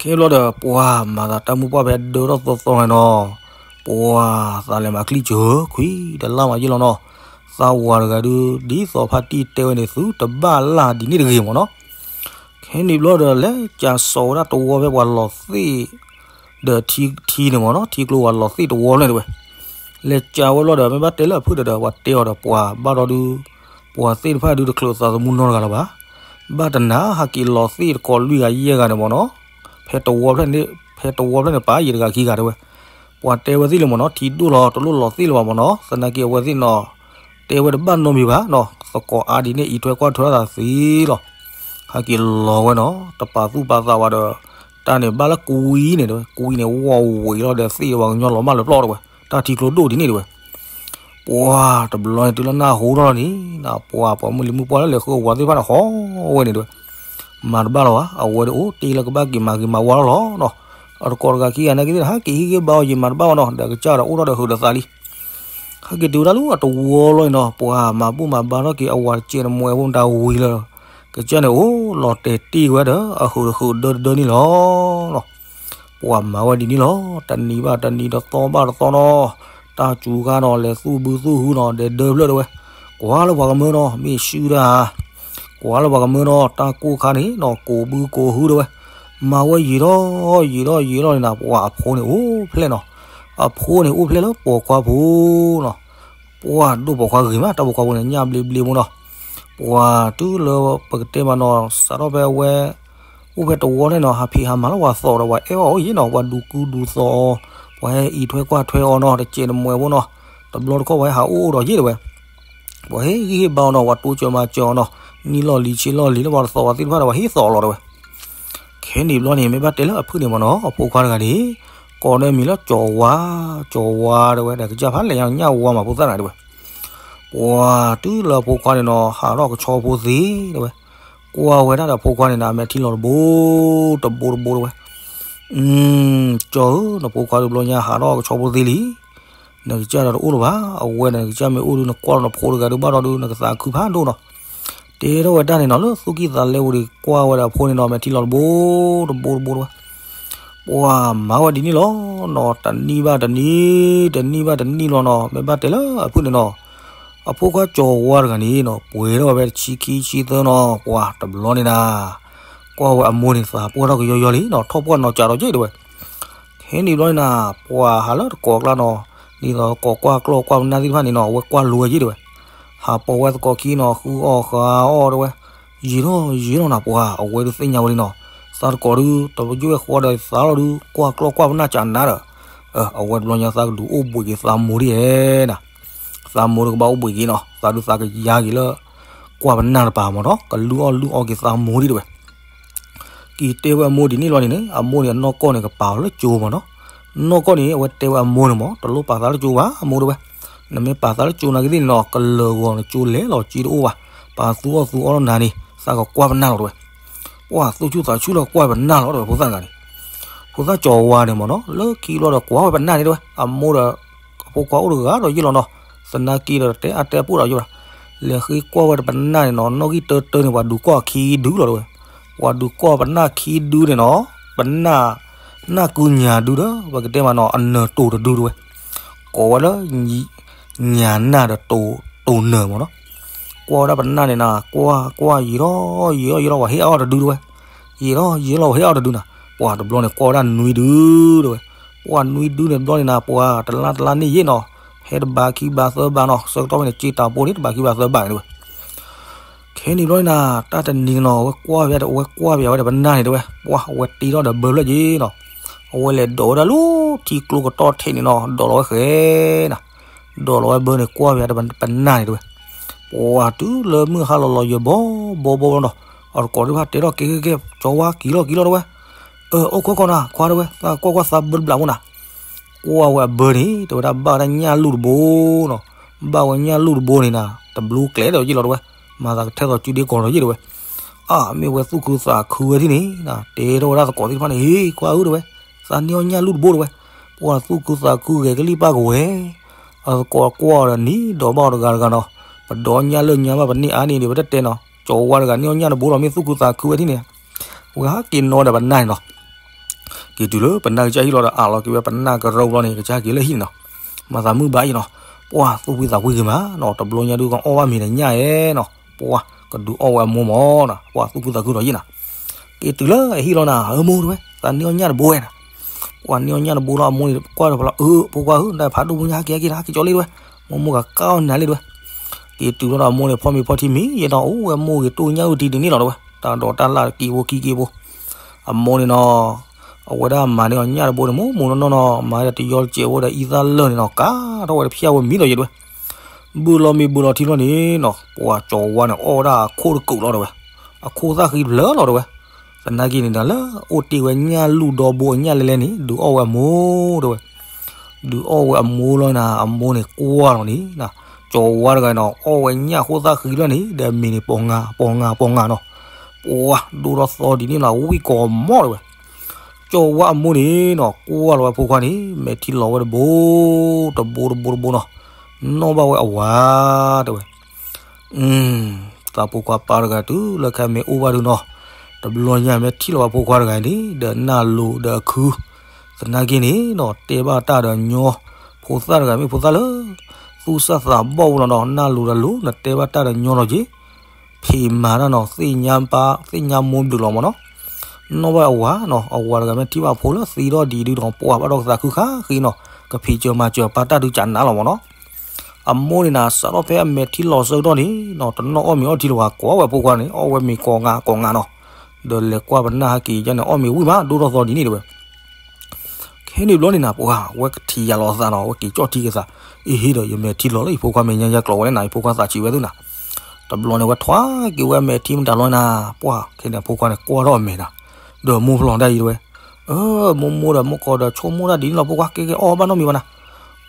ခဲဘျီဒီး ပှၤမၤသးတၢ်မုၢ်ပှၢ်ဖဲဒၢထီၣ်သီသီန့ၣ်နီၤ, ပှၤသးလဲၤမၤချံစၢၤခွံတလါမးယ့ၢ်လီၤနီၤ, သးဝၤတဂၤဒုး ဒ်သိးဖါတံၢ်တဲဝဲန့ၣ် သုတဘၣ်လၢဒ်န့ၣ်တဂ့ၤမ့ၢ်နီၤ, ခဲန့ၣ်ဘျီဒီး လဲၤကးစိာ်ဝဲဒၣ်တဝီဖဲပှၤလီၤသ့ၣ် ဒီးထံန့ၣ်မ့ၢ်နီၤ ထံကျိပှၤလီၤသ့ၣ်တဝီဖျၢၣ်န့ၣ်ဝဲ, လဲၤကးဝဲဘျီဒီး မ့ၢ်ဘၣ်တဲလၢအဖုၣ်ဒီး ပှၤတဲအီၤဒီးပှၤဘၣ်ဒီးဒုး, ပှၤသ့ၣ်တဖၣ်ဒုးတချုးသးသမူနီတဂၤလၢၤဘၣ်, ဘၣ်တနၤဟးက့ၤလီၤသ့ၣ်တကိးလွံၢ်ဂၤယဲၢ်ဂၤန့ၣ်မ့ၢ်နီၤ, ဖဲတဝီဖျၢၣ်န့ၣ်, ဖဲတဝီဖျၢၣ်န့ၣ်ပာ်ယံာ်တဂၤခံဂၤတဲဝဲ, ပှၤတဲဝဲသ့ၣ်လၢမ့ၢ်နီၤ ထံဒိၣ်လီၤ တလိၣ်လီၤသ့ၣ်လၢၤဘၣ်မ့ၢ်နီၤ သနာ်က့အဝဲသ့ၣ်နီၤ, တဲဝဲတဘၣ်နီတမံၤဘၣ်နီၤ သကိးအါဒ်န့ၣ် အံးထွဲကွၢ်ထွဲထီၣ်သးသ့လီၤ ဟဲက့ၤလီၤဝဲနီၤ တပာ်သူၣ်ပာ်သးဝဲဒီး, တၢ်န့ၣ်ဘၣ်လၢကွံန့ၣ်တဲဝဲ ကွံန့ၣ်ဝီဝံၤလီၤဒီးသ့ၣ်ဝဲကညီလီၤမၢ်လၢပျီၢ်တဲဝဲ, တၢ်ထံကျိဒိၣ်ဒ်န့ၣ်တဲဝဲ, ပှၤတဘျီန့ၣ်တုၤလၢနၢ်ဟူထီၣ်လီၤန့ၣ်, ပှၤပှၤမုၢ်လံၤမုၢ်ပှၢ်လၢလဲၤဃုအဝၤသ့ၣ်တဖၣ်န့ၣ်ဟီဝဲန့ၣ်တဲဝဲ, မၤတဘၣ်လီၤဘၣ် အဝဲဒၣ်အိၣ်တ့ၢ်လၢကဘၣ်က့ၤမၤဂ့ၤမၤဝါလီၤလီၤနီၤ, အတကိးတဂၤခံဂၤနာ်က့သ့ၣ် ဟဲက့ၤဟံးဂ့ၢ်ဘါအီၤယံာ်မၤတဘၣ်ဘၣ်နီၤ ဒီးကစၢ်ဒီးအိၣ်ထီၣ်ဒီးဟုးဒီးသးလံ ဟဲက့ၤတုၤဝဲဒၣ်လၢအတဝီလီၤန့ၣ်နီၤ ပှၤမၤဘူၣ်မၤဘါထီၣ်က့ၤအဝၤတစဲးတမှဲးဖိတၢ်ဝံၤလၢ, ကစၢ်န့ၣ်အိၣ်လီၤတဲာ်တ့ၢ်ဝဲဒီးအဟုးတဟုးဒၢတဒၢန့ၣ်လီၤနီၤ, ပှၤမၤဝဲဒ်န့ၣ်လီၤ တနံၤဘၣ်တနံၤတသီဘၣ်တသီနီၤ, တၢ်စူၤခါနီၤ လဲၤသူၣ်ဘုသူၣ်ဟုနီၤ ဒဲးဒၢဖျၢၣ်တဲဝဲ, ကွၢ်လၢပှၤကမၢနီၤ မ့ၢ်ဆူၣ်ဒၣ် ကွၢ်လၢပှၤကမၢနီၤ တၢ်ကိၢ်ခါန့ၣ်နီၤ ကိးဘုကိးဟုတဲဝဲ, မၤဝဲယံာ်ထီၣ်ယံာ်ထီၣ်ယံာ်ထီၣ်န့ၣ်နီၤ ပှၤအဖိန့ၣ်အိၣ်ဖျဲၣ်နီၤ, အဖိန့ၣ်အိၣ်ဖျဲၣ်လၢပိာ်ခွါဖိနီၤ, ပှၤဒိၣ်ပိာ်ခွါဂ့ၤမး တၢ်ပိာ်ခွါဖိန့ၣ် ညၣ်ဘျ့ဘျ့ဖိနီၤ, ပှၤတုၤလၢပကတဲမးနီၤ စးထီၣ်ဖဲအဝဲ အိၣ်ဖဲတဝီန့ၣ်နီၤ ဟးဖံးဟးမၤလၢပှၤသီၣ်ဒီးပှၤအဲၣ်အီၤအိၣ်ယ့ၣ်နီၤ ပှၤဒုးကူဒုးသီၣ်အီၤ, ပှၤဟဲအံးထွဲကွၢ်ထွဲအီၤနီၤ တစဲးတမှဲးဖိနီၤ, တဘျီတခီၣ်ပှၤဟဲဟးအိၣ်အိၣ်ဒီးယ့ၣ်တဲဝဲ, ပှၤဟဲဂံၢ်ဟ့ၣ်ဘါအီၤနီၤ ပှၤတိစၢၤမၤစၢၤအီၤနီၤ, နံၣ်လီၢ်လံၤဆ့လီၢ်လံၤလၢပှၤတသီၣ်ဝဲသ့ၣ်တဖၣ်ဒီးပှၤဟ့ၣ်သီၣ်အီၤလီၤတဲဝဲ ခဲန့ၣ်ဘျီန့ၣ် မ့ၢ်ဘၣ်တဲလၢအဖုၣ်န့ၣ်မ့ၢ်နီၤ အဖိခွါတဂၤန့ၣ် ကိးန့ၢ်မံၤလၢကၠီၤဝါ, ကၠီၤဝါတဲဝဲ ဒီးကစၢ်ဖးလဲၣ်ညါဝါမးဖိသၣ်နၤတဲဝဲ, ပှၤတုၤလၢအဖိခွါန့ၣ်နီၤ ဟးထီၣ်ကဆီဖိသ့တဲဝဲ, ကွၢ်ဝဲဒၣ်ဒီးအဖိခွါန့ၣ်နၤ အမဲာ်ထံလီၤတဘိ, တဘိတဘိတဲဝဲ, ကၠီၤဧၢ နဖိခွါတဘျီညါဟးထီၣ်ကဆီဖိသ့လံ နကစၢ်ဒီးတအိၣ်လၢၤဘၣ်, အဝဲန့ၣ်နကစၢ်မ့ၢ်အိၣ်ဒုး နကွၢ်လီၤနဖိတဂၤဒုးဘၣ်ဒီးဒုး နကသးခုဖးဒိၣ်နီၤ, တဲထီၣ်ဝဲတၢ်န့ၣ်နီၤ လၢသူၣ်ကံၢ်သးလဲပူၤဒီး ကွၢ်ဝဲဒီးအဖိန့ၣ်နီၤ မဲာ်ထံလီၤတဘိ, တဘိတဘိတဲဝဲ, ပှၤမၤဝဲဒ်န့ၣ်လီၤနီၤ တနံၣ်ဘၣ်တနံၣ်, တနံၣ်ဘၣ်တနံၣ်လီၤနီၤ မ့ၢ်ဘၣ်တဲလၢအဖုၣ်န့ၣ်နီၤ, အဖိခွါကၠီၤဝါတဂၤန့ၣ်နီၤ ပှဲၤထီၣ်ဝဲဖဲတဆံခံဆံသၢနီၤ ပှၤတဘျီန့ၣ်နၤ ကွၢ်ဝဲအမိၢ်န့ၣ်သးပှၢ်ထီၣ်ကယီယီလံနီၤ ထီၣ်ပှၢ်နီၤကးဒီးယ့ၣ်တဲဝဲ ခဲန့ၣ်ဘျီန့ၣ်နၤ ပှၤဟးလၢတကိးကျါနီၤ, ဒ်သိးကိးကွၢ်ကျီၢ်ကွၢ်ပနၢ်သ့ၣ်တဖၣ်န့ၣ်နီၤ အဝဲကွၢ်လိဝဲယ့ၣ်တဲဝဲ, ဟးပိာ်ဝဲသကိးခံနီၤ ဃုအီၣ်ဃုအီၣ်တဲဝဲ, ယံာ်ထီၣ်ယံာ်ထီၣ်နၤ ပှၤအဝဲဒုးသ့ၣ်ညါဝဲလံနီၤ, သးတကိးဒုး တယုၢ်ဝဲဃီဒီးသးလီၤဒုး ကွၢ်ကျီၢ်ကွၢ်ပနၢ်ကးနၤဒီး, အဝဲတဘျီညါသးကဒုးအိၣ်ဘှံးက့ၤသးမိၢ်ဒ်ဧဲနၤ, သးမိၢ်တကဘၣ်အိၣ်ဘှံးက့ၤနီၤ သးဒုးသးကယါက့ၤလၢ ကွၢ်ပနၢ်တပၤမ့ၢ်နီၤ ကလုၢ်အီၣ်လုၢ်အီက့ၤသးမိၢ်ဒ်တဲဝဲ က့ၤတဲဝဲအမိၢ်ဒ်န့ၣ်လီၤန့ၣ်န့ၣ် အမိၢ်န့ၣ်အနီၢ်ကီၢ်န့ၣ် ကပာ်အီၤလၢကၠိမ့ၢ်နီၤ, နီၢ်ကီၢ်န့ၣ် အဝဲတဲဝဲအမိၢ်န့ၣ်မ့ၢ် တလိၣ်ပာ်သးလၢကၠိဘၣ် အမိၢ်တဲဝဲ, နမ့ၢ်ပာ်သးလၢကၠိနာ်က့သ့ၣ်န့ၣ်နီၤ ကလၢာ်ဂီၤနကၠိလဲၤလီၤကၠ့တအိၣ်ဘၣ်, ပာ်သူအီၣ်သူအီလီၤနၤန့ၣ် သးကကွၢ်ပနၢ်လီၤတဲဝဲ, ပှၤသူၣ်ဆူၣ်သးဆူၣ်လီၤကွၢ်ပနၢ်လီၤတဲဝဲ ဖိသၣ်တဂၤန့ၣ်, ဖိသၣ်ကၠီၤဝါန့ၣ်မ့ၢ်နီၤ လၢခံဘျီဒီးကွၢ်ဝဲပနၢ်န့ၣ်တဲဝဲ အမိၢ်ဒီး အဖိခွါအိၣ်တဂၤဒီးယ့ၢ်လီၤနီၤ, သနာ်က့ဒီးတဲအါတဲအပူၣ်ဒီးယ့ၢ်ဘၣ်, လဲၤဃ့ကွၢ်ဝဲဒီးပနၢ်န့ၣ်နီၤ နီၣ်ဂံၢ်တၢတၢန့ၣ် ပှၤဒုးကွၢ်ခံဒုလီၤတဲဝဲ, ပှၤဒုးကွၢ်ပနၢ်ခံဒုန့ၣ်နီၤ, ပနၢ် နၢ်ကုညၣ်ဒုဒီး ပကတဲမးနီၤ အနၢၤတိၤတဒုတဲဝဲ, ကိးဝဲလၢ ညၣ်နၢ်ဒီးတိၤနၢၤမ့ၢ်နီၤ, ကွၢ်ဝဲဒၣ်ပနၢ်န့ၣ်နၤ ကွၢ်ကွၢ်ယံာ်ထီၣ်ယံာ်ထီၣ်ယံာ်ထီၣ် ပှၤဟ့ၣ်အီၣ်တဒုတဲဝဲ, ယံာ်ထီၣ်ယံာ်ထီၣ်ပှၤဟ့ၣ်အီၣ်တဒုနၤ, ပှၤတဘျီန့ၣ် ကွၢ်ဝဲဒၣ်နွံဒုတဲဝဲ, ပှၤနွံဒုန့ၣ်တဘျီန့ၣ်နၤ ပှၤတလါတလါန့ၣ်ယ့ၢ်နီၤ, ဟဲတဘးခံဘးသၢဘးနီၤ, ဆၢကတီၢ်ဖဲန့ၣ် က့တၢ်ပိန့ၣ် တဘးခံဘးသၢဘးန့ၣ်တဲဝဲ, ခဲန့ၣ်ဘျီန့ၣ်နၤ တၢ်တနံၤနီၤ အဝဲကွၢ်ဝဲ အဝဲကွၢ်ဝဲ အဝဲဒီးပနၢ်န့ၣ်တဲဝဲ ပှၢ် အဝဲတ့ထီၣ်ဒီးဘၢဖျၢၣ်က့ၤနီၤ, အဝဲလဲၤဒိးဝဲဒၣ်လၢထံကျိကတီၢ်ထံးန့ၣ်နီၤ ဒိးလီၤဝဲဃဲနီၤ, ဒိးလီၤဝဲဘၢန့ၣ် ကွၢ်ဝဲဒီးပနၢ်န့ၣ်တဲဝဲ, ပှၢ် တုၤလၢမုၢ်ဟါလီၤလီၤယဲၢ်ဘီဘီဘီလီၤနီၤ, အတကိးသ့ၣ်တဖၣ်တဲထီၣ်က့ၤက့ၤက့ၤ ကၠီဝါက့ၤလီၤက့ၤလီၤတဲဝဲ, အၢ အိၣ်ခိးခိးနၤ ခွါတဲဝဲ သးကွၢ်ကွၢ်သးဘၢတဘျီဖိနၤ ကွၢ်ဝဲအဘၢန့ၣ် တဲဝဲဒၣ်ဘၣ်ဝဲဒၣ်ညၣ်လူၢ်တဘိနီၤ, ဘၣ်ဝဲညၣ်လူၢ်တဘိန့ၣ်နၤ တဘျိကျဲဒီးယ့ၢ်လီၤတဲဝဲ, မၤသးကထဲသိးစုဒ့ကီးဒီးယ့ၢ်တဲဝဲ, အါ မ့ၢ်ဝဲသူၣ်ခုသးခုဝဲဒၣ်န့ၣ်နၤ တဲထီၣ်ဝဲဒၣ်သကိးသ့ၣ်တဖၣ်န့ၣ် ဟ့ၣ် ခွါဧၢတဲဝဲ, သးန့ၢ်အီၣ်ညၣ်လူၢ်တဘိတဲဝဲ, ပှၢ် သူၣ်ခုသးခုဂဲၤကလံၣ်ပၢ်ကဝဲၤ အသကိးကွၢ်အီၤဒီးနံၤဒီးဘၣ်အီၤတဂၤတဂၤနီၤ, ပဒိးညၣ်လၢညါဘၣ်ပန့ၢ်အါန့ၣ်ဒီး ပတတဲနီၤ, ကၠီဝါတဂၤန့ၢ်အီၣ်ညၣ်တဘိလီၤ မ့ၢ်သူၣ်ခုသးခုဝဲဒၣ်န့ၣ်, ဝဲဟးက့ၤနီၤဒီးပနၢ်န့ၣ်နီၤ က့ၤတုၤလၢပနၢ်ကစၢ်ဟံၣ်လီၤဒီး အးလီၤက့ၤဝဲပနၢ်ကရၢဘျီန့ၣ် ကစၢ်က့ၤလၢဟံၣ်န့ၣ်နီၤ, မၤသးမုၢ်ဘၣ်အံၤနီၤ, ပှၢ် သူၣ်ဖှံသးဖှံဂ့ၤမးနီၤ, တဘျီညါဒုးကအီၣ်ဘၣ်မ့ၤဒီးညၣ်ဧဲနီၤ, ပှၢ် ကဒုးအီၣ်ဝဲအမိၢ်မၢ်နီၤ, ပှၢ် သူၣ်ခုသးခုဒီးယ့ၢ်နၤ, က့ၤတုၤလၢအဟံၣ်လီၤနၤ အမိၢ်တဲဝဲ သးန့ၢ်အီၣ်ညၣ်တဘိဝဲနၤ, ပှၢ် န့ၢ်အီၣ်ညၣ်တဘိလီၤ အမိၢ်န့ၣ် ကွၢ်ဒီးဖီလီၤ အၢ ဖိခွါဧၢ နဖးဒိၣ်ဖိညါ ဟဲက့ၤဟဲက့ၤ ဟဲက့ၤကၠီလံတဲဝဲ, မိၢ်မိၢ်ကကၢ်အီၣ်နၤလံတဲဝဲ, က့ၤတုၤလီၤဒီးအမိၢ်န့ၣ် ဖီမ့ၤဖီထံမံၤယဲၢ်နီၤ အိၣ်ဝဲမိၢ်ဂ့ၤတိၢ်ညၣ်အုၣ်ထံဒ်န့ၣ်လီၤတဲဝဲ, တၢ်ဒိးတၢ်လၢ်က့ၤဖိခံက့ၤဖိ အမိၢ်န့ၣ်နီၤ, အဝဲဒၣ်မၤန့ၢ်အီၤညၣ်တဘိန့ၣ် မိၢ်မိၢ်နီၢ်နီၢ်နီၤ, မၤဒီးတယီတစဲးဖိဒီးအံသၣ်လၢာ်န့ၣ်နီၤ, ကးထီၣ်ဝဲတဖျၢၣ်ဝဲမံလီၤယဲၢ်တဲဝဲ, ဘုၣ်လီၤမ့ၢ်ဘုၣ်လီၤထံလီၤန့ၣ်နီၤ, ပှၢ် ကၠီဝါန့ၣ် အီၣ်ဝဲဒၣ်အခိၣ်တကုာ်လီၤတဲဝဲ, အခိၣ်သၣ်ဃံတဖျၢၣ်လီၤတဲဝဲ, သနာ်က့န့ၣ်ဒီး လၢအိၣ်တ့ၢ်ဝဲညၣ်လူၢ်ဒီဘိအညၣ်လဲလဲန့ၣ် ဒုးအီၣ်ဝဲအမိၢ်တဲဝဲ ဒုးအီၣ်ဝဲအမိၢ်လီၤနၤ, အမိၢ်န့ၣ်ကွၢ်လီၤန့ၣ်, ကၠီဝါတဂၤနီၤ အီၣ်ဝဲညၣ်ခိၣ်သၣ်ဃံတဖျၢၣ်န့ၣ် ဒီးအမ့ၤန့ၣ် ပီၤငါ ပီၤငါ ပီၤငါနီၤ, ပှၢ် ဒိၣ်ထီၣ်သီဒ်န့ၣ်လီၤ ဝံၣ်ကီၤမီၢ်တဲဝဲ, ကၠီဝါအမိၢ်န့ၣ်နီၤ ကွၢ်လီၤဝဲဖိခွါန့ၣ် မဲာ်ထံလီၤဝဲတဘိ တဘိတဘိတဘိနီၤ, နီၣ်ဘၣ်ဝဲအဝၤတဲဝဲ သးဖိခွါပၢ်တဂၤတုၤလၢခဲမ့ၢ်အိၣ်ဘၣ်ဒုနီၤ, တဘျီညါမ့ၢ်ထံၣ်လီၤဝဲဖိခွါတဂၤန့ၣ် ဒီးနၢ်လိၤဒီးအခု, သနာ်က့န့ၣ်နီၤ တဲဘၣ်တၢ်ဒီးညီ, ဖိသၣ်တဂၤမ့ၢ်ဖိသၣ်လၢ သူၣ်စၢ်သးဘီၣ်ဝဲလီၤနီၤ, နၢ်လိၤဒီးလိၤ နတဲဘၣ်တၢ်ဒီးညီလီၤက့ၤ, ဖံးမၤတၢ်နီၤ သ့ၣ်ညါပၢ် သ့ၣ်ညါမိၢ်ဘျုးလီၤမၢ်နီၤ, နီၣ်ဘၣ်အဝၤနီၤ အဝၤတဂၤမ့ၢ်ထံၣ်ဘၣ်ဖိလၢသံဒီၣ်ဒံးဒုဒီး ပှၢ်ဘၣ်ဒီးကသးခုခါဃံနီၤ, ကဖံးစၢၤမၤစၢၤပၢ်တၢ်ဒုးကနၣ်လီၤမၢ်နီၤ အမိၢ်န့ၣ်နၤ စးထီၣ်ဖဲအမဲာ်ထံလီၤဆၢကတီၢ်န့ၣ်နီၤ တနီၣ်အီၣ်မ့ၤအီထံလၢၤဘၣ် ကိးဝဲဖိခွါန့ၣ် အီၣ်ဝဲမ့ၤကိးဂၤကိးဂၤနီၤ, ဒီးလဲၤကွၢ်ပနၢ်ဟဲက့ၤယါန့ၣ် အီၣ်မ့ၤဝံၣ်မး ဒိၣ်ထီၣ်သီဒ်န့ၣ်တဲဝဲ, ခဲန့ၣ်ဘျီန့ၣ်နၤ ပှၤ ဝဲကထံၣ်ယၤလီၤအသးနီၤ ဝဲက့ၤကၠီၣ်ထံက့ၤသး, အ့ဟ့ဒီး ယမဲာ်ထံလီၤလၢယဖိခွါမဲာ်ညါယါကျိၤဝဲလၢနၤ ယဖိခွါသးဆံးဝဲသုနၤ, တဘျီန့ၣ်ဝဲထွါက့ၤဝဲမဲာ်ထံမတၤလီၤနၤ, ပှၢ် ခဲန့ၣ်အဖိခွါန့ၣ် ကွၢ်ထီၣ်အမဲာ်နၤ, ဒီးမိၢ်ဖျီၣ်တၢ်အံၤတဲဝဲ, အၢ မိၢ်မိၢ်ဒီးမိၢ်ကီးဒီးဆိကမိၣ်တၢ်ဒ်န့ၣ်လီၤ ဖိခွါ ကဲကဲအီၣ်ဘၣ်နီတမံၤဘၣ်နၤ,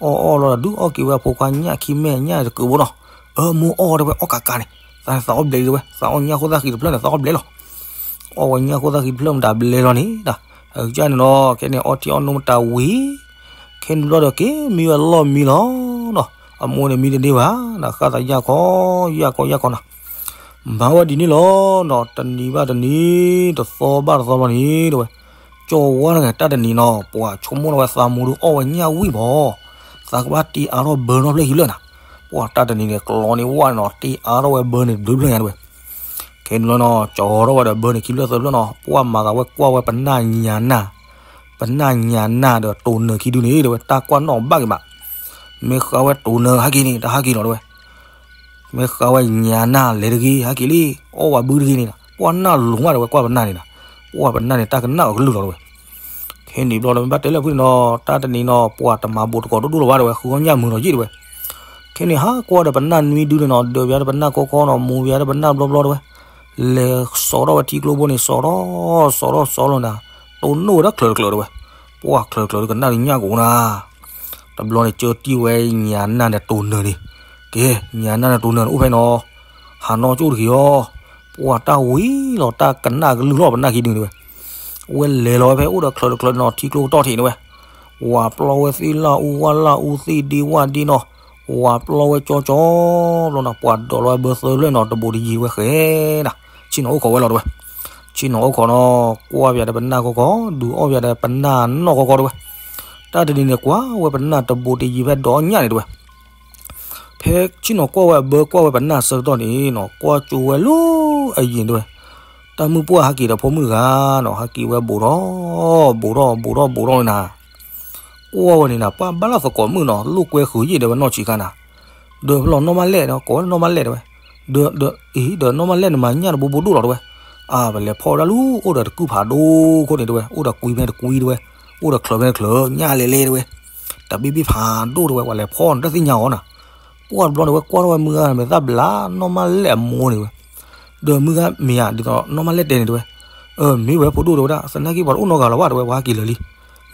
အီၣ်အီၣ်လီၤဒီး ဒုးအီၣ်က့ၤဝဲအဖိခွါညၣ်ခံမဲာ်ညၣ်တကုးဘိနီၤ, အၢ မိၢ်အီၣ်တဲဝဲ အီၣ်ကးကးန့ၣ်, သးန့ၣ်သးအီၣ်ဘျဲးတဲဝဲ သးအီၣ်ညၣ်ခိၣ်သၣ်ဃံတဖျၢၣ်န့ၣ် သးအီၣ်ဘျဲးလီၤ အီၣ်ဝဲညၣ်ခိၣ်သၣ်ဃံတဖျၢၣ်မတၤဘျဲးလီၤန့ၣ်, အကစၢ်န့ၣ်လီၤ ခဲန့ၣ်အီထံအီနိမတၤဝံၤ, ခဲန့ၣ်ဘျီဒီးက့ၤမံဝဲလီၢ်မံလီၤနီၤ, အမိၢ်န့ၣ်မံတန့ၢ်ဘၣ်, ဃၣ်သးယၢ်ခီ, ယၢ်ခီယၢ်ခီနီၤ, မၤဝဲဒ်န့ၣ်လီၤနီၤ, တနံၤဘၣ်တနံၤ, တသီဘၣ်တသီလီၤန့ၣ်တဲဝဲ, ကၠီဝါတဂၤတၢ်တနံၤနီၤ ပှၤဆိကမိၣ်လီၤဝဲသးမိၢ်ဒုးအီၣ်ဝဲညၣ်ဝံၣ်မး, သးကဘၣ်တ့အါထီၣ်ဘၢနီတဖျၢၣ်ဟံးလၢာ်နၤ, ပှၤတၢ်တနံၤန့ၣ် ကျီန့ၢ်ဝၣ်န့ၣ်နီၤ တ့အါထီၣ်ဝဲဘၢန့ၣ်တဘျုးဖျၢၣ်ညါတဲဝဲ, ခဲန့ၣ်လီၤနီၤ ကၠီထီၣ်ဝဲဒီးဘၢန့ၣ်ခံဖျၢၣ်သၢဖျၢၣ်နီၤ ပှၢ်မၤသးဝဲကွၢ်ဝဲပနၢ်ညါနၢ်, ပနၢ်ညါနၢ်ဒီးတိၢ်နၢၤခံဒုန့ၣ်တဲဝဲ တၢ်ကွၢ်နီၣ်ဘၣ်က့ၤဘၣ်, မ့ၢ်ဃါဝဲတိၢ်နၢၤဟဲက့ၤန့ၣ် တဟဲက့ၤလီၤတဲဝဲ မ့ၢ်ဃါဝဲညါနၢ်လဲၤတဂ့ၤ ဟဲက့ၤလံ, အီၣ်ဝဲဘုတဂ့ၤန့ၣ်, ပှၢ်နၢ်လိၤမးတဲဝဲ ကွၢ်ပနၢ်န့ၣ်, ပှၢ်ပနၢ်န့ၣ်တၢ်ကနၣ်အကလုၢ်လီၤတဲဝဲ, ခဲန့ၣ်ဘျီဒီးမ့ၢ်ဘၣ်တဲလၢဖုန့ၣ်နီၤ တၢ်တနံၤနီၤ ပှၢ်တမၤဘိးတကိးဒိၣ်ဒိၣ်လီၤဘၣ်တဲဝဲ ဃုအီၣ်ညၣ်မုာ်လီၤယ့ၣ်တဲဝဲ, ခဲန့ၣ်ဟးကွၢ်ဒီးပနၢ်နွံဒုန့ၣ်နီၤ ဒၢးပယါဒီးပနၢ်ကီကီနီၤ မူၤပယါဒီးပနၢ်ဘျီဘျီတဲဝဲ, လဲၤစိာ်ထီၣ်ဝဲထံကျိဖိန့ၣ် စိာ်ထီၣ် စိာ်ထီၣ်စိာ်လီၤနၤ, တိၢ်နိၣ်ဝဲဒၣ်ချၢးတချၢးတဲဝဲ, ပှၢ်ချၢးတချၢးဒီးကနၣ်ဒုးညၣ်ကအိၣ်နၤ တဘျီန့ၣ် ကၢတံၢ်ဝဲညါနၢ်ဒီးတိၢ်နၢၤန့ၣ်, ကဲ ညါနၢ်ဒီးတိၢ်နၢၤန့ၣ် အိၣ်ဖဲနီၤ, ဟးနီၢ်ကၠိၣ်တဂ့ၤအီၤ, ပှၢ်တၢ်ဝံၤလီၤ တၢ်ကနၣ်ကလုၢ်လီၤ ပနၢ်ခံဒုန့ၣ်ဝဲ, ဝဲလဲၤလီၤဝဲဖဲအိၣ်ဒီးချၢးတချၢးနီၤ ထံကျိကတီၢ်ထံးန့ၣ်ဝဲ, ဝၤပျီဝဲသ့ၣ်လၢအူဝၣ်လၢအူသ့ၣ်ဒ့ဝၣ်ဒ့နီၤ, ဝၤပျီဝဲကၠီကၠီဘျီနီၤ ပှၢ်ဒိးလီၤဝဲဘၢသၢဖျၢၣ်နီၤ တဘိးတယံၤဝဲဃဲနၤ, ဆ့ၣ်နီၤအိၣ်ခိးဝဲလီၤတဲဝဲ ဆ့ၣ်နီၤအိၣ်ခိးနီၤ ကွၢ်ပယါဒီးပနၢ်ကီကီ ဒုးအီၣ်ပယါဒီးပနၢ်နီၢ်ကီကီတဲဝဲ, တၢ်တနံၤန့ၣ် ကွၢ်ဝဲပနၢ်တဘိးတယံၤဖဲဒိးညၣ်န့ၣ်တဲဝဲ, ဖဲဆ့ၣ်နီၤကွၢ်ဝဲအဘၢကွၢ်ဝဲပနၢ်ဆၢကတီၢ်န့ၣ်နီၤ ကွၢ်ကၠိဝဲလၢအယံၤတဲဝဲ, တၢ်မုၢ်ပှၢ်ဟဲက့ၤဒီးဖိမုၣ်တဂၤနီၤ ဟဲက့ၤဝဲဘိးထီၣ် ဘိးထီၣ် ဘိးထီၣ် ဘိးထီၣ်န့ၣ်နၤ ကွၢ်ဝဲန့ၣ်နၤ ပှၢ်ဘၣ်လၢသကိးမုၣ်နီၤ လိာ်ကွဲဃုာ်ယ့ၣ်ဒီးဝဲနီၢ်ဆံးခါနၤ, ဒီးဖဲလီၤနီၢ်မးလဲၣ်နီၤ ကိးဝဲနီၢ်မးလဲၣ်တဲဝဲ, ဒီး ဒီး အံၤ ဒီးနီၢ်မါလဲၣ်န့ၣ်မၤညၣ်တဘိဘိဒိၣ်လီၤတဲဝဲ, အါ ပလဲၤဖီၣ်ဝဲဒၣ်လူၤ အိၣ်ဒီးတကုၢ်ဖးဒိၣ်ခိၣ်န့ၣ်တဲဝဲ, အိၣ်ဒီးကွံဖဲတကွံတဲဝဲ, အိၣ်ဒီးချၢးဖဲတချၢး ညၣ်လဲၤလဲၤတဲဝဲ, တဘ့ၣ်ဘ့ၣ်ဖးဒိၣ်တဲဝဲ, ပှၤလဲၤဖီၣ်န့ၣ်တသ့ၣ်ညါအီၤနၤ, ပှၢ်တဘျီန့ၣ်ဝဲကွၢ်ထီၣ်ဝဲမုၢ်ဂၤန့ၣ် မ့ၢ်သၣ်ဘျး နီၢ်မါလဲၣ်အမိၢ်န့ၣ်ဝဲ, ဒီးမုၢ်ဂၤမ့ၢ်ဧါ ဒ်သိးနီၢ်မါလဲၣ်တဲန့ၣ်တဲဝဲ, အၢ မ့ၢ်ဝဲဖိဒိၣ်တဲဝဲဒၣ် သနာ်က့ပှၤတအိၣ်နီတဂၤလၢၤဘၣ်တဲဝဲ ပှၤဟဲက့ၤလၢာ်လံ,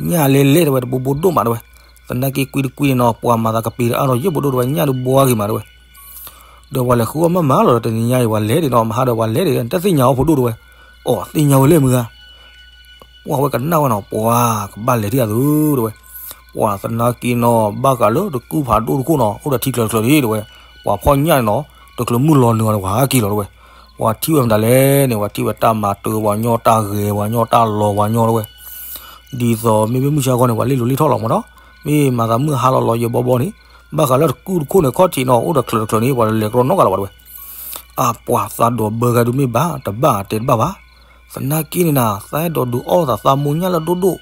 ညၣ်လဲၤလဲၤတဲဝဲ တဘိဘိဒိၣ်မးတဲဝဲ, သနာ်က့ကွံတကွံန့ၣ်နီၤ ပှၤမၤသးကပ့ၤတအါထီၣ်ယဲၢ်ဘိဒိၣ်တဲဝဲ ညၣ်ဒုးဘှါက့ၤမးတဲဝဲ ဒီးပှၤလဲၤဃုအီၣ်မးမးလီၤဒီး တနံၤညါအံၤ ပှၤလဲၤဒံးနီၤ မဟါဒီးပှၤလဲၤဒံး တသ့ၣ်ညါအီၤဖိဒိၣ်တဲဝဲ, အိၣ်သ့ၣ်ညါဝဲလၢမုၢ်ဂၤ, ပှၢ်ဝဲကနၣ်ဝဲနီၤ ပှၤကဘၣ်လဲၤထံၣ်အသိးတဲဝဲ, ပှၢ်သနာ်က့နီၤ ဘၣ်ဃးလၢတကုၢ်ဖးဒိၣ်တခိၣ်နီၤ အိၣ်ဒီးထံချၢတချၢလံတဲဝဲ, ပှၤဖီၣ်ညၣ်န့ၣ်နီၤ တချုးမုၢ်လီၤနုာ်အီၤန့ၣ် ပှၤဟဲက့ၤလီၤတဲဝဲ, ပှၤထံၣ်ဝဲမတၤလဲၣ်န့ၣ် ပှၤထံၣ်ဝဲတၢ်မၤတၢၤ ပှၤညီတၢ်ဂဲၤ ပှၤညီတၢ်လီၤ ပှၤညီတဲဝဲ ဒ်သိးမ့မ့ၢ်မုၢ်ဆါခီန့ၣ် ပှၤလ့ၣ်လိၤလ့ၣ်ထီၣ်လီၤမးနီၤ, မ့ၢ်မၤသးမုၢ်ဟါလီၤလီၤယဲၢ်ဘီဘီန့ၣ်, ဘၣ်ဃးလၢတကုၢ်တခိၣ်န့ၣ် ခီၣ်ထံးနီၤ အိၣ်ဒီးချၢးတချၢန့ၣ် ပှၤလဲၤကရီနီၣ်ကးလီၤဘၣ်တဲဝဲ, အပှၤသးဒီးဘၢဂၤဒုးမ့ၢ်ဘၣ် တဘၣ်တဲတဘၣ်ဘၣ်, သနာ်က့န့ၣ်နၤ သးအဲၣ်ဒိးဒုးအီၣ်သးသးမိၢ်ညၣ်လၢဒိၣ်ဒိၣ်,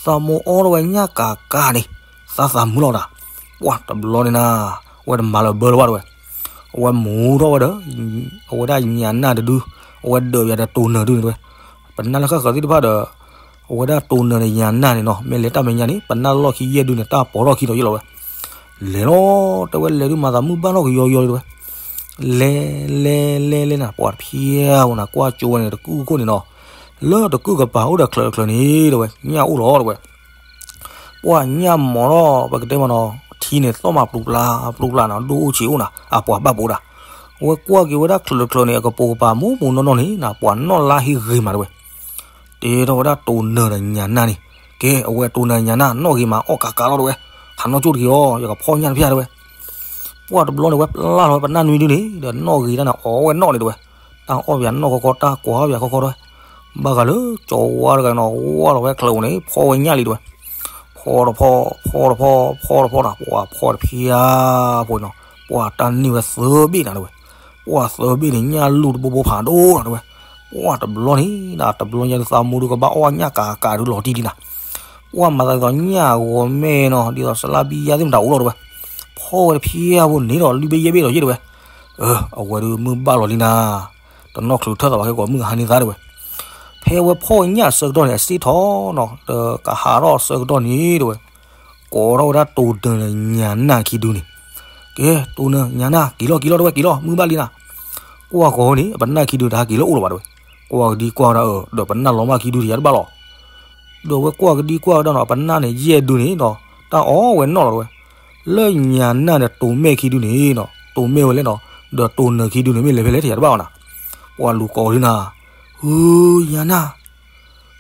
သးမိၢ်အီၣ်ထီၣ်ဝဲညၣ်ကးကးန့ၣ်, သးသးမုာ်လီၤနၤ, ပှၢ်တဘျီန့ၣ်နၤ, အဝဲတမၤလၢၤဘၢလၢၤဘၣ်တဲဝဲ, အဝဲမူထီၣ်ဝဲဒီး အဝဲဒၣ်ညၣ်နၢ်တဒု, အဝဲဒၢးယၤဒီးတိၢ်နၢၤဒုန့ၣ်တဲဝဲ, ပနၢ်လၢဃၣ်ဃၢၤသ့ၣ်တဖၣ်ဒီး အဝဲဒၣ်တိၢ်နၢၤဒီးညၣ်နၢ်န့ၣ်နီၤ မ့ၢ်လဲၤတၢ်မဲာ်ညါန့ၣ် ပနၢ်လီၢ်ခံယဲၢ်ဒုန့ၣ် တၢ်ပိာ်ထီၣ်ခံဒီးယဲၢ်လီၤဝဲ, လဲၤလီၤတဲဝဲ လဲၤဒုးမၤသးမုၢ်ဘၣ်ထီၣ်ကယီယီလံတဲဝဲ, လဲၤ လဲၤ လဲၤ လဲၤနၤ ပှၤတဖျၢၣ်ဧိၤနၤ ကွၢ်ကၠိဝဲန့ၣ် တကုၢ်ခိၣ်န့ၣ်နီၤ, လၢတကုၢ်ကပၤအိၣ်ဒီးချၢးတချၢးန့ၣ်တဲဝဲ ညၣ်အိၣ်လီၤတဲဝဲ ပှၢ်ညၣ်မီၤထီၣ် ပကတဲမနီၤ ထံန့ၣ်သီၣ်မးပျူၤပျါ ပျူၤပျါနၤ ဒိၣ်အိၣ်ဆံးအိၣ်နၤ အပှၤဘၣ်ပိာ်ဒၣ်, အဝဲကွၢ်က့ၤဝဲဒၣ်ချၢးတချၢးန့ၣ် အကပိာ်ကပၤမူးမူးနီၢ်နီၢ်န့ၣ်နၤ ပှၤနီၣ်လါဟ့ၣ်ဂ့ၤမးတဲဝဲ, တဲထီၣ်ဝဲဒၣ်တိၢ်နၢၤဒီးညၣ်နၢ်န့ၣ်, ကဲ အဝဲတိၢ်နၢၤညၣ်နၢ် နီၣ်ဂ့ၤမးအီၣ်ကးကးလီၤတဲဝဲ, ဟးနီၢ်ကၠိၣ်တက့ၢ်အီၤ ယကဖီၣ်ညၣ်တဖျၢၣ်တဲဝဲ, ပှၢ်တဘျီန့ၣ် ဝဲပျၢ်လီၤဝဲပနၢ်နွံဒုန့ၣ် ဒီးနီၣ်ဂ့ၤတၢ်န့ၣ် အီၣ်ဝဲနီၣ်န့ၣ်တဲဝဲ, တၢ်အီၣ်ပယၤနီၣ်ခီခီ တၢ်ကွၢ်ပယၤခီခီတဲဝဲ, ဘၣ်ဃးလၢကၠီဝါတဂၤနီၤ ဝါလီၤဝဲချၢးန့ၣ် ဖီၣ်ဝဲညၣ်လံတဲဝဲ, ဖီတဖီ ဖီတဖီ ဖီတဖီနၤ ပှၢ်ဖီတဖျၢၣ်ဖိနီၤ ပှၢ်တၢ်န့ၢ်ဝဲသၢဘ့ၣ်နၤတဲဝဲ, ပှၢ်သၢဘ့ၣ်န့ၣ် ညၣ်လူၢ်တဘိဘိဖးဒိၣ်နၤတဲဝဲ, ပှၢ်တဘျီန့ၣ်နၤ တဘျီညါဒုးသးမိၢ်ဒုးကဘၣ်အီၣ်ညၣ်ကးကးဒုးလီၤတံၢ်လံနၤ, ပှၢ်မၤသးဒ်သိးညၣ်ဂီၤမဲာ်နီၤ ဒ်သိးစလါဘံယါသ့ၣ်မတၤအိၣ်လီၤတဲဝဲ, ဖီၣ်ဝဲတဖျၢၣ်ဖိန့ၣ်ဒီး လွံၢ်ဘ့ၣ်ယဲၢ်ဘ့ၣ်ဒီးယဲၢ်တဲဝဲ, အဝဲဒုးမုၢ်ဘၣ်လီၤလံနၤ, တနီၣ်ချုးထၢၣ်သးဘၣ်ခဲကိးမုၢ်ဟါန့ၢ်သါတဲဝဲ, ဖဲအဝဲဖီၣ်ဝဲညၣ်အဆၢကတီၢ်န့ၣ် အစ့ၣ်ထီၣ်နီၤ ဒီးကဟးထီၣ်အဆၢကတီၢ်န့ၣ်တဲဝဲ, ကိးထီၣ်ဝဲဒၣ်တိၢ်နၢၤဒီးညၣ်နၢ်ခံဒုန့ၣ်, ကဲ တိၢ်နၢၤ ညၣ်နၢ် က့ၤလီၤ က့ၤလီၤတဲဝဲ က့ၤလီၤ မုၢ်ဘၣ်လံနၤ, ကွၢ်ဃီန့ၣ် ပနၢ်ခံဒုတဟးက့ၤလၢအိၣ်လၢၤဘၣ်တဲဝဲ, ကွၢ်ကဒံကွၢ်ဝဲဒၣ်အၢ ဒီးပနၢ်လီၤမၢ်ခံဒုတယၤတဘၣ်လီၤ ဒီးဝဲကွၢ်ကဒံကွၢ်ဝဲဒၣ်နီၤ ပနၢ်န့ၣ် ယဲၢ်ဒုန့ၣ်နီၤ တၢ်အီၣ်ဝဲနီၣ်လီၤတဲဝဲ, လၢညၣ်နၢ်ဒီးတိၢ်မဲၢ်ခံဒုန့ၣ်နီၤ တိၢ်မဲၢ်ဝဲလဲၣ်နီၤ, ဒီးတိၢ်နၢၤခံဒုန့ၣ် မ့ၢ်လဲၤဖဲလဲၣ်တယၤတဘၣ်ဘၣ်နၤ, ပှၢ်လူၤကိးလံနၤ, ဟူ ညၣ်နၢ်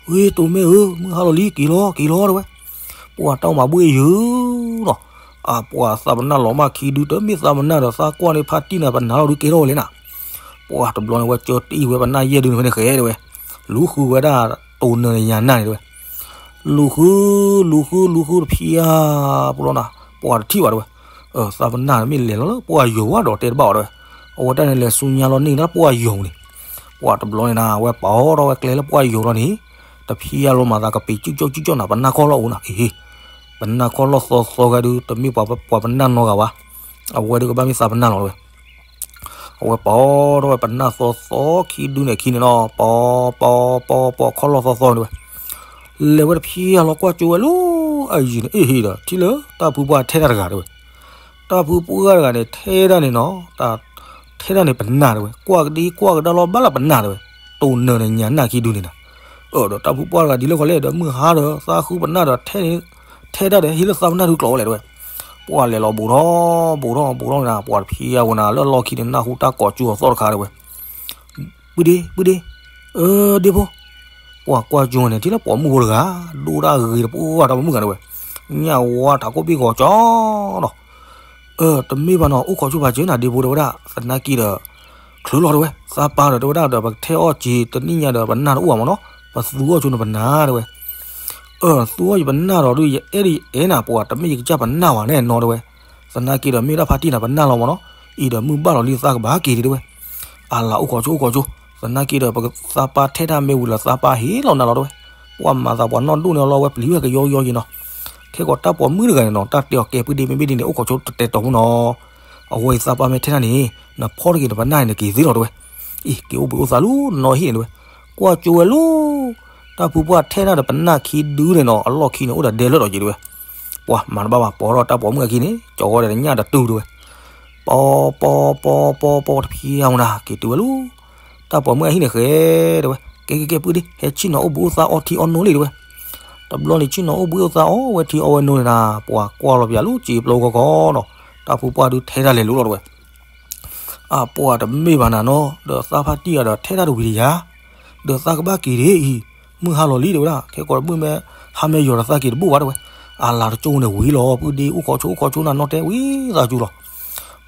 ဝ့ တိၢ်မဲၢ်ဧၢ မုၢ်ဟါလီၤလံ က့ၤလီၤ က့ၤလီၤတဲဝဲ, ပှၢ်တၢ်မၤဘှ့ၣ်ယုာ်နီၤ, အပှၢ်သးပနၢ်လီၤမၢ်ခံဒု တမ့ၢ်သးပနၢ်ဒီးသးကွၢ်န့ၣ်ဖါတံၢ်နၤ ပနၢ်လီၤဒုးကဲထီၣ်ဝဲလဲၣ်နၤ, ပှၢ်တဘျီန့ၣ်ဝဲကၢတံၢ်ဝဲပနၢ်ယဲၢ်ဒုန့ၣ်ဖဲန့ၣ်ဃဲတဲဝဲ, လူၤဃုဝဲဒၣ်တိၢ်နၢၤဒီးညၣ်နၢ်န့ၣ်တဲဝဲ, လူၤဃု လူၤဃု လူၤဃုတဖျၢၣ်ဖိလီၤနၤ, ပှၢ်တထံၣ်ဘၣ်တဲဝဲ, သးပနၢ်မ့ၢ်လဲၤလီၤလၢပှၢ်ယိာ်ဝဲဒီးတဲတဘၣ်အီၤတဲဝဲ, အဝဲတၢ်န့ၣ်လဲၤဆူညါလီၤန့ၢ်ဒၣ်ပှၢ်ယိာ်န့ၣ်, ပှၢ်တဘျီန့ၣ်နၤ အဝဲပာ်ထီၣ်ဝဲကျဲလၢပှၢ်ယိာ်လီၤန့ၣ်, တဖျၢၣ်လီၤမၤသးကပ့ၤကၠူၣ်ကၠီၣ်ကၠူၣ်ကၠီၣ်နၤ ပနၢ်ခီၣ်လီၢ်အိၣ်နၤ, အ့ ပနၢ်ခီၣ်လီၢ်သီသီဂၤဒု တမ့ၢ်ပှၤပနၢ်နီတဂၤဘၣ်, အဝဲဒုကဘၣ်မ့ၢ်သးပနၢ်လီၤတဲဝဲ အဝဲပာ်ထီၣ်ဝဲပနၢ်သီသီခံဒုန့ၣ်ခံန့ၣ်နီၤ ပာ် ပာ် ပာ် ပာ်ခီၣ်လီၢ်သီသီန့ၣ်တဲဝဲ, လဲၤဝဲတဖျၢၣ်လီၤကွၢ်ကၠိဝဲလၢအယံၤန့ၣ် အ့ဟ့ဒီး ထံၣ်လၢတၢ်ဖုပှၢ်ထဲတၢ်တဂၤတဲဝဲ, တၢ်ဖုပှၢ်တဂၤန့ၣ် ထဲတၢ်န့ၣ်နီၤ, ထဲတၢ်န့ၣ်ပနၢ်တဲဝဲ, ကွၢ်ကဒံကွၢ်ကဒါလီၤဘၣ်လၢပနၢ်တဲဝဲ, တိၢ်နၢၤဒီးညၣ်နၢ်ခံဒုန့ၣ်နၤ, အၢ ဒီးတၢ်ဖုပှၢ်တဂၤဒ်လဲၣ်ခီလဲၣ်ဒီး မုၢ်ဟါဒီးသးဃုပနၢ်ဒီး ထဲတၢ်ဒီး ဟ့ၣ်လၢသးပနၢ်ဒုးကျိးဝဲလဲၣ်တဲဝဲ, ပှၢ်လဲၤလီၤဘူးထီၣ် ဘူးထီၣ် ဘူးထီၣ်နၤ ပှၢ်တဖျၢၣ်ဖိနၤ လၢလီၢ်ခံန့ၣ် နၢ်ဟူတၢ်ကိးကၠိအသီၣ်တခါတဲဝဲ ပုၢ်ဒ့ ပုၢ်ဒ့, အၢ ဒ့ဖိ, ပှၢ်ကွၢ်ကၠိန့ၣ် ထံၣ်လၢပိာ်မုၣ်ဖိတဂၤ ဒိၣ်ဒၣ်ဂ့ၤတပှၢ်တၢ်ပိာ်မုၣ်ဂၤတဲဝဲ, ညၣ်ဝါထးခိၣ်ဘ့ၣ်ဂီၤကၠီနီၤ, အၢ တမ့ၢ်ဘၣ်နီၤ အိၣ်ခိးကၠိဖးစၢၤနၤ ဒ့ဖိတဲဝဲဒၣ် သနာ်က့ဒီး ချုးလီၤတဲဝဲ သးပၢ်ဒီးတဲဝဲဒၣ်ဒီး ပကထဲအီၣ်က့ၤတနံၣ်ညါဒီး ပနၢ်တအိၣ်ဘၣ်မးနီၤ ပသူအီၣ်ကၠိန့ၣ်ပနၢ်တဲဝဲ အၢ သူအီၣ်ယပနၢ်ဒီးဒုး ယအဲၣ်ဒ်ယအဲၣ်နၤ ပှၤတမ့ၢ်ယကစၢ်ပနၢ်ဘၣ်နဲၣ်နီတဲဝဲ, သနာ်က့ဒီးမ့ၢ်ဒၣ်ဖါတံၢ်နၤပနၢ်လီၤမးနီၤ, အံၤဒီးမုၢ်ဘၣ်လီၤလံသးကဘၣ်က့ၤဒံးတဲဝဲ, အလၤအိၣ်ခိးကၠိအိၣ်ခိးကၠိ, သနာ်က့ဒီးပသးပၢ်ထဲတၢ်မ့ၢ်ဝံၤလီၤသးပၢ်ဟ့ၣ်လီၤနၤလီၤတဲဝဲ, ပှၤမၤသးပှၤနီၢ်ဒိၣ်န့ၢ်အီၤလီၤဝဲပျံၤဝဲကယီကယီက့ၤနီၤ, ခဲကိးတၢ်ပိာ်မုၣ်တဂၤန့ၣ်နီၤ တၢ်တဲအီၤကဲပုၢ်ဒ့မ့ၢ်ဘ့ၣ်ဒ်န့ၣ် အိၣ်ခိးကၠိတတဲတီၤမးနီၤ, အဝဲအံၤသးပှၢ်မ့ၢ်ထဲတၢ်န့ၣ် နဖီၣ်တက့ၤနပနၢ်န့ၣ် နက့ၤသ့လီၤတဲဝဲ. အံၤ က့ၤအိၣ်ဘှံးအိၣ်သါလၢနီၢ်ဟံၣ်န့ၣ်တဲဝဲ. ကွၢ်ကၠိဝဲလၢ တၢ်ဖုပှၢ်ထဲတၢ်ဒီးပနၢ်ခံဒုန့ၣ်နီၤ အလီၢ်ခံန့ၣ် အိၣ်ဒီးဒဲလၢာ်ဒီးက့ၤတဲဝဲ. ပှၤမၤတဘၣ်ဘၣ် ပိာ်ထီၣ်တၢ်ပိာ်မုၣ်အခံန့ၣ် ကၠီၤဝဲဒီးညၣ်တတုၤတဲဝဲ. ပီပီပီပီပီတဖျၢၣ်မနၤ က့ၤတုၤဝဲလၢ တၢ်ပိာ်မုၣ်အဟံၣ်န့ၣ်ဃဲတဲဝဲ. ကဲကဲကဲ ပုၢ်ဒ့ ဟဲဆ့ၣ်နီၤအိၣ်ဘှံးအိၣ်သါအီထံအီနိလံတဲဝဲ. တဘျီန့ၣ် ဆ့ၣ်နီၤအိၣ်ဘှံးအိၣ်သါအီဝဲထံအီဝဲနိန့ၣ်နၤ ပှၤကွၢ်လီၤပယၤလၢစံာ်ပျိခီခီနီၤ. တၢ်ဖုပှၢ်ဒုးထဲတၢ်လဲၤလိၤလီၤတဲဝဲ. အပှၤတမ့ၢ်ဘၣ်နၤနီၤ ဒီးသးဖါတံၢ်ဂၤဒီးထဲတၢ်တဝံၤတယၤ, ဒီးသးကဘၣ်က့ၤဒ်အံၤ, မုၢ်ဟါလီၤလံတဲဝဲဒၣ် ခဲကိးမုၢ်မ့ၢ် ဟါမ့ၢ်ယီၤဒီးသးက့ၤတဘူၣ်ဘၣ်တဲဝဲ. အလၤတကၠိန့ၣ်ဝံၤလီၤ ပုၢ်ဒ့ အိၣ်ခိးဆိအိၣ်ခိးဆိနၤနီၢ်တဲဝံသးစူၤလီၤ.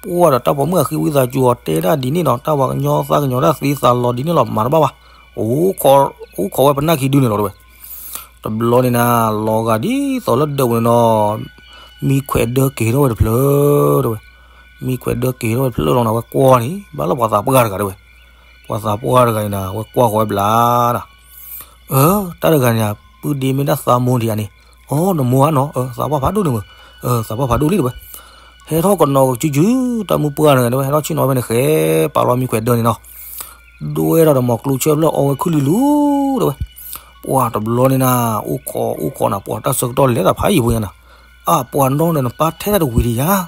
ပှၢ်ဒီးတၢ်ပိာ်မုၣ်အဃံဝံသးစူၤအီၤ တဲဒၣ်ဒ်န့ၣ်နီၤ တၢ်ပှၤကညီသးကညီၤတၢ်သ့သးလီၤဒ်န့ၣ်လီၤ မၤတဘၣ်ဘၣ်, အိၣ်ခိးဝဲပနၢ်ခံဒုန့ၣ်လီၤတဲဝဲ. တဘျီန့ၣ်နၤ လီၤဂာ်ဒ်သိးလၢဒၢးပူၤန့ၣ်နီၤ မံခွဲးဒၢက့ၤထီၣ်ဝဲတဖျၢၣ်တဲဝဲ. မံခွဲးဒၢက့ၤထီၣ်ဝဲတဖျၢၣ်လီၤနၤ ဝဲကွၢ်န့ၣ် ဘၣ်လၢပှၤသးပှၢ်တဂၤတဲဝဲ. ပှၤသးပှၢ်တဂၤန့ၣ်နၤ ဝဲကွၢ်ဃီၤဝဲဘျါနၤ အၢ တၢ်တဂၤန့ၣ် ပုၢ်ဒ့မ့ၢ်ဒၣ်သးမိၢ်ဒံးဧါန့ၣ်, အိ နမိၢ်ဧါနီၤ, သးပှၢ်ဖးဒိၣ်န့ၣ်မ့ၢ်, သးပှၢ်ဖးဒိၣ်လံတဲဝဲ. ဟဲထီၣ်ကနီၤကစုကစု တၢ်မုၢ်ပှၢ်တဂၤန့ၣ်တဲဝဲ ဟဲထီၣ်ဆ့ၣ်နီၤဝဲဖဲန့ၣ် ဃဲပာ်လီၤမံခွဲးဒၢန့ၣ်နီၤ, ဒွဲၣ်ထီၣ်ဒီးမီၤကျိဆၢဖျၢၣ်အီဝဲခုၣ်လံလူၤတဲဝဲ. ပှၤတဘျီန့ၣ်နၤ အိၣ်ခိးအိၣ်ခိးနၤ ပှၤတၢ်ဆၢကတီၢ်လဲၤတၢ်ဖးယံာ်ဖိညါနၤ, အပှၤနီၢ်ဒီးနပၢ်ထဲတၢ်တဝံၤတယၤ,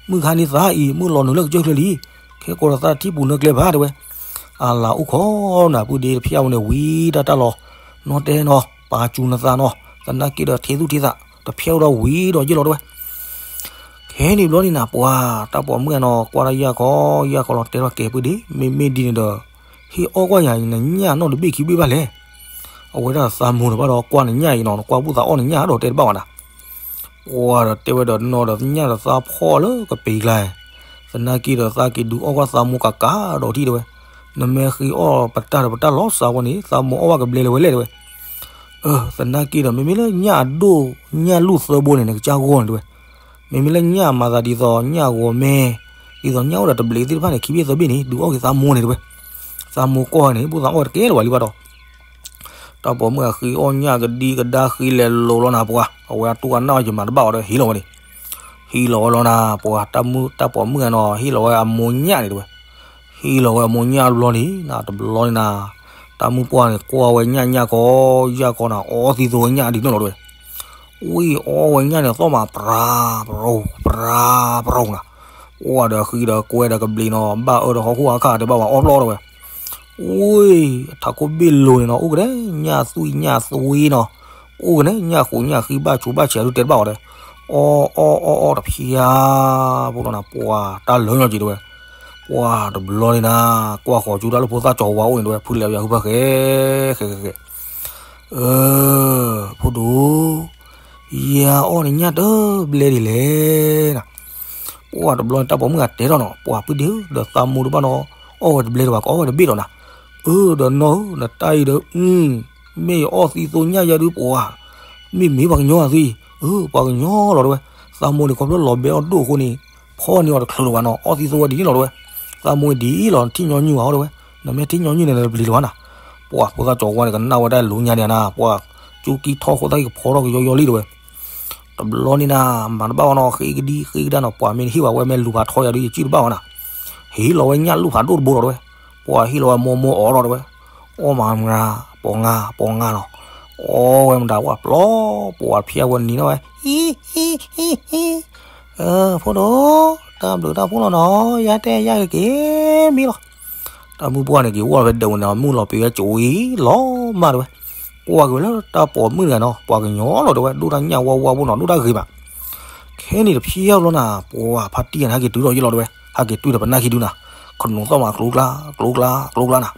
မုၢ်ခါန့ၣ်သးအံၤ မုၢ်လီၤနုာ်လၢကစၢၢ်ချၢလံ, ခဲကိးဒီးသးထံပူၤနၢကျဲဘၣ်တဲဝဲ. အလၤအိၣ်ခိးနၤ ပုၢ်ဒ့တဖျၢၣ်ဝဲန့ၣ် ဝံတၢ်တၢ်လီၤ, နီၢ်တဲနီၤ ပာ်စူၤနသးနီၤ, သနာ်က့ဒီးထံသူၣ်ထံသး တဖျၢၣ်ဝဲဒီးဝံဒီးယ့ၢ်လီၤတဲဝဲ. ခဲန့ၣ်ဘျီန့ၣ်နၤ ပှၤတၢ်ပိာ်မုၣ်အနီၤ ကွၢ်တၢ်ယၢ်ခီ ယၢ်ခီလီၤ တဲထီၣ်ကဲ ပုၢ်ဒ့ မ့မ့ၢ်ဒ်န့ၣ်ဒီး ဟ့ၣ်အီၣ်ကွၢ်ယၤနညၣ်နီၢ်တဘ့ၣ်ခံဘ့ၣ်ဘၣ်လဲၣ်. အဝဲဒၣ်သးမိၢ်ဒီးဘၣ်ဒီးကွၢ်နညၣ်အံၤနီၤ နကွၢ်ဘူၣ်သးအီၣ်နညၣ်ဒီးတဲတဘၣ်ဝဲနၤ ပှၤဒီးတဲဝဲဒီးနီၢ်ဒီးညၣ်ဒီးသးဖီၣ်လၢကပ့ၤကျါ, သနာ်က့ဒီးသးက့ၤဒုးအီၣ်ကွၢ်သးမိၢ်ကးကးဒီးထံၣ်တဲဝဲ, နမ့ၢ်ဃ့အီၣ်ပတၢ်ဒီးပတၢ်လီၤစၢ်ဝဲန့ၣ် သးမိၢ်အီၣ်ဘၣ်ကဘျဲလဲၤဝဲလဲၣ်တဲဝဲ. အၢ သနာ်က့ဒီးမ့မ့ၢ်လၢညၣ်အဒိၣ်ညၣ်လူၢ်သၢဘိန့ၣ် နကစၢ်ဂီၢ်န့ၣ်တဲဝဲ, မ့မ့ၢ်လၢညၣ်မၤသးဒ်သိးညၣ်ဂီၤမဲ ဒ်သိးညၣ်အိၣ်ဒီးတဘျ့သ့ၣ်တဖၣ်န့ၣ် ခံဘ့ၣ်သၢဘ့ၣ်န့ၣ် ဒုးအီၣ်က့ၤသးမိၢ်န့ၣ်တဲဝဲ. သးမိၢ်ကွၢ်န့ၣ် ဘူၣ်သးအီၣ်တကဲလၢၤဘၣ်လံဘၣ်ဒီး တၢ်ပိာ်မုၣ်အဃံအီၣ်ညၣ်ကဒံကဒါဃံလဲၤလိၤလီၤနၤပှၤ အဝဲအတူၢ်အနၢ်အီၤယမၤတဘၣ်အီၤဒီးဟ့ၣ်လီၤဝဲန့ၣ်, ဟ့ၣ်လီၤဝဲလီၤနၤ ပှၤ တၢ်ပိာ်မုၣ်အနီၤ ဟ့ၣ်လီၤဝဲအမိၢ်ညၣ်န့ၣ်တဲဝဲ. ဟ့ၣ်လီၤဝဲအမိၢ်ညၣ်တဘျီန့ၣ် နတဘျီန့ၣ်နၤ တၢ်မုၢ်ပှၢ်န့ၣ် ကွၢ်ဝဲညၣ်ညၣ်ခီ ယၢ်ခီနၤ အီသံသိဝဲညၣ်ဒ်န့ၣ်လီၤတဲဝဲ. ဝံၤအီဝဲညၣ်န့ၣ် သီၣ်မး ပြၤ ပြၤ ပြၤ ပြၤနၤ, အိၣ်ဝဲဒီးဃံဒီးကွဲဒီးကဘျံးနီၤ ဘၣ်အၢဒီးဟီၣ်ခိၣ်အခါတဲဘၣ်ဝဲအီၣ်ဖျီၣ်တဲဝဲ. ဝံၤ ထးခိၣ်ဘ့ၣ်လိၤန့ၣ်နီၤ အိၣ်ကနဲၣ်ညၣ်သွံၣ်ညၣ်သွ့နီၤ, အိၣ်ကနဲၣ်ညၣ်ဃိးညၣ်ဃံဘၣ်ဆူးဘၣ်ဆဲးဒုးတဲတဘၣ်ဝဲဒီး အီၣ်အီၣ်အီၣ်အီၣ်တဖျၢၣ် ဖိလီၤနၤ ပှၤတၢ်လၢညီက့ၤတဲဝဲ. ပှၤတဘျီန့ၣ်နၤ ကွၢ်ဃီၤကၠူတၢ်လၢဖိသၣ်ကၠီၤဝါအိၣ်န့ၣ်တဲဝဲ ဖုလဲၤယၤဟုဖၢၣ်ဃဲ ဃဲဃဲဃဲ အၢ ဖိဒိၣ် ယၤအီၣ်နညၣ်တဘျဲဒ်လဲၣ်နၤ. ပှၤတဘျီန့ၣ် တၢ်ပိာ်မုၣ်ဂၤတဲထီၣ်နီၤ ပှၤပုၢ်ဒ့ဧၢ ဒီးသးမိၢ်တဘၣ်နီၤ အီၣ်ဝဲတဘျဲဒံးဘၣ် ကအီၣ်ဝဲတဘ့ၣ်လီၤနၤ. အၢ ဒီးနီၢ်ဧၢ နတၢ်အံၤဒီး မ့ၢ်ယအီၣ်သံသိညၣ်ယၤဒုးပှၤ မ့ၢ်မ့ၢ်ပှၤကညီအသွံၣ် အၢ ပှၤကညီလီၤတဲဝဲ. သးမိၢ်န့ၣ်ခီဖျိလီၤဘဲအီၣ်ဒိၣ်အဃိန့ၣ် ဖီၣ်န့ၢ်အီၤတချုးလၢၤဘၣ်နီၤ အီၣ်သံသိဝဲဒ်န့ၣ်လီၤတဲဝဲ. သးမိၢ်ဒ်အံၤလီၤ နထံၣ်ညီနုၢ်ဘၣ်အီၤတဲဝဲ နမ့ၢ်ထံၣ်ညီနုၢ်န့ၣ် နပျံၤလၢၤဘၣ်နၤ. ပှၤဖိသၣ်ကၠီၤဝါန့ၣ် ကနၣ်ဝဲတၢ်လိညါန့ၣ်နၤ ပှၤကၠူကံထီၣ်ခိၣ်သၣ်ကဖီထီၣ်ကယီယီလံတဲဝဲ. တဘျီန့ၣ်နၤ မၤတဘၣ်ဝဲနီၤ ဃ့ကဒံဃ့ကဒါနီၤ ပှၤမ့ၢ်တဟ့ၣ်ဘၣ်ဝဲမ့ၢ်လူၤဖးထီယၤဒုး ယစံၣ်တဘၣ်ဝဲနၤ. ဟ့ၣ်လီၤဝဲညၣ်လူၢ်ဖးဒိၣ်တဘိဒီးတဲဝဲ. ပှၤဟ့ၣ်လီၤဝဲမိၢ်မိၢ်အီၣ်ဒီးတဲဝဲ. အီၣ်မၤမၤ ပိာ်ငါပိာ်ငါနီၤ. အီၣ်ဝဲမတၤပှၤပျီ ပှၤဖျါဝဲနံၤနီၤဝဲ ဟံ ဟံ ဟံ ဟံ ဖိဒိၣ် တၢ်ဘျုးတၢ်ဖှိၣ်လီၤနီၤ ယၤတဲယၤကက့ၤမံလီၤ. တၢ်မုၢ်ပှၢ်န့ၣ် က့ၤဝဲဖဲဒၢးဝဲန့ၣ် မုၢ်လီၤပ့ၤဝဲကဝံၤလီၤမၢ်တဲဝဲ. ကွၢ်က့ၤဝဲလၢတၢ်ပိာ်မုၣ်တဂၤနီၤ ပှၤကညီလီၤတဲဝဲ ဒိၣ်တၢ်ညၣ်ဝါဝါဖိနီၤ ဒိၣ်တၢ်ဂ့ၤမး. ခဲန့ၣ်တဖျၢၣ်လီၤနၤ ပှၤဖါတံၢ်ဂၤန့ၣ် ဟဲက့ၤတုၤထီၣ်ယ့ၢ်လီၤတဲဝဲ ဟဲက့ၤတွံၢ်ဒီးပနၢ်ခံဒုနၤ ခနူၤသီၣ်မးကျိကျါ ကျိကျါ ကျိကျါနၤ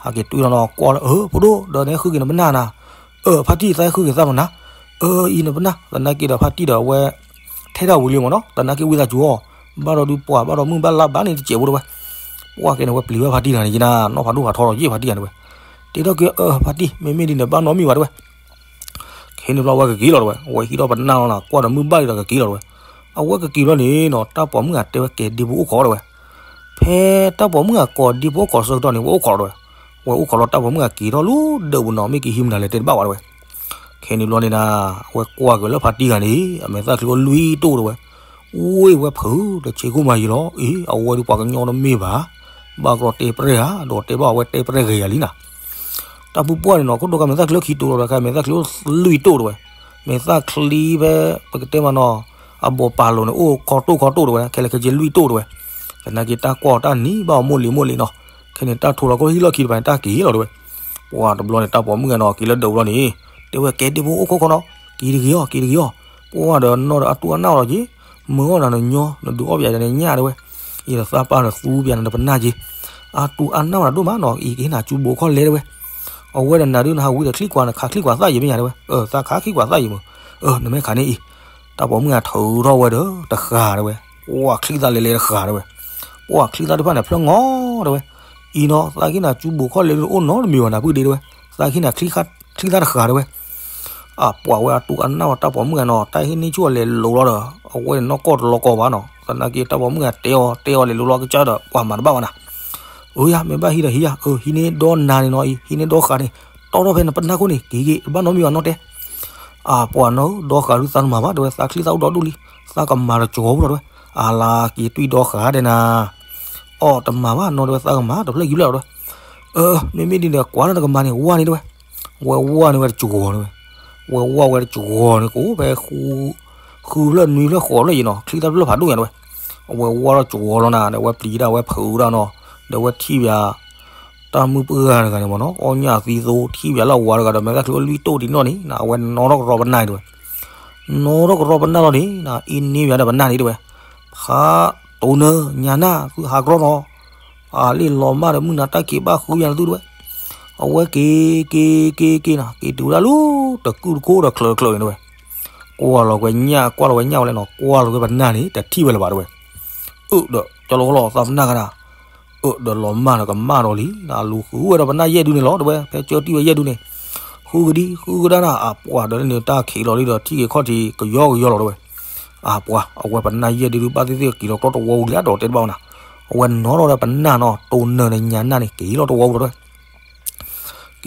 ဟဲက့ၤတွံၢ်လီၤနီၤ ကွၢ်လၢ အၢ ဖိဒိၣ် ဒီးနဟဲဃုက့ၤနပနၢ်နၤ အၢ ဖါတံၢ်သးဟဲဃုက့ၤသးမနၤ အၢ အံၤနပနၢ် သနာ်က့ဒီးဖါတံၢ်ဒီးအဝဲ ထဲဒၣ်ဝံၤလံမ့ၢ်နီၤ သနာ်က့ဝံသးစူၤအီၤ ဘၣ်ဒီးဒုးပှၤဘၣ်ဒီးမုၢ်ဘၣ်လါဘၣ်န့ၣ်တစဲးဖိတဲဝဲ. ပှၤကဲန့ၣ် ဝဲပျံၤဝဲဖါတံၢ်တဂၤန့ၣ်က့ၤနၤ နီၢ်ဖးဒိၣ်ဖးထီဒီးယ့ၢ်ဖါတံၢ်ဂၤန့ၣ်ဝဲ တဲထီၣ်က့ၤ အၢ ဖါတံၢ် မ့မ့ၢ်ဒ်န့ၣ် ဘၣ်နီတမံၤဘၣ်တဲဝဲ. ခဲန့ၣ်ဘျီဝဲကက့ၤလီၤတဲဝဲ အဝဲဟံးထီၣ်ပနၢ်လီၤနၤ ကွၢ်ဒီးမုၢ်ဘၣ်လံဒီးကက့ၤလီၤတဲဝဲ. အဝဲကက့ၤဘျီန့ၣ်နီၤ တၢ်ပိာ်မုၣ်ဂၤတဲဝဲကဲဒ့ဖိအိၣ်ခိးတဲဝဲ. ဖဲတၢ်ပိာ်မုၣ်ဂၤကိးဒ့ဖိအိၣ်ခိးဆၢကတီၢ်န့ၣ် ဝဲအိၣ်ခိးလီၤတဲဝဲ. ဝဲအိၣ်ခိးလီၤတၢ်ပိာ်မုၣ်ဂၤက့ၤထီၣ်လၢဒၢးပူၤနီၤ မ့ၢ်က့ၤဟံးမနုၤလဲၣ်တဲတဘၣ်ဝဲတဲဝဲ. ခဲန့ၣ်ဘျီန့ၣ်နၤ အဝဲကွၢ်က့ၤလၢဖါတံၢ်ဂၤန့ၣ် အမဲာ်သၣ်ချံအိၣ်လွံၢ်တိၢ်တဲဝဲ. ဝ့ၢ်ဝဲဖုး တဆ့ခိၣ်မၤယံၤလီၤ. အ့ အဝဲဒုးပှၤကညီတမ့ၢ်ဘၣ်, ဘၣ်ကရီတဲပြဲၢ်ဧါ, ဒီးတဲဘၣ်အဝဲတဲပြဲၢ်ဂ့ၤယၤလံနၤ. တၢ်ပူၤပှၢ်န့ၣ်နီၤ ခိၣ်ဒိၣ်ကါမဲာ်သၣ်ချံခံတိာ်လီၤဒီး ခဲမဲာ်သၣ်ချံလွံၢ်တိာ်တဝဲ, မဲာ်သၣ်ချံဖဲ ပကတဲမးနီၤ အဘီၣ်ပာ်လိၤန့ၣ် အိၣ်ခီတိာ်ခီတိာ်တဝဲ, ခဲလၢာ်ခဲဆ့လွံၢ်တိာ်တဝဲ, သနာ်က့တၢ်ကွၢ်အီၤတၢ်နံၤဘၣ်အီၤမိၢ်လံၤမိၢ်လံၤနီၤ, ခဲန့ၣ်တၢ်ထိးလီၤခိၣ်ဟံၣ်လီၢ်ခံတဖၣ်န့ၣ် တၢ်က့ၤလီၤတဝဲ. ပှၤတဘျီန့ၣ် တၢ်ပိာ်မုၣ်ဂၤနီၤ က့ၤလၢဒၢးပူၤလီၤန့ၣ်, တဲဝဲကဲဒ့ဖိအိၣ်ခိၣ်ခီနီၤ, က့ၤတဂ့ၤအီၤ က့ၤတဂ့ၤအီၤ, ပှၤဒီးနီၢ်ဒီးအတူၢ်အနၢ်အီၤလီၤက့ၤ, မုာ်အီၣ်နၤနညီ နဒုးအီၣ်ပယၤဒီးနညၣ်တဝဲ, အံၤဒီးသးပၢ်နသူပယၤနပနၢ်က့ၤ, အတူၢ်အနၢ်ဝဲဒိၣ်မးနီၤ အံၤကဟ့ၣ်နၤကၠူဘိးခီၣ်လဲတဝဲ, အဝဲဒီးနၤဒုးနဟးဝံၤဒီးချံကွၢ် နခးချံကွၢ်သၣ်ယံၤမ့ၢ်ညါတဝဲ, အသးခးချံကွၢ်သၣ်ယံၤမုၢ်, အနမ့ၢ်ခးန့ၣ်အံၤ, တၢ်ပိာ်မုၣ်ဂၤထုးထီၣ်ဝဲဒီးတဃၤတဝဲ, ပှၤချံသၣ်လဲၤလဲၤတဃၤတဝဲ, ပှၤချံသၣ်တဖၣ်န့ၣ်ဖျၢၣ်ငီတဝဲ, အံၤနီၤ သးကဟ့ၣ်နၤကၠူဘိးခီၣ်လဲဒုးတအိၣ်နီတမံၤဘၣ်နၤပုၢ်ဒ့တဝဲ, သးကဟ့ၣ်နၤချံသၣ်တဃၤတဝဲ အပှၤဝဲအတူၢ်အနၢ်ဝဲတၢ်ပိာ်မုၣ်ဂၤနီၤ တၢ်ဟ့ၣ်န့ၢ်ဆူၣ်အလဲၤလိၤလီၤဒီး အဝဲန့ၣ်နီၢ်ကီၢ်တလီၤကီၢ်ဘၣ်နီၤ, သနာ်က့တၢ်ပိာ်မုၣ်ဂၤတဲအီၤတဲအီၤလဲၤလိၤလီၤကစၢ်ဒီး ပှၤမၤတဘၣ်ဘၣ်နၤ, အၢယၤ မ့ၢ်ဘၣ်ဟံးဒီးဟံးယၤ, အၢ ဟံးန့ၢ်ဒီနၤန့ၣ်နီၤအံၤ ဟံးန့ၢ်ဒီဃာ်န့ၣ်, တီထီၣ်ဖဲနပနၢ်ခိၣ်န့ၣ် က့ၤက့ၤ တဘၣ်နီတမံၤဘၣ်နီၢ်တဲ အပှၤနီၤဧၢ ဒီဃာ်ဒုးသးတမၤဘၣ်တဲဝဲ သးချံသၣ်အိၣ်ဒီဒူၣ်လံ, သးကမၤတကီၤဖိလီၤတဲဝဲ, အလၤက့ၤတွံၢ်ဒီဃာ်ဒဲးနၤ, အီၣ်တမၤဘၣ်နီၢ်တဲဝဲ သးကမၤတဖျၢၣ်ဃံဖျၢၣ်လီၤတဲဝဲ, အၢ မ့မ့ၢ်ဒ်န့ၣ် ကွၢ်လၢနကမၤန့ၣ် ဝါန့ၣ်တဲဝဲ, ဝဲဝါန့ၣ်ဝဲတကီၤတဲဝဲ, ဝဲဝါဝဲတကီၤန့ၣ် ကအိၣ်ဖဲ ဃုဖျၢၣ်နွံဖျၢၣ်ဃိးဖျၢၣ်ယံၤနီၤ ချံသၣ်တဖျၢၣ်ဖးဒိၣ်ညါတဲဝဲ, အဝဲဝါလီၤကီၤလီၤနၤ ဒီးဝဲပျံၤဒၣ်ဝဲဖုးဒၣ်နီၤ, ဒီးဝဲထံၣ်ဘၣ် တၢ်မုၢ်ပှၢ်တဂၤန့ၣ်မ့ၢ်နီၤ အီၣ်ညၣ်သံသိ ထံၣ်ဘၣ်လၢအဝၤတဂၤဒီး မဲာ်သၣ်ချံလွံၢ်တိၢ်ဒံးနီၢ်န့ၣ် အဝဲနီၣ်ထီၣ်ကရီပနၢ်န့ၣ်တဲဝဲ, နီၣ်ထီၣ်ကရီပနၢ်လီၤန့ၣ် အ့န့ၢ်ဘၣ်ဒီးပနၢ်န့ၣ်တဲဝဲ, ဖးတိၢ်နၢၤညါနၢ် သုဟးကရီနီၤ, အလ့ၣ်လီၤမၢ်ဒီးမုၢ်နၤတၢ်က့ၤဘၣ်ဃုယၤနသုတဲဝဲ, အဝဲက့ၤ က့ၤ က့ၤ က့ၤနီၤ က့ၤတုၤဝဲဒၣ်လၢ တကုၢ်တခိၣ်ဒီးချၢးချၢးန့ၣ်တဲဝဲ, ကွၢ်လီၤကွဲညၣ် ကွၢ်လီၤဝဲညၣ်ဝဲလဲၣ်နီၤ ကွၢ်လီၤကွဲပနၢ်န့ၣ် တထံၣ်ဝဲလၢၤဘၣ်တဲဝဲ, အၢ ဒီးကၠီလီၤကလီသးပနၢ်ကနၤ အၢ ဒီးလီၤမၢ်ဒီးကမၣ်ဒီးလံ နလူၤဃုဝဲဒီးပနၢ်ယဲၢ်ဒုန့ၣ်လီၤတဲဝဲ ဖဲကၢတံၢ်ဝဲယဲၢ်ဒုန့ၣ်, ဃုကဒံ ဃုကဒါနၤ အပှၤဒီးလၢန့ၣ် တၢ်ခံးလီၤလံဒီးထံၣ်က့ၤခီၣ်ထံးကယီကယီလီၤတဲဝဲ, အပှၤ အဝဲပနၢ်ယဲၢ်ဒုဒုးဘၣ်သ့ၣ်သ့ၣ်က့ၤလီၤကျီတဝီပူၤလံဒီးတဲတဘၣ်ဝဲနၤ, အဝဲနီၣ်ထီၣ်ဒီးပနၢ်နီၤ တိၢ်နၢၤဒီးညါနၢ်န့ၣ် က့ၤလီၤတဝီပူၤလီၤတဲဝဲ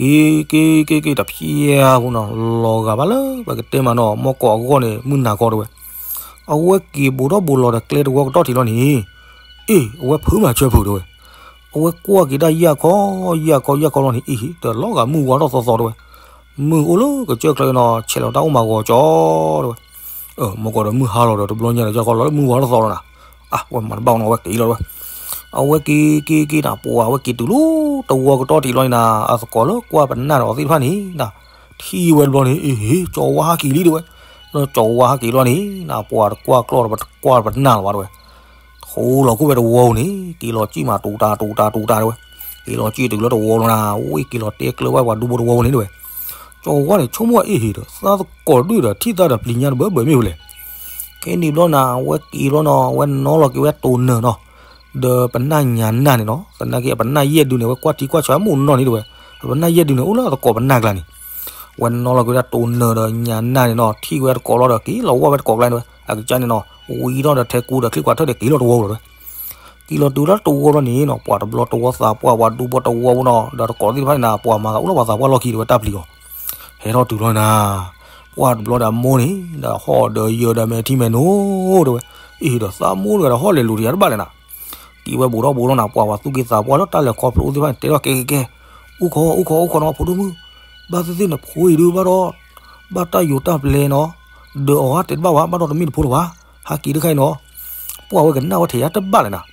က့ၤ က့ၤ က့ၤ က့ၤ တဖျဲးဖိနီၤ လီၤဂာ်ဘၣ်လၢပကတဲမးနီၤ မီၢ်ကီးအဂီၢ်န့ၣ် မုၢ်နၤကီတဲဝဲ, အဝဲက့ၤဘူးထီၣ်ဘူးလီၤဒီးကျဲတဝီကတီၢ်ထံးလီၤန့ၣ်, အ့ၣ် အဝဲဖုးမၤဆၢဖုးတဲဝဲ, အဝဲကွၢ်က့ၤဒၣ်ယၢ်ခီ ယၢ်ခီ ယၢ်ခီလီၤန့ၣ် အ့ၣ် တလီၤဂာ်မုၢ်ဝါထီၣ်သီသီတဲဝဲ, မုၢ်အိၣ်လၢကစၢၢ်ချၢနီၤ ဆဲးလီၤတၢ်အိၣ်မၤဂီၤကၠီတဲဝဲ, မီၢ်ကီးဒီးမုၢ်ဟါလီၤဒီးတဘျီညါဒီး ယၢ်ခီလီၤလၢမုၢ်ဝါထီၣ်သီလီၤနၤ, အဝဲမၤတဘၣ်နီၤ အဝဲက့ၤလီၤတဲဝဲ အဝဲက့ၤက့ၤက့ၤနၤ ပှၤဝဲက့ၤတုၤလၢတဝီကတီၢ်ထံးလီၤန့ၣ်နၤ အသကိးလၢကွၢ်ပနၢ်ဒီးအီၤသ့ၣ်တဖၣ်န့ၣ်နၤ, ထံၣ်ဝဲတဘျီန့ၣ် အ့ၣ် ကၠီဝါဟးက့ၤလံတဲဝဲ, လၢကၠီဝါဟးက့ၤလီၤန့ၣ်နၤ ပှၤတကွၢ်ကျီၢ်ဒီးပတကွၢ်ပနၢ်လၢၤဘၣ်တဲဝဲ, ထိလီၤခိၣ်ဖဲတဝီပူၤန့ၣ် က့ၤလီၤစံၣ်မးတူၤတၢ်တူၤတၢ်တူၤတၢ်တဲဝဲ, က့ၤလီၤစံၣ်တုၤလၢတဝီလီၤနၤ ဝ့ၢ်က့ၤလီၤတဲကျၢၤဝဲပှၤဒူဖိတဝီပူၤန့ၣ်တဲဝဲ, ကၠီဝါန့ၣ်ဆိကမိၣ်အ့ၣ်ဟ့ၣ်ဒီး သးသကိးဒုၣ်ဒီးထံၣ်သးဒီးပျံၤညါတဘၢဘၢမ့ၢ်ဝဲလဲၣ် ခဲန့ၣ်ဘျီနၤ အဝဲက့ၤဘျီနီၤ အဝဲနီၤလီၤက့ၤဝဲတိၢ်နၢၤနီၤ, ဒီးပနၢ်ညါနၢ်န့ၣ်နီၤ သနာ်က့အပနၢ်ယဲၢ်ဒုန့ၣ် အဝဲကွၢ်ထံကွၢ်ဆးမိၢ်နီၢ်န့ၣ်တဲဝဲ, အပနၢ်ယဲၢ်ဒုန့ၣ် အိၣ်လၢအသကိးပနၢ်ကျါန့ၣ်, အဝဲနီၤလီၤက့ၤဝဲဒၣ်တိၢ်နၢၤဒီးညါနၢ်န့ၣ်နီၤ ထံၣ်ဝဲတကိးလီၤဒီးက့ၤလီၤဝဲတကိးကျါန့ၣ်တဲဝဲ အကစၢ်န့ၣ်နီၤ ဝံၤထီၣ်ဒီးထဲကူဒီးချံကွၢ်ထၢၣ်ဒီးက့ၤလီၤတဝီလီၤတဲဝဲ က့ၤလီၤတုၤလၢတဝီလီၤန့ၣ်နီၤ ပှၤတဘျီတဝီသးပှၢ် ပှၤဒူဖိတဝီဖိနီၤ ဒီးတကိးသ့ၣ်တဖၣ်န့ၣ်နၤ ပှၤမၤသးအိၣ်လၢပှၤသးပှၢ်လီၢ်ခံတဲဝဲတၢ်ပျံၤအီၤ, ဟဲထီၣ်တုၤလီၤနၤ, ပှၤတဘျီဒီးအမိၢ်န့ၣ် ဒီးဟီၣ်ဒီးယၢၤဒီးမဲာ်ထံမဲာ်နိတဲဝဲ, အ့ၣ်ဒီးသးမိၢ်တဂၤဒီးဟီၣ်လဲၤလိၤတယၤတဘၣ်လဲၣ်နၤ, က့ၤဝဲဘူးထီၣ်ဘူးထီၣ်နၤ ပှၤပှၤသူၣ်က့သးပှၢ်လၢတၢ်လဲၤခီဖျိသ့ၣ်တဖၣ်န့ၣ် တဲထီၣ်ကဲကဲကဲ, အိၣ်ခိးအိၣ်ခိးအိၣ်ခိးနီၤ ဖိဒိၣ်မုၣ်, ဘၣ်သ့ၣ်သ့ၣ်နဖိအံၤဒုးဘၣ်ဒီး ဘၣ်တၢ်ယိၤတၢ်ပျဲနီၤ, ဒီးအီၤဟးတဲတဘၣ်ဝဲ ဘၣ်ဒီးတမ့ၢ်နဖိလၢၤဘၣ်, ဟးက့ၤတခါအံၤနီၤ, ပှၤဝဲကနၣ်ဝဲထဲယၤတဘၣ်လဲၣ်နၤ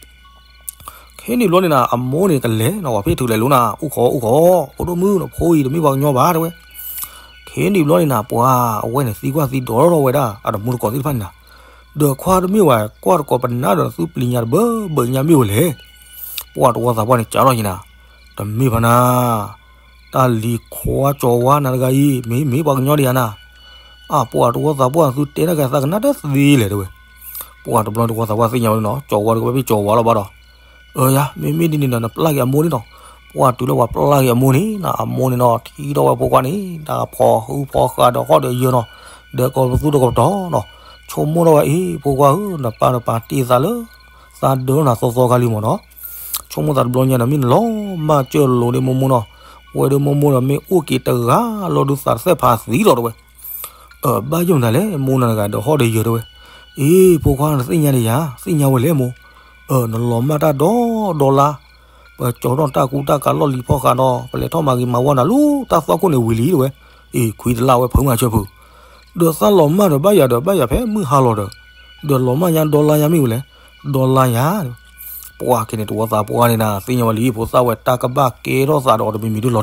ခဲန့ၣ်ဘျီန့ၣ်နၤ အမိၢ်န့ၣ်ကလဲၤနီၤ ပှၤဖ့ၣ်ထုးလဲၤလိၤနၤ အိၣ်ခိးအိၣ်ခိး, ဖိဒိၣ်မုၣ် နဖိအံၤတမ့ၢ်ပှၤကညီဘၣ်တဲဝဲ, ခဲန့ၣ်ဘျီန့ၣ်နၤ ပှၤအဝဲန့ၣ်သံကွၢ်သံဒိးထီၣ်ဝဲဒၣ် အတမူတကိးသ့ၣ်တဖၣ်န့ၣ်နၤ, ဒီးခွါတမ့ၢ်ဝဲ ကွၢ်တကိးပနၢ်ဒီးသုပျံၤညါတဘၢဘၢညါမ့ၢ်ဝဲလဲၣ်, ပှၤတဝီသးပှၢ်န့ၣ်ကးထီၣ်ယံၤနၤ, တမ့ၢ်ဘၣ်နၤ တၢ်လံၤခွါကၠီဝါနၤတဂၤအံၤ မ့ၢ်မ့ၢ်ပှၤကညီဒံးဧါနၤ, အပှၤတဝီသးပှၢ်သုတဲတၢ်ကသးကနၣ်တသ့လဲၣ်တဲဝဲ, ပှၤတဘျီတဝီသးပှၢ်သ့ၣ်ညါဝဲလီၤနီၤ ကၠီဝါတကဘၣ်ဖ့ၣ်ကၠီဝါလီၤဘၣ်ဒီး, အၢယၤ မ့မ့ၢ်ဒ်န့ၣ်ဒီးနပျၢ်က့ၤအမိၢ်န့ၣ်နီၤ, ပှၤတုၤလၢပှၤပျၢ်က့ၤအမိၢ်န့ၣ် အမိၢ်န့ၣ်နီၤ ထံၣ်ထီၣ်ဝဲဖိခွါန့ၣ် တၢ်ဖီၣ်ဟုၣ်ဖီၣ်ဃာ်ဒီးဟီၣ်ဒီးယၢၤနီၤ, ဒီးကိးပသူဒီးကိးပတီၤနီၤ, ဆိကမိၣ်ထီၣ်ဝဲအံၤ ဖိခွါဧၢ နပၢ်နပၢ်တ့ၢ်သးလၢ သးဒၢနၤသီသီခါလံမ့ၢ်နီၤ ဆိကမိၣ်သးတဘျီညါဒီး မ့ၢ်နလီၤမၢ်ကၢၢ်လိၤဒ့မိၢ်မိၢ်နီၤ, ဝဲဒၣ်မိၢ်မိၢ်ဒီးမ့ၢ်အိၣ်က့ၤတဂၤလီၤဒုးသးတသဲၣ်ဖးသံလီၤတဲဝဲ, အၢ ဘၣ်ယိၣ်မတၤလဲၣ် မိၢ်နၤတဂၤဒီးဟီၣ်ဒီးယၢၤတဲဝဲ, အ့ ဖိခွါ နသ့ၣ်ညါဒံးယၤ, သ့ၣ်ညါဝဲလဲၣ်မိၢ်, နလီၤမၢ်တၢ်ဒီဒီလါ, ပကၠီထီၣ်တၢ်ကူတၢ်ကၤလီၢ်လံၤဖီဃးဒီး ပလဲၤထီၣ်မၤဂ့ၤမၤဝါနၤလၢ တၢ်သွၣ်ခိၣ်န့ၣ်ဝံၤလံတဲဝဲ, အ့ ခွံတလါဝဲဖုမၤဆၢဖု, ဒီးသးလီၤမၢ်ဒီးဘၣ်ယၤဒီးဘၣ်ယၤဖဲမုၢ်ဟါလီၤဒီး, ဒီးလီၤမၢ်ညါဒီလါညါမ့ၢ်ဝဲလဲၣ်, ဒီလါယၤ ပှၤက့န့ၣ် တဝီသးပှၢ်န့ၣ်နၤ သ့ၣ်ညါဝဲလံ ဖိသၣ်ဝဲတၢ်ကဘၣ်ကဲထီၣ်သးဒီးတမံၤမံၤဒုလီၤတံၢ်လံ.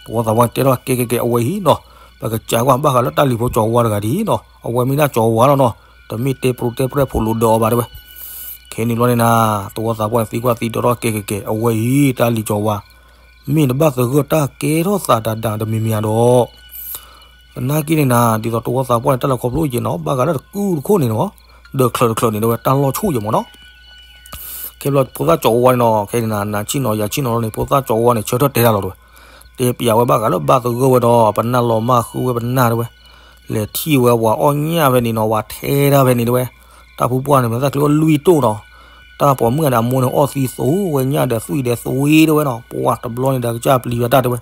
တဝီသးပှၢ်တဲထီၣ်ကဲကဲကဲ အဝဲအံၤနီၤ, ပကစးကွၢ်ဘၣ်ဃးလၢတၢ်လံၤဖိကၠီဝါတဂၤဒ်နီၤ, အဝဲမ့ၢ်ဒၣ်ကၠီဝါလီၤနီၤ, တမ့ၢ်တဲပရိတဲပြဲၣ်ဖိးလိာ်ဒၢအီၤဘၣ်တဲဝဲ. ခဲန့ၣ်ဘျီန့ၣ်နၤ, တဝီသးပှၢ်န့ၣ်သံကွၢ်သံဒိးထီၣ်ကဲကဲကဲ အဝဲအံၤ တၢ်လံၤကၠီဝါ မ့ၢ်နဘၣ်သဂၢၢ်တၢ်ကဲထီၣ်သးဒၣ်ဒၣ်တမံၤမံၤဧါဒီး သနာ်က့န့ၣ်နၤ ဒ်သိးတဝီသးပှၢ်န့ၣ် တၢ်လဲၤခီဖျိက့ၤနီၤ ဘၣ်ဃးလၢတကုၢ်တခိၣ်န့ၣ်နီၤ, ဒီးချၢးတချၢးန့ၣ်တဲဝဲ တၢ်လီၢ်ဆူၣ်ယဲၢ်မၢ်နီၤ. ခဲဘျီဖိသၣ်ကၠီဝါန့ၣ်နီၤ ခဲန့ၣ်နၤ နၤဆံၣ်နီၤယၤဆံၣ်နီၤလီၤန့ၣ် ဖိသၣ်ကၠီဝါန့ၣ် ဆၢထၢၣ်တဲတၢ်လီၤတဲဝဲ, တဲပျးဝဲဘၣ်ဃးလၢဘၣ်သဂၢၢ်ဝဲဒီး ပနၢ်လီၤမၢ်ဃုဝဲပနၢ်တဲဝဲ, လဲၤထံၣ်ဝဲပှၤအီၣ်ညၣ်ဖဲန့ၣ်နီၤ ပှၤထဲဒၣ်ဖဲန့ၣ်တဲဝဲ, တၢ်ဖုပှၢ်န့ၣ် မ့ၢ်သၣ်ချ့အီၣ်လွံၢ်တိၢ်နီၤ, တၢ်ပိာ်မုၣ်န့ၣ် အမိၢ်န့ၣ်အီၣ်သံသိးဝဲညၣ်ဒီးသွံၣ်ဒီးသွံၣ်တဲဝဲနီၤ, ပှၤတဘျီန့ၣ်ဒီးကစၢ်ပျံၤဝဲတၢ်တဲဝဲ,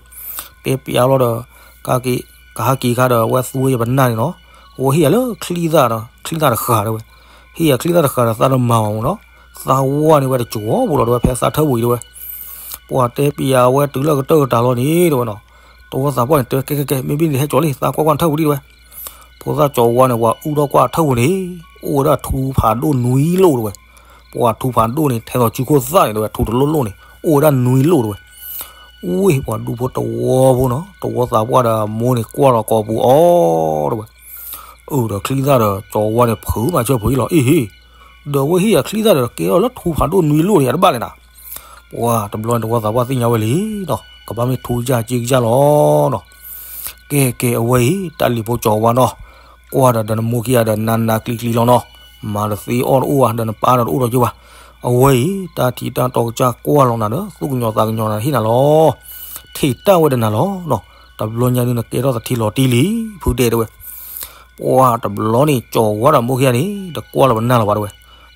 တဲပျးလီၤဒီး ကဟဲက့ၤခါဒီး အဝဲသူဝဲယပနၢ်န့ၣ်နီၤ, အဝဲဟ့ၣ်ယၤလၢချံသၣ်ဒီး ချံသၣ်တဃာ်တဲဝဲ, ဟ့ၣ်ယၤချံသၣ်တဃာ်ဒီးသးတမၤဘၣ်မၢ်နီၤ, သးဝါန့ၣ်ဝဲတကၠီၤပူၤလီၤတဲဝဲ ဖဲသးထၢၣ်ပူၤအံၤတဲဝဲ, ပှၤတဲပျးဝဲတုၤလၢကတၢၢ်ကတၢၢ်လီၤန့ၣ်တဲဝဲနီၤ, တဝီသးပှၢ်န့ၣ်တဲဝဲ ကဲကဲကဲ မ့ၢ်ဘၣ်န့ၣ်ဟဲကၠီၤလံ သးကွၢ်ကွၢ်ထၢၣ်ပူၤဒံးတဲဝဲ, ဖိသၣ်ကၠီဝါန့ၣ် ပှၤအုၣ်ထီၣ်ကွၢ်ထၢၣ်ပူၤန့ၣ် အိၣ်ဝဲဒၣ်ထူဖးဒိၣ်နွံလိၣ်တဲဝဲ, ပှၤထူဖးဒိၣ်န့ၣ် ထဲသိးစုခိၣ်သၣ်န့ၣ်တဲဝဲ ထူတလိၣ်လိၣ်န့ၣ် အိၣ်ဝဲဒၣ်နွံလိၣ်တဲဝဲ, ဝ့ၢ်ပှၤဒူဖိတဝီဖိနီၤ တဝီသးပှၢ်ဒီးမိၢ်န့ၣ်ကွၢ်လီၤကိာ်ပူၤအီၤတဲဝဲ, အၢ ဒီးချံသၣ်ဒီးကၠီဝါန့ၣ် ဖုးမၤဆၢဖုးအံၤလီၤ အ့ဟ့ၣ်, ဒီးဝဲဟ့ၣ်ယၤချံသၣ်ဒီးကဲထီၣ်လၢထူဖးဒိၣ်နွံလိၣ်န့ၣ် အတဘၣ်လဲၣ်နၤ, ပှၤတဘျီန့ၣ်တဝီသးပှၢ်သ့ၣ်ညါဝဲလံနီၤ ကဘၣ်မ့ၢ်ထူယၢ်က့ကစၢ်လီၤနီၤ, ကဲကဲအဝဲအံၤ တၢ်လံၤဖိကၠီဝါနီၤ, ကွၢ်ဒီးဒီးနမိၢ်ခံဂၤဒီး နၤနၤကျံၤကျံၤလီၤနီၤ, မၤတသ့အီၣ်တအိၣ်ဘၣ် ဒီးနပၢ်ဒီးတအိၣ်ဒီးက့ၤဘၣ်, အဝဲအံၤ တၢ်ထံတၢ်တီကစၢ်ကွၢ်လီၤနၤဒီး သူၣ်ကညီၤသးကညီၤနၤဟ့ၣ်နၤလီၤ, ထံၣ်တၢ်ဝဲဒီးနၤလီၤနီၤ, တဘျီညါဒုးနကဲထီၣ်သထ့လီၤတံၢ်လံ ဖုတဲတဲဝဲ ပှၤတဘျီန့ၣ် ကၠီဝါဒီးမိၢ်ခံဂၤန့ၣ် တကွၢ်လၢၤပနၢ်လၢၤဘၣ်တဲဝဲ,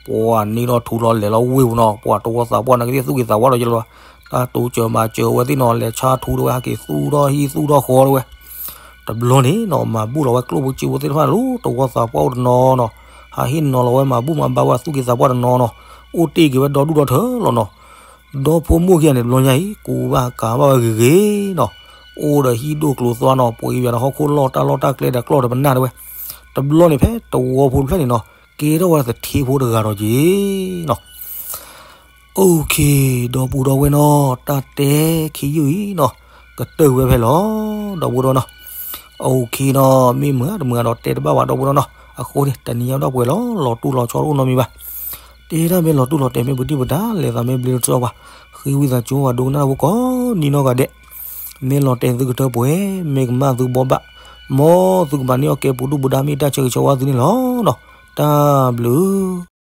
ပှၤန့ၢ်ထီၣ်ထူလီၤလဲၤလီၤဝ့ၢ်ပူၤနီၤ ပှၤတဝီသးပှၢ်နာ်က့သ့ၣ်သူၣ်က့ၤသးဝါဒီးယလီၤ, တၢ်တိစၢၤမၤစၢၤဝဲသ့ၣ်နီၤ လဲၤဆါထူတဲဝဲ ဟဲက့ၤသူၣ်ထီၣ်ဟံၣ်သူၣ်ထီၣ်ဃီတဲဝဲ, တဘျီန့ၣ်နီၤ မၤဘူၣ်လီၤဝဲကျိၣ်ဖိစ့ဖိသ့ၣ်တဖၣ်လၢ တဝီသးပှၢ်အိၣ်တနီၤနီၤ, ဟးဟ့ၣ်နီၤလီၤဝဲမၤဘူၣ်မၤဘါဝဲသူၣ်က့ၤသးပှၢ်တနီၤနီၤ, အိၣ်တ့ၢ်က့ၤဝဲဒီဒူၣ်ဒီထၢလီၤနီၤ ဒီဖိမိၢ်ခံဂၤန့ၣ် တဘျီညါအံၤ ကူဘၣ်ကၤဘၣ်ဝဲဂ့ၤဂ့ၤနီၤ, အိၣ်ဒီးဟံၣ်ဒိၣ်ကျိၤသွါနီၤ ပှ့ၤဝဲဒီးဟီၣ်ခိၣ်လီၢ်တၢ်လီၢ်တၢ်ကျဲဒီးကျီၢ်ဒီးပနၢ်တဲဝဲ, တဘျီန့ၣ်ဖဲတဝီဖိတဖျၢၣ်န့ၣ်နီၤ ကဲထီၣ်ဝဲသထ့ဖိတဂၤဒီးက့ၤနီၤ အိၣ်ခ့ ဒီပုၢ်ဒီဝဲၢ်နီၤ တၢ်တဲခံယုၢ်အံၤနီၤ ကတၢၢ်ဝဲဖဲလီၤ ဒီပုၢ်ဒီဝဲၢ်နီၤ, အိၣ်ခ့နီၤ မ့ၢ်မုာ်တမုာ်ဒီးတဲတဘၣ်ဘၣ်ဒီပုၢ်ဒီဝဲၢ်နီၤ, အဃိန့ၣ် တနံၤညါဒီပုၢ်ဝဲၢ်လီၤ လီၤတူၢ်လီၤဆီတအိၣ်နီတမံၤဘၣ်, တဲဒၣ်မ့ၢ်လီၤတူၢ်လီၤတဲာ်မ့ၢ်ပတံၢ်ပတၢ် လဲၤသးမ့ၢ်ဘျ့တထၢဘၣ်, ဃ့ဝံသးစူၤပှၤဒိကနၣ်ဖိကိးနီၢ်ဂၤဒဲး, မ့ၢ်လီၤတဲာ်သုကထၢပှဲၤ, မ့ၢ်ကမၣ်သုကဘီဘၣ်, မ်သုကမၤန့ၢ်အီၣ်ကဲပူၤဒုၣ်ပူၤဒါမ့ၢ်တၢ်ဆၢဂ့ၤဆၢဝါသုန့ၣ်လီၤနီၤ, တၢ်ဘျုး